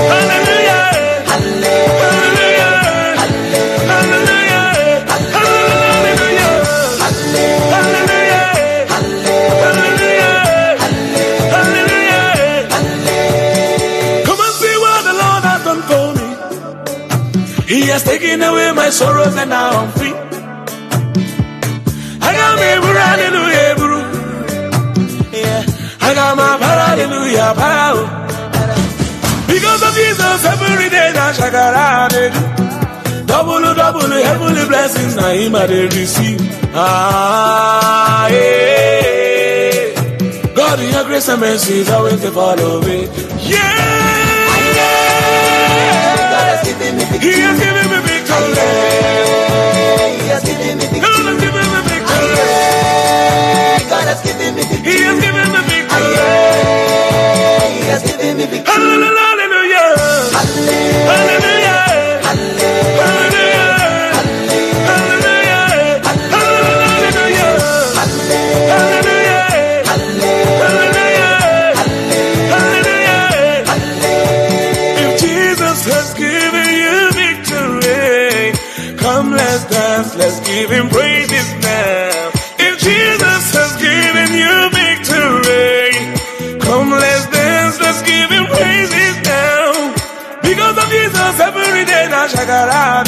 Hallelujah. Hallelujah. Hallelujah. Hallelujah. Hallelujah. Hallelujah. Come and see what the Lord has done for me. He has taken away my sorrows and now I'm free. I got my hallelujah, bro. Yeah. I got my hallelujah, power. Because of Jesus, every day na shakara. Double, double, heavenly blessings na him I dey receive. Ah, yeah. God, your grace and mercy is always to follow me. Yeah. God has given me victory. He has given me victory. He has given me victory. God has given me victory. God has given me victory. He has given me victory. He has given me victory. Hallelujah. Hallelujah. Hallelujah. If Jesus has given you victory, come, let's dance, let's give him praises now. If Jesus has given you victory, come, let's dance, let's give him praises now. Because of Jesus, every day na shakara.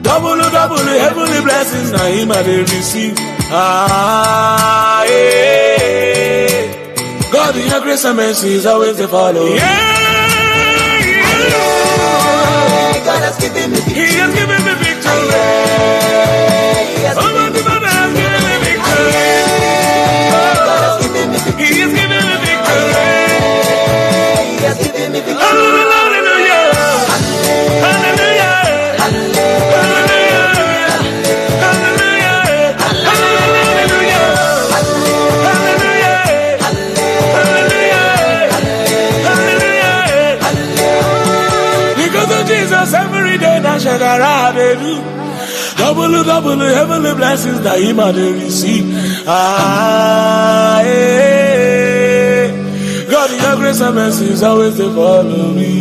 Double, double, heavenly blessings na him I dey receive. Ah, yeah. God, your grace and mercy is always to follow. Yeah, yeah. God has given me victory. He has given me victory. He has given me victory. He has given me victory. He has given me victory. Hallelujah. Hallelujah. Because of Jesus, every day na shakara dey do. Double, double, heavenly blessings na him I dey receive. Ah, eh. God, your grace and mercy is always to follow me.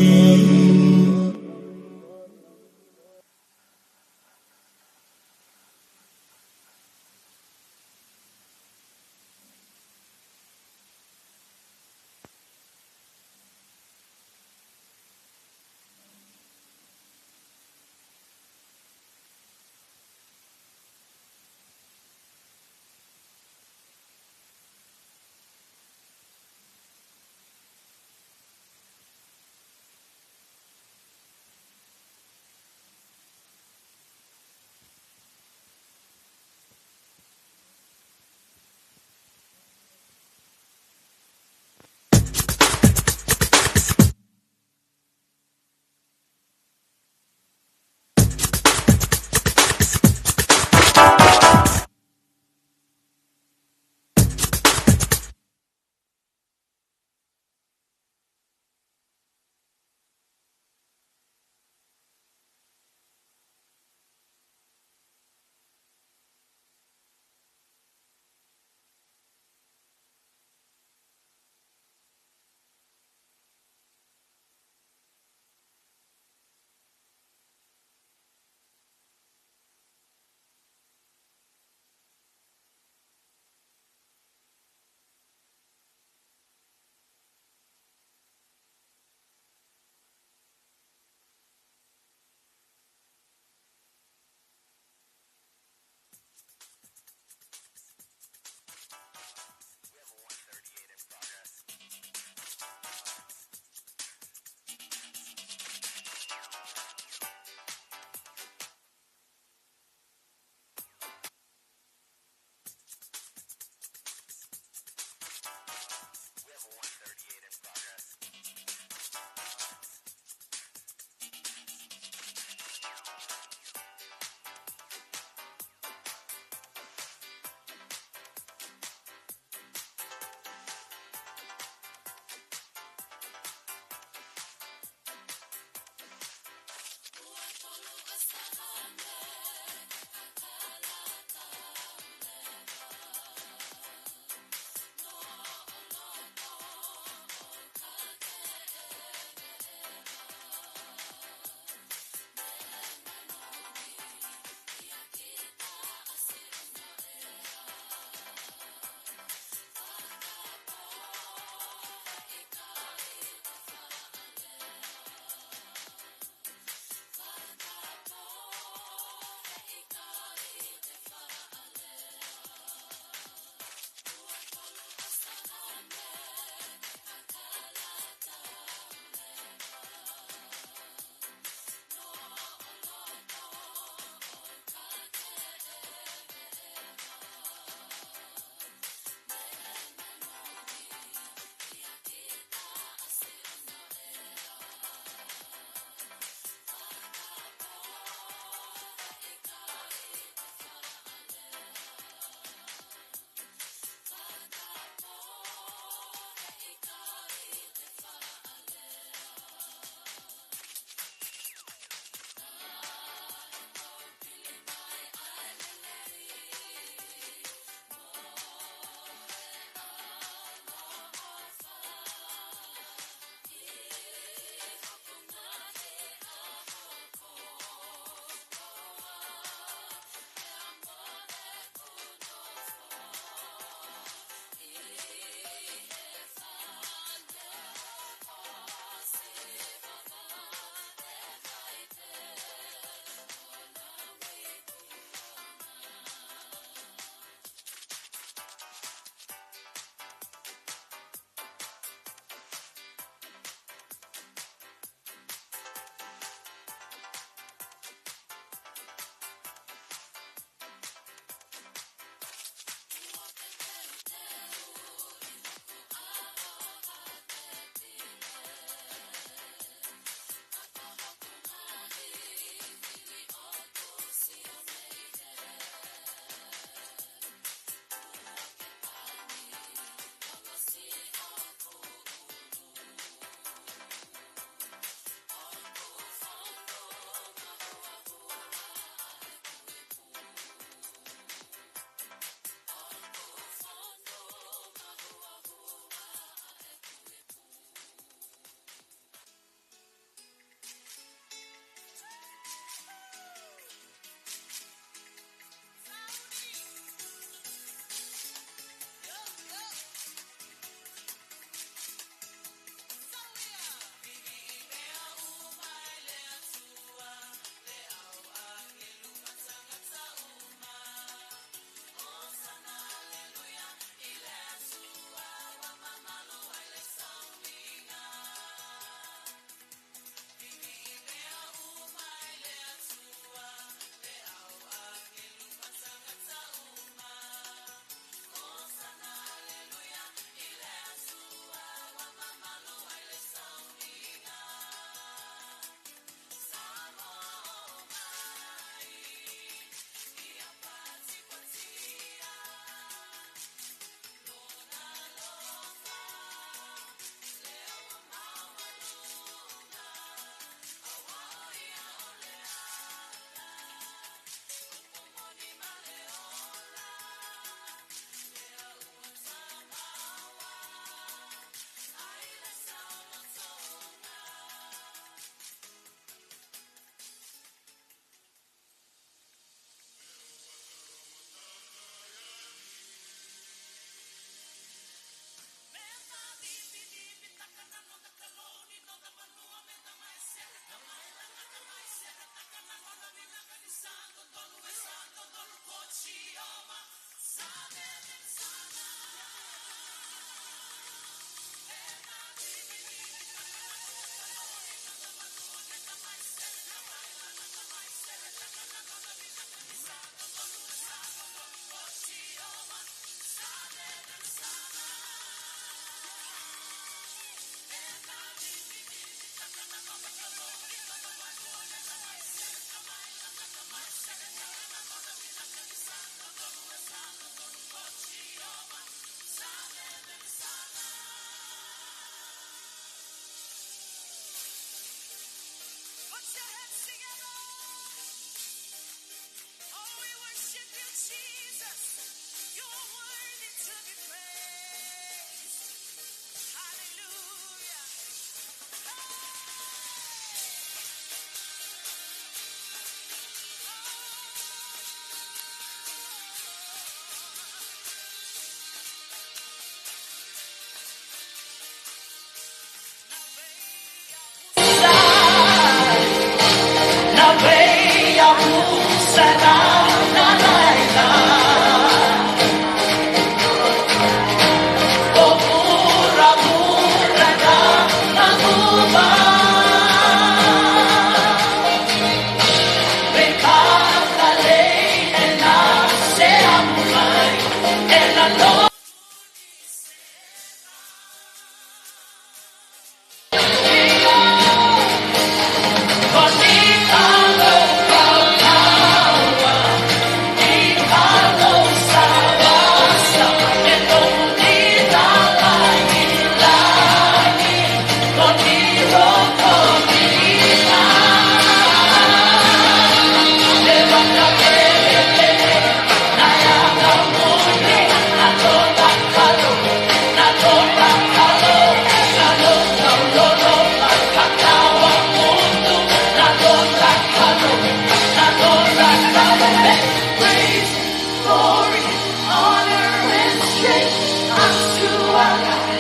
Glory, honor, and strength unto our God,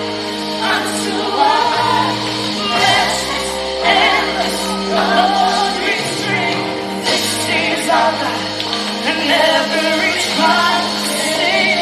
unto our God. Blessings, endless, glory, strength. This is our God, and every tribe sing.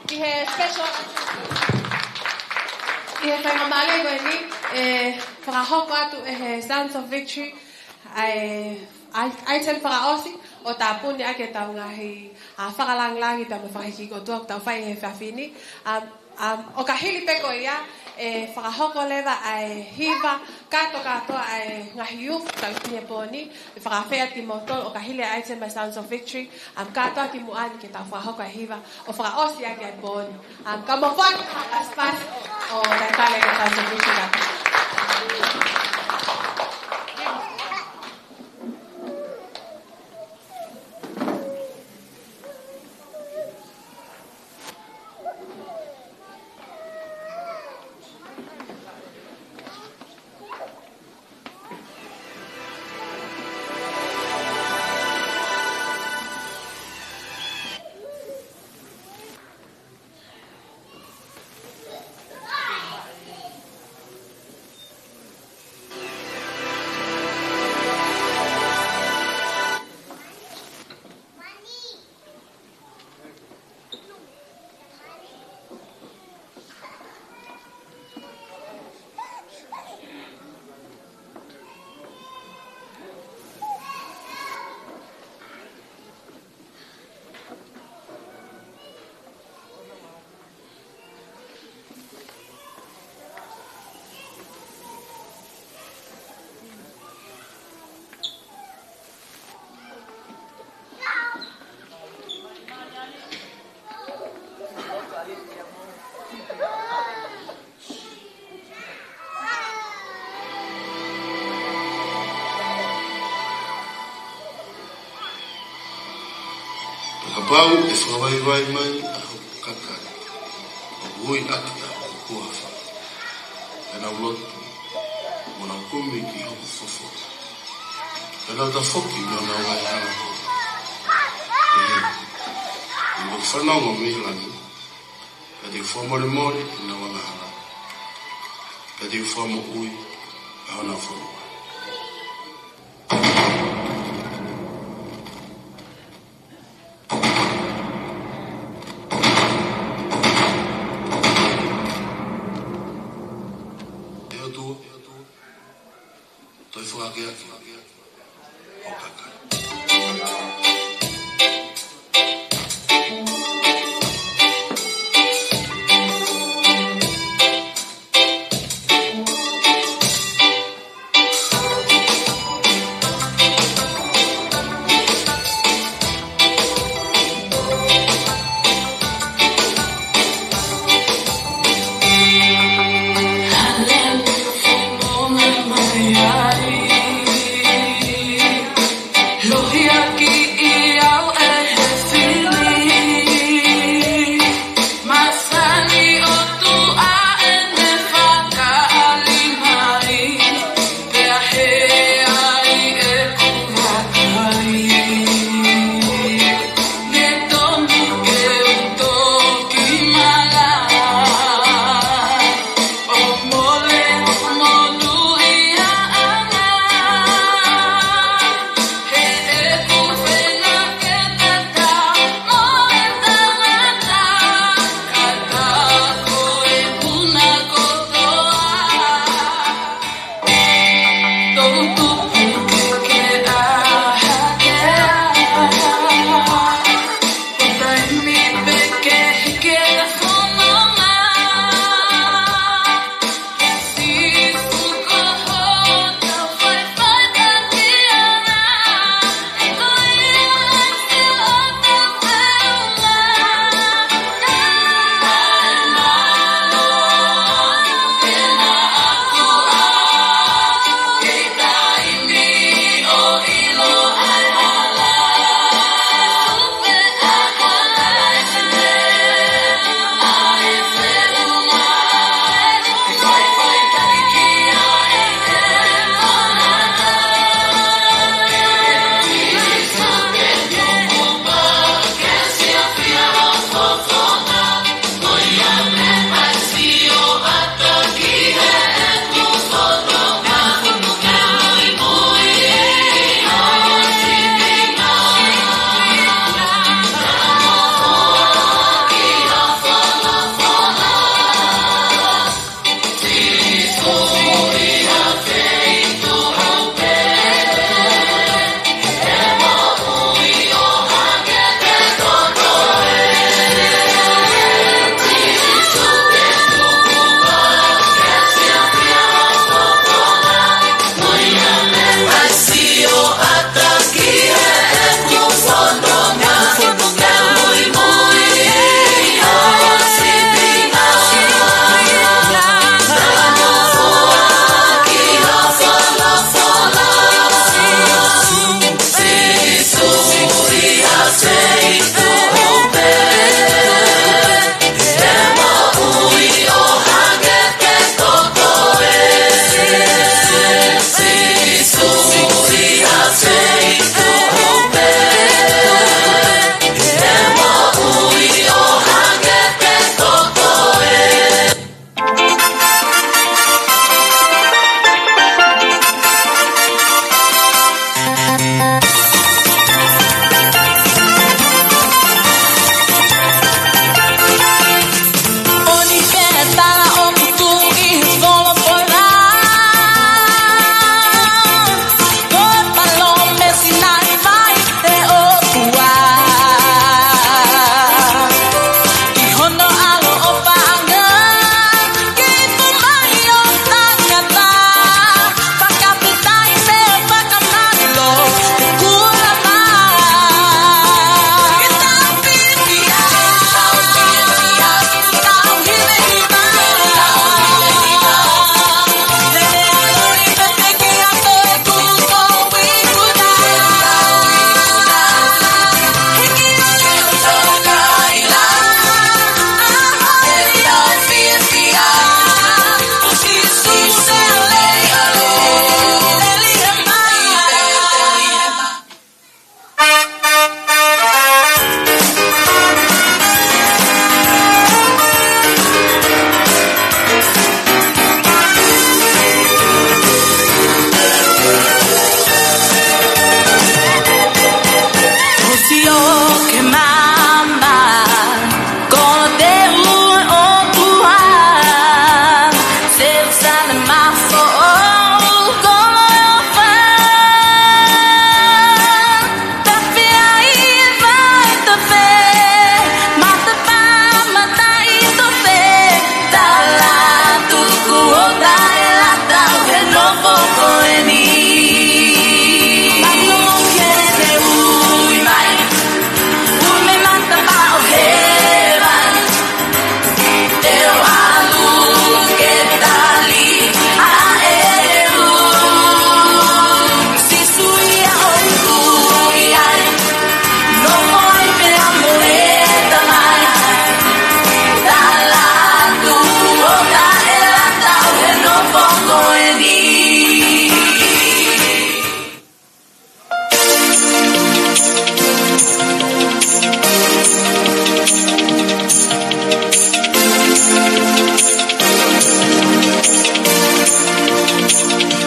ʻI he special, ʻi he faingamālie ko eni, ʻe fakahoko atu ʻe he Sounds of Victory ʻa e, ʻa e, ʻa e item fakaʻosi ʻo tāpuni ʻaki ʻetau ngaahi, ʻa, fakalāngilangi pea mo e fakahīkihiki ʻOtua ʻoku tau fai he efiafi ni. ʻA, ʻa, ʻo ka hili pē ko ia, ʻe fakahoko leva ʻa e hiva kātoa kātoa ʻa e ngaahi youth ʻoku tau ʻi he pō ni, ʻe fakaafeʻi atu kimoutolu ʻo ka hili ʻa e item ʻa e Sounds of Victory, ʻa, kātoa ki muʻa ni ke tau fakahoko ʻa e hiva ʻo fakaʻosi ʻaki ʻa e pō ni. ʻA, ka mou foaki ha pasipasi ʻo talitali ki he Sounds of Victory. Kapau ʻe fakavaivai mai ʻa hoku kakai, ʻo ui ʻaki ʻa hoku huafa, pea nau lotu, mo nau kumi ki hoku fofonga, pea nau tafoki mei honau ngaahi hala kovi, ʻe, ʻe ʻoku fanongo mei langi, pea te u fakamolemole ʻenau angahala, pea te u fakamoʻui ʻa honau fonua. ʻE ʻOtua, toe fakaakeake hoku kakai.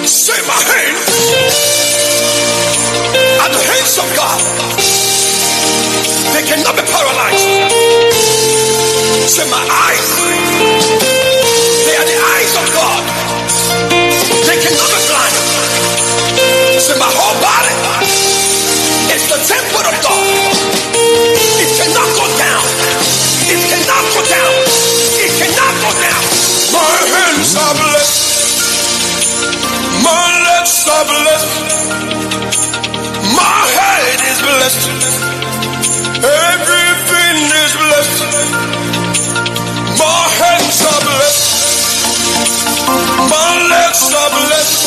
Say, "My hands are the hands of God. They cannot be paralyzed." Say, "My eyes, they are the eyes of God. They cannot be blind." Say, "My whole body is the temple of God. It cannot go down. It cannot go down. It cannot go down." My hands are blessed. My legs are blessed. My head is blessed. Everything is blessed. My hands are blessed. My legs are blessed.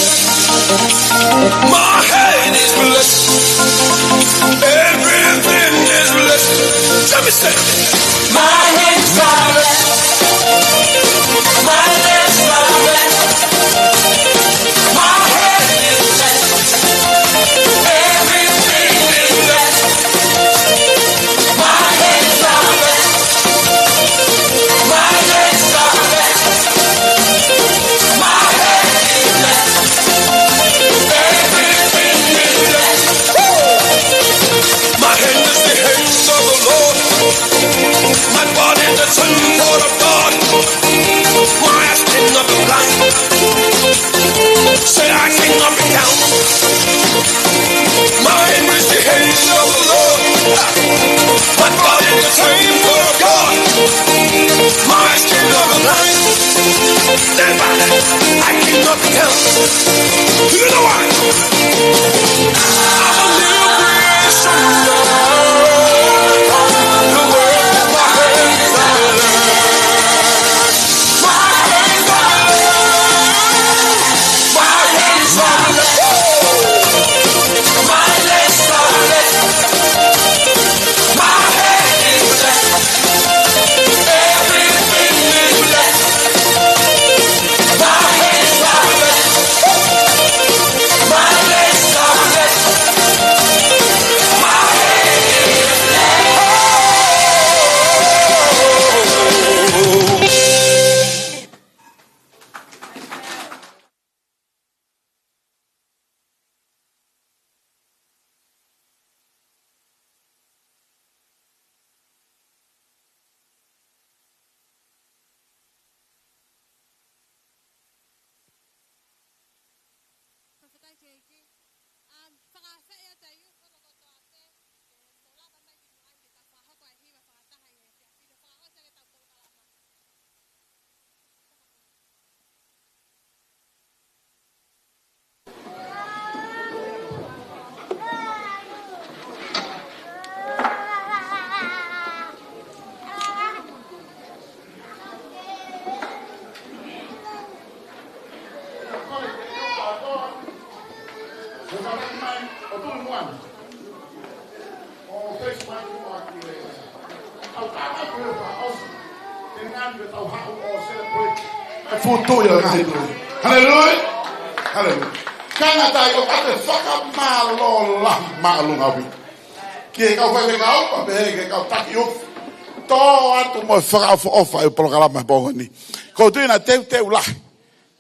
My head is blessed. Everything is blessed. Let me say, my hands are blessed. My legs are blessed. My head is blessed. Everything is blessed. My hands are blessed. My legs are blessed. My head is blessed. Everything is blessed. My hand is the hands of the Lord. My body the temple of God. My eyes cannot be blind. Say, I cannot be down. My hand is the hands of the Lord. My body the temple of God. My eyes cannot be blind. Never. I cannot be down. Do you know why? I'm a new creation. The work of my hands are blessed. My hands are blessed. My hands are blessed. My legs are blessed. My head is blessed. Everything is blessed. My hands are blessed. My legs are blessed. My head is blessed. Fakafetaʻi Seiki. Um, fakaafeʻi atu e youth kotoa pē ke tau lava mai ki muʻa ke tau fakahoko e hiva fakataha ʻi he efiafi ni, fakaʻosi ʻetau polokalama. ʻO Facebook ʻoku ʻi ai. Tau kātaki ʻo fakaʻosi. Ke ngani ke tau haʻu ʻo celebrate. Ai futu ia ngaahi tui. Haleluia. Haleluia. Kāinga, ʻoku ou fakamālō lahi māʻolunga ʻaupito ki he kau faifekau, pea pehē ki he kau taki ʻufi. Tō atu mo e fakaʻofoʻofa ʻo e polokalama he pongipongi ni. ʻOku ou tui naʻe teuteu lahi.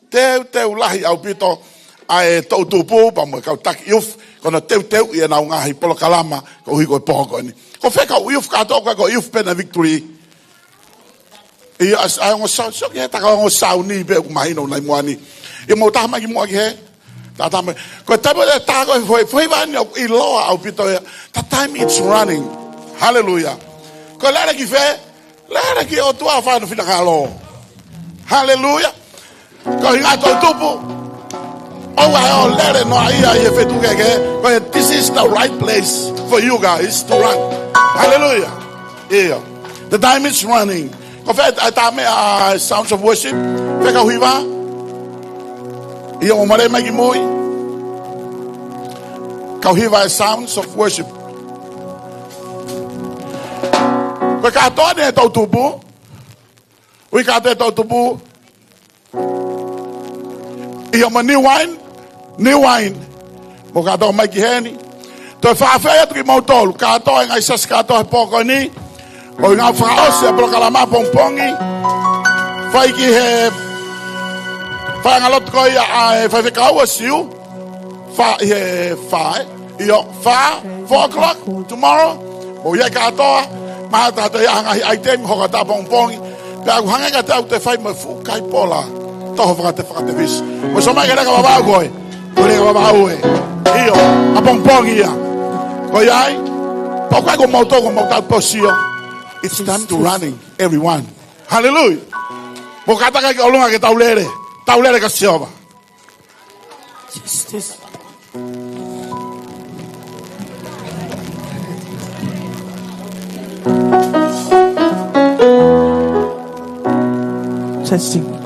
Teuteu lahi ʻaupito ʻa e toʻutupu pea mo e kau taki ʻufi, ko hono teuteuʻi ʻenau ngaahi polokalama koeʻuhi ko e pongipongi ni. Ko fē kau ʻufi kātoa, ko e ʻufi pē naʻe Victory? ʻIo, ʻa e ongo sau, sio ki he taka ongo sauni pē ʻoku mahino nai muʻa ni. ʻIo, mou taha mai ki muʻa ki hē. Taha mai. Ko e taimi ʻe taha ko e foʻi, foʻi vani ʻoku ʻiloa ʻaupito ia. The time is running. Hallelujah. Ko e lele ki fē? Lele ki he ʻOtua fai hono finangalo. Hallelujah. Ko e ʻuhinga toʻutupu, ʻoua ʻe ō lele noa ia ʻi he feituʻu kehekehe. Ko e, this is the right place for you guys to run. Hallelujah. ʻIo. The time is running. Ko fē ʻa e tā meʻa, ʻa e Sounds of Worship? Fē kau hiva? ʻIo, mou mole mai ki mui. Kau hiva ʻa e Sounds of Worship. Ko e kātoa eni toʻutupu. Ui kātoa toʻutupu. ʻIo, mo New Wine, New Wine. Mou kātoa mai ki heni. Toe fakaafeʻi atu kimoutolu kātoa, ngaahi siasi kātoa he pō ko eni. ʻOku ʻi ai e fakaʻosi ʻa e polokalama pongipongi. Fai ki he faiʻanga lotu ko ia ʻa e faifekau ʻa Siu. Fā ʻi he fā, ē? ʻIo, fā, four o'clock tomorrow. Mou ʻi ai kātoa, mahalo te ʻi ai ha ngaahi ʻaitemi hoko atu ʻapongipongi. Pea ʻoku hangē kiate au te fai mo e fuʻu kai pola. Toho fakate, fakatefisi. Mou sio mai ki he leka vavau ko ē. Ko e leka vavau ē. ʻIo, ʻapongipongi ia. Ko ia ai, pau kai ko mau toko, mau tau posio. It's time to running, everyone. Hallelujah. Mou kātaki ki ʻolunga ke tau lele. Tau lele kia Sihova. Just, just. Testing.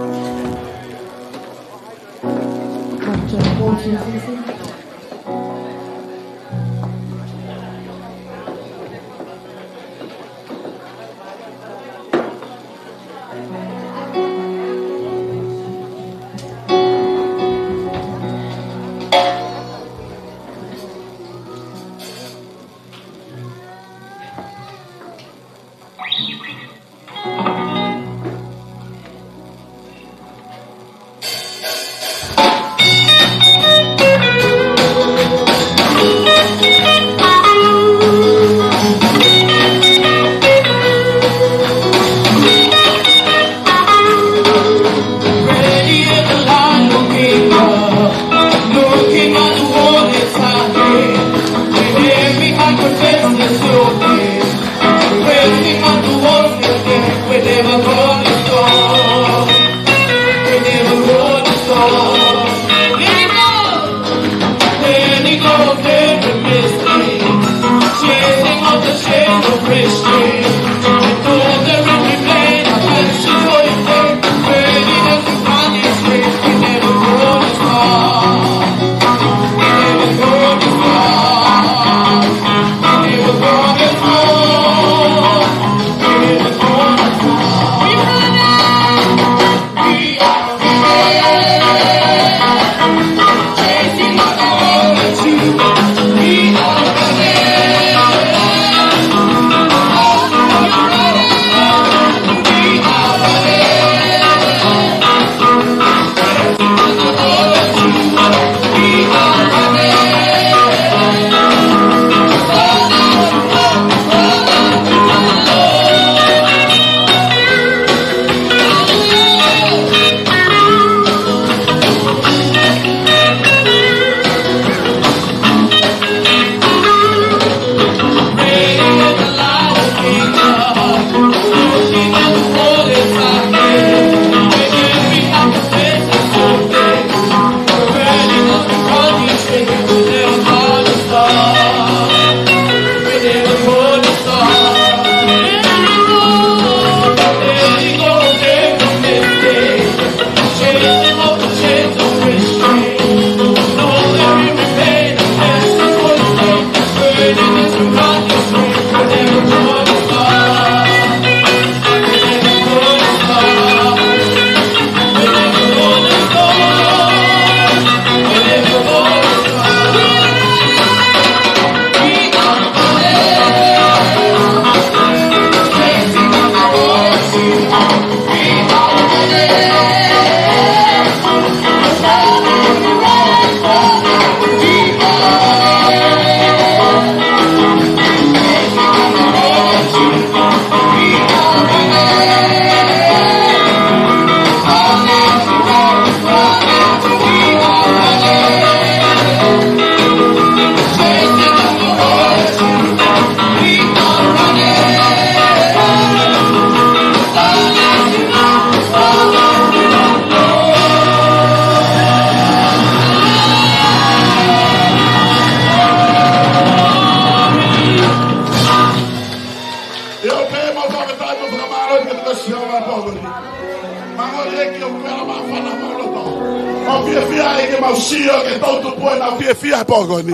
Mau sio ki he toʻutupu ʻenau fiefia he pō ko eni.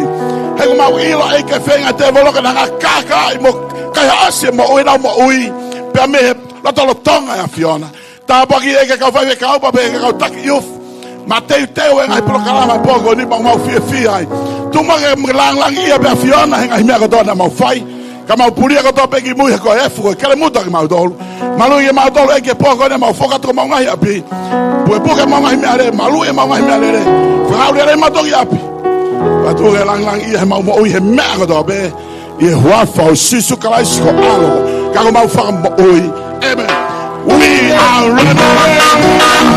He ʻoku mau ʻilo ʻEiki e feinga ʻa e tēvolo ke na ngākākā ʻi mo kaihaʻasi e moʻui ʻenau moʻui. Pea mei he lotolotonga ʻa e ʻAfiona. Tāpuakiʻi ʻEiki e kau faifekau pea pehē ki he kau taki youth. Mateuteu e ngaahi polokalama he pō ko eni pea mau fiefia ai. Tuku muʻa ke langilangiʻia pē ʻa e ʻAfiona he ngaahi meʻa kotoa naʻa mau fai. Ka mau pulia kotoa pē ki mui he ko e efu ko e kelemuta kimautolu. Maluʻi kimautolu ʻEiki he pō ko eni ʻo mau foki atu ki homau ngaahi ʻapi. Pukepuke homau ngaahi meʻalele, maluʻi homau ngaahi meʻalele. Fakaaʻu lelei mautolu ki ʻapi. Pea tuku ke langilangiʻia ʻemau moʻui he meʻa kotoa pē. ʻI he huafa ʻo Sīsū Kalaisi ko ho ʻAlo, ka ko homau Fakamoʻui. ʻĒmeni. We are ready.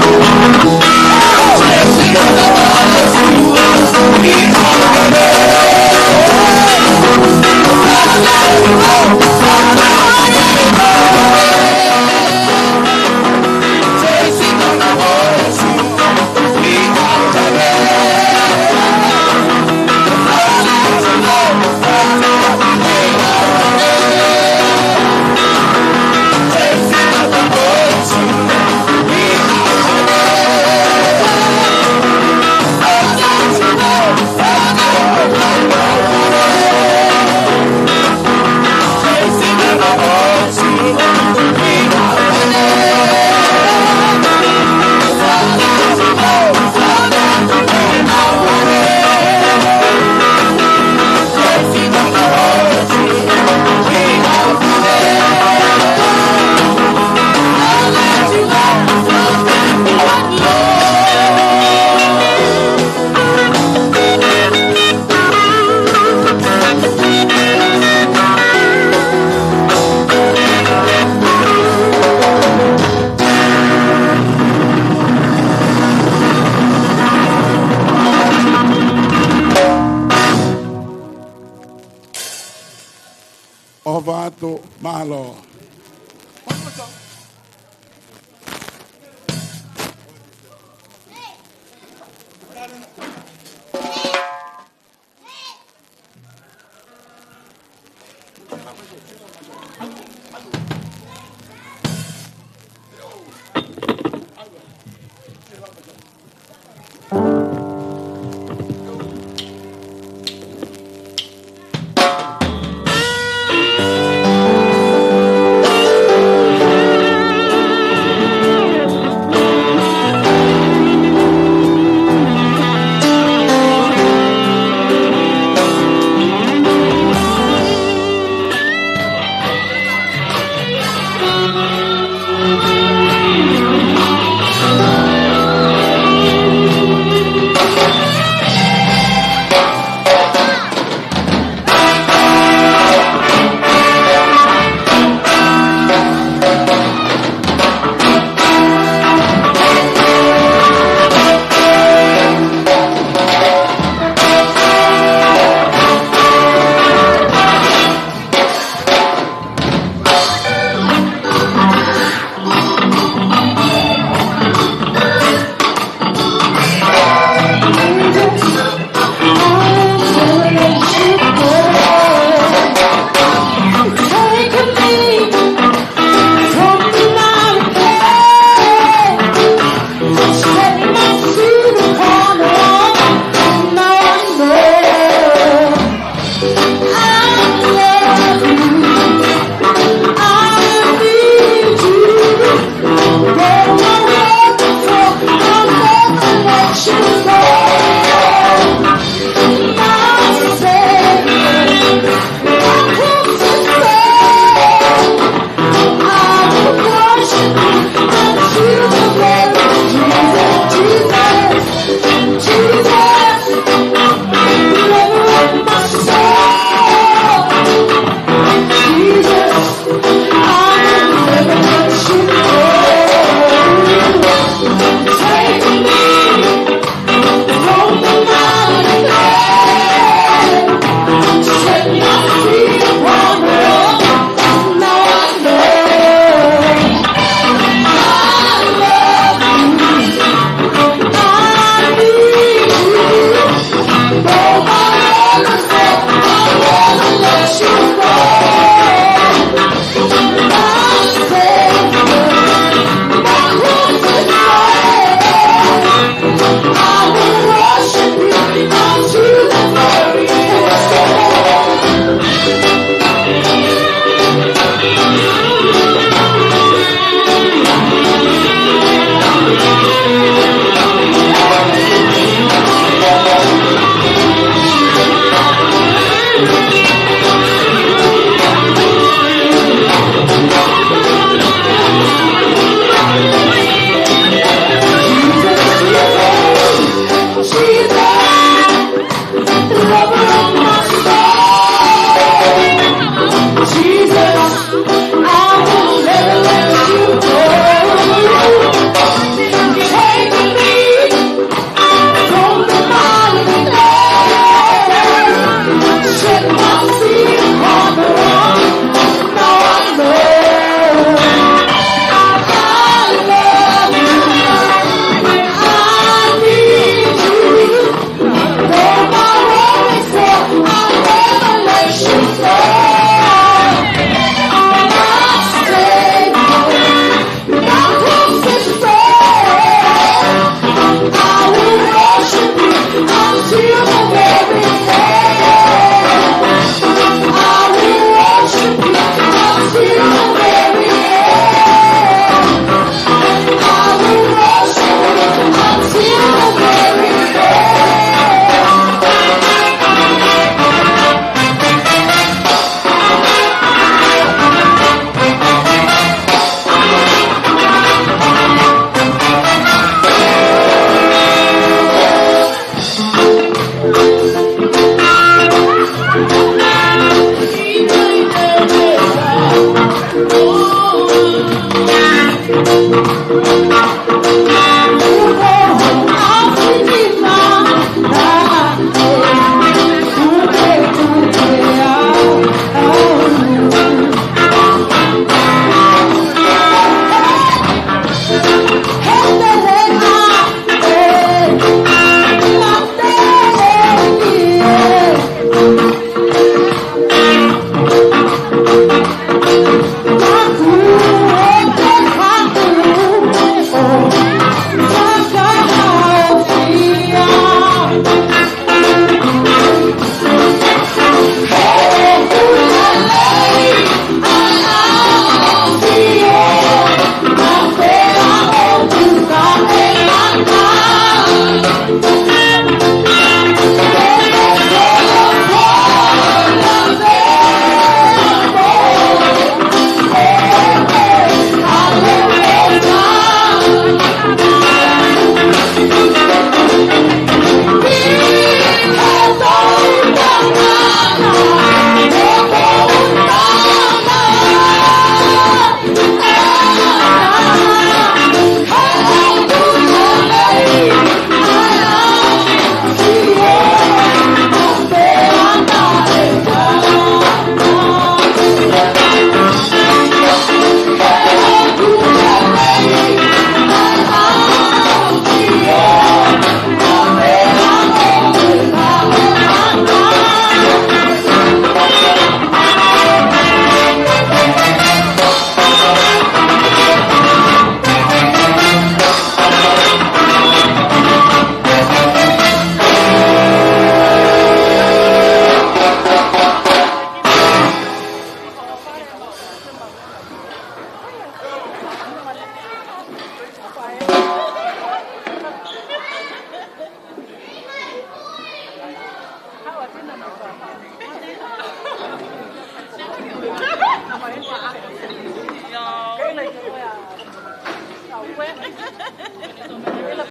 ʻOfa atu, mālō.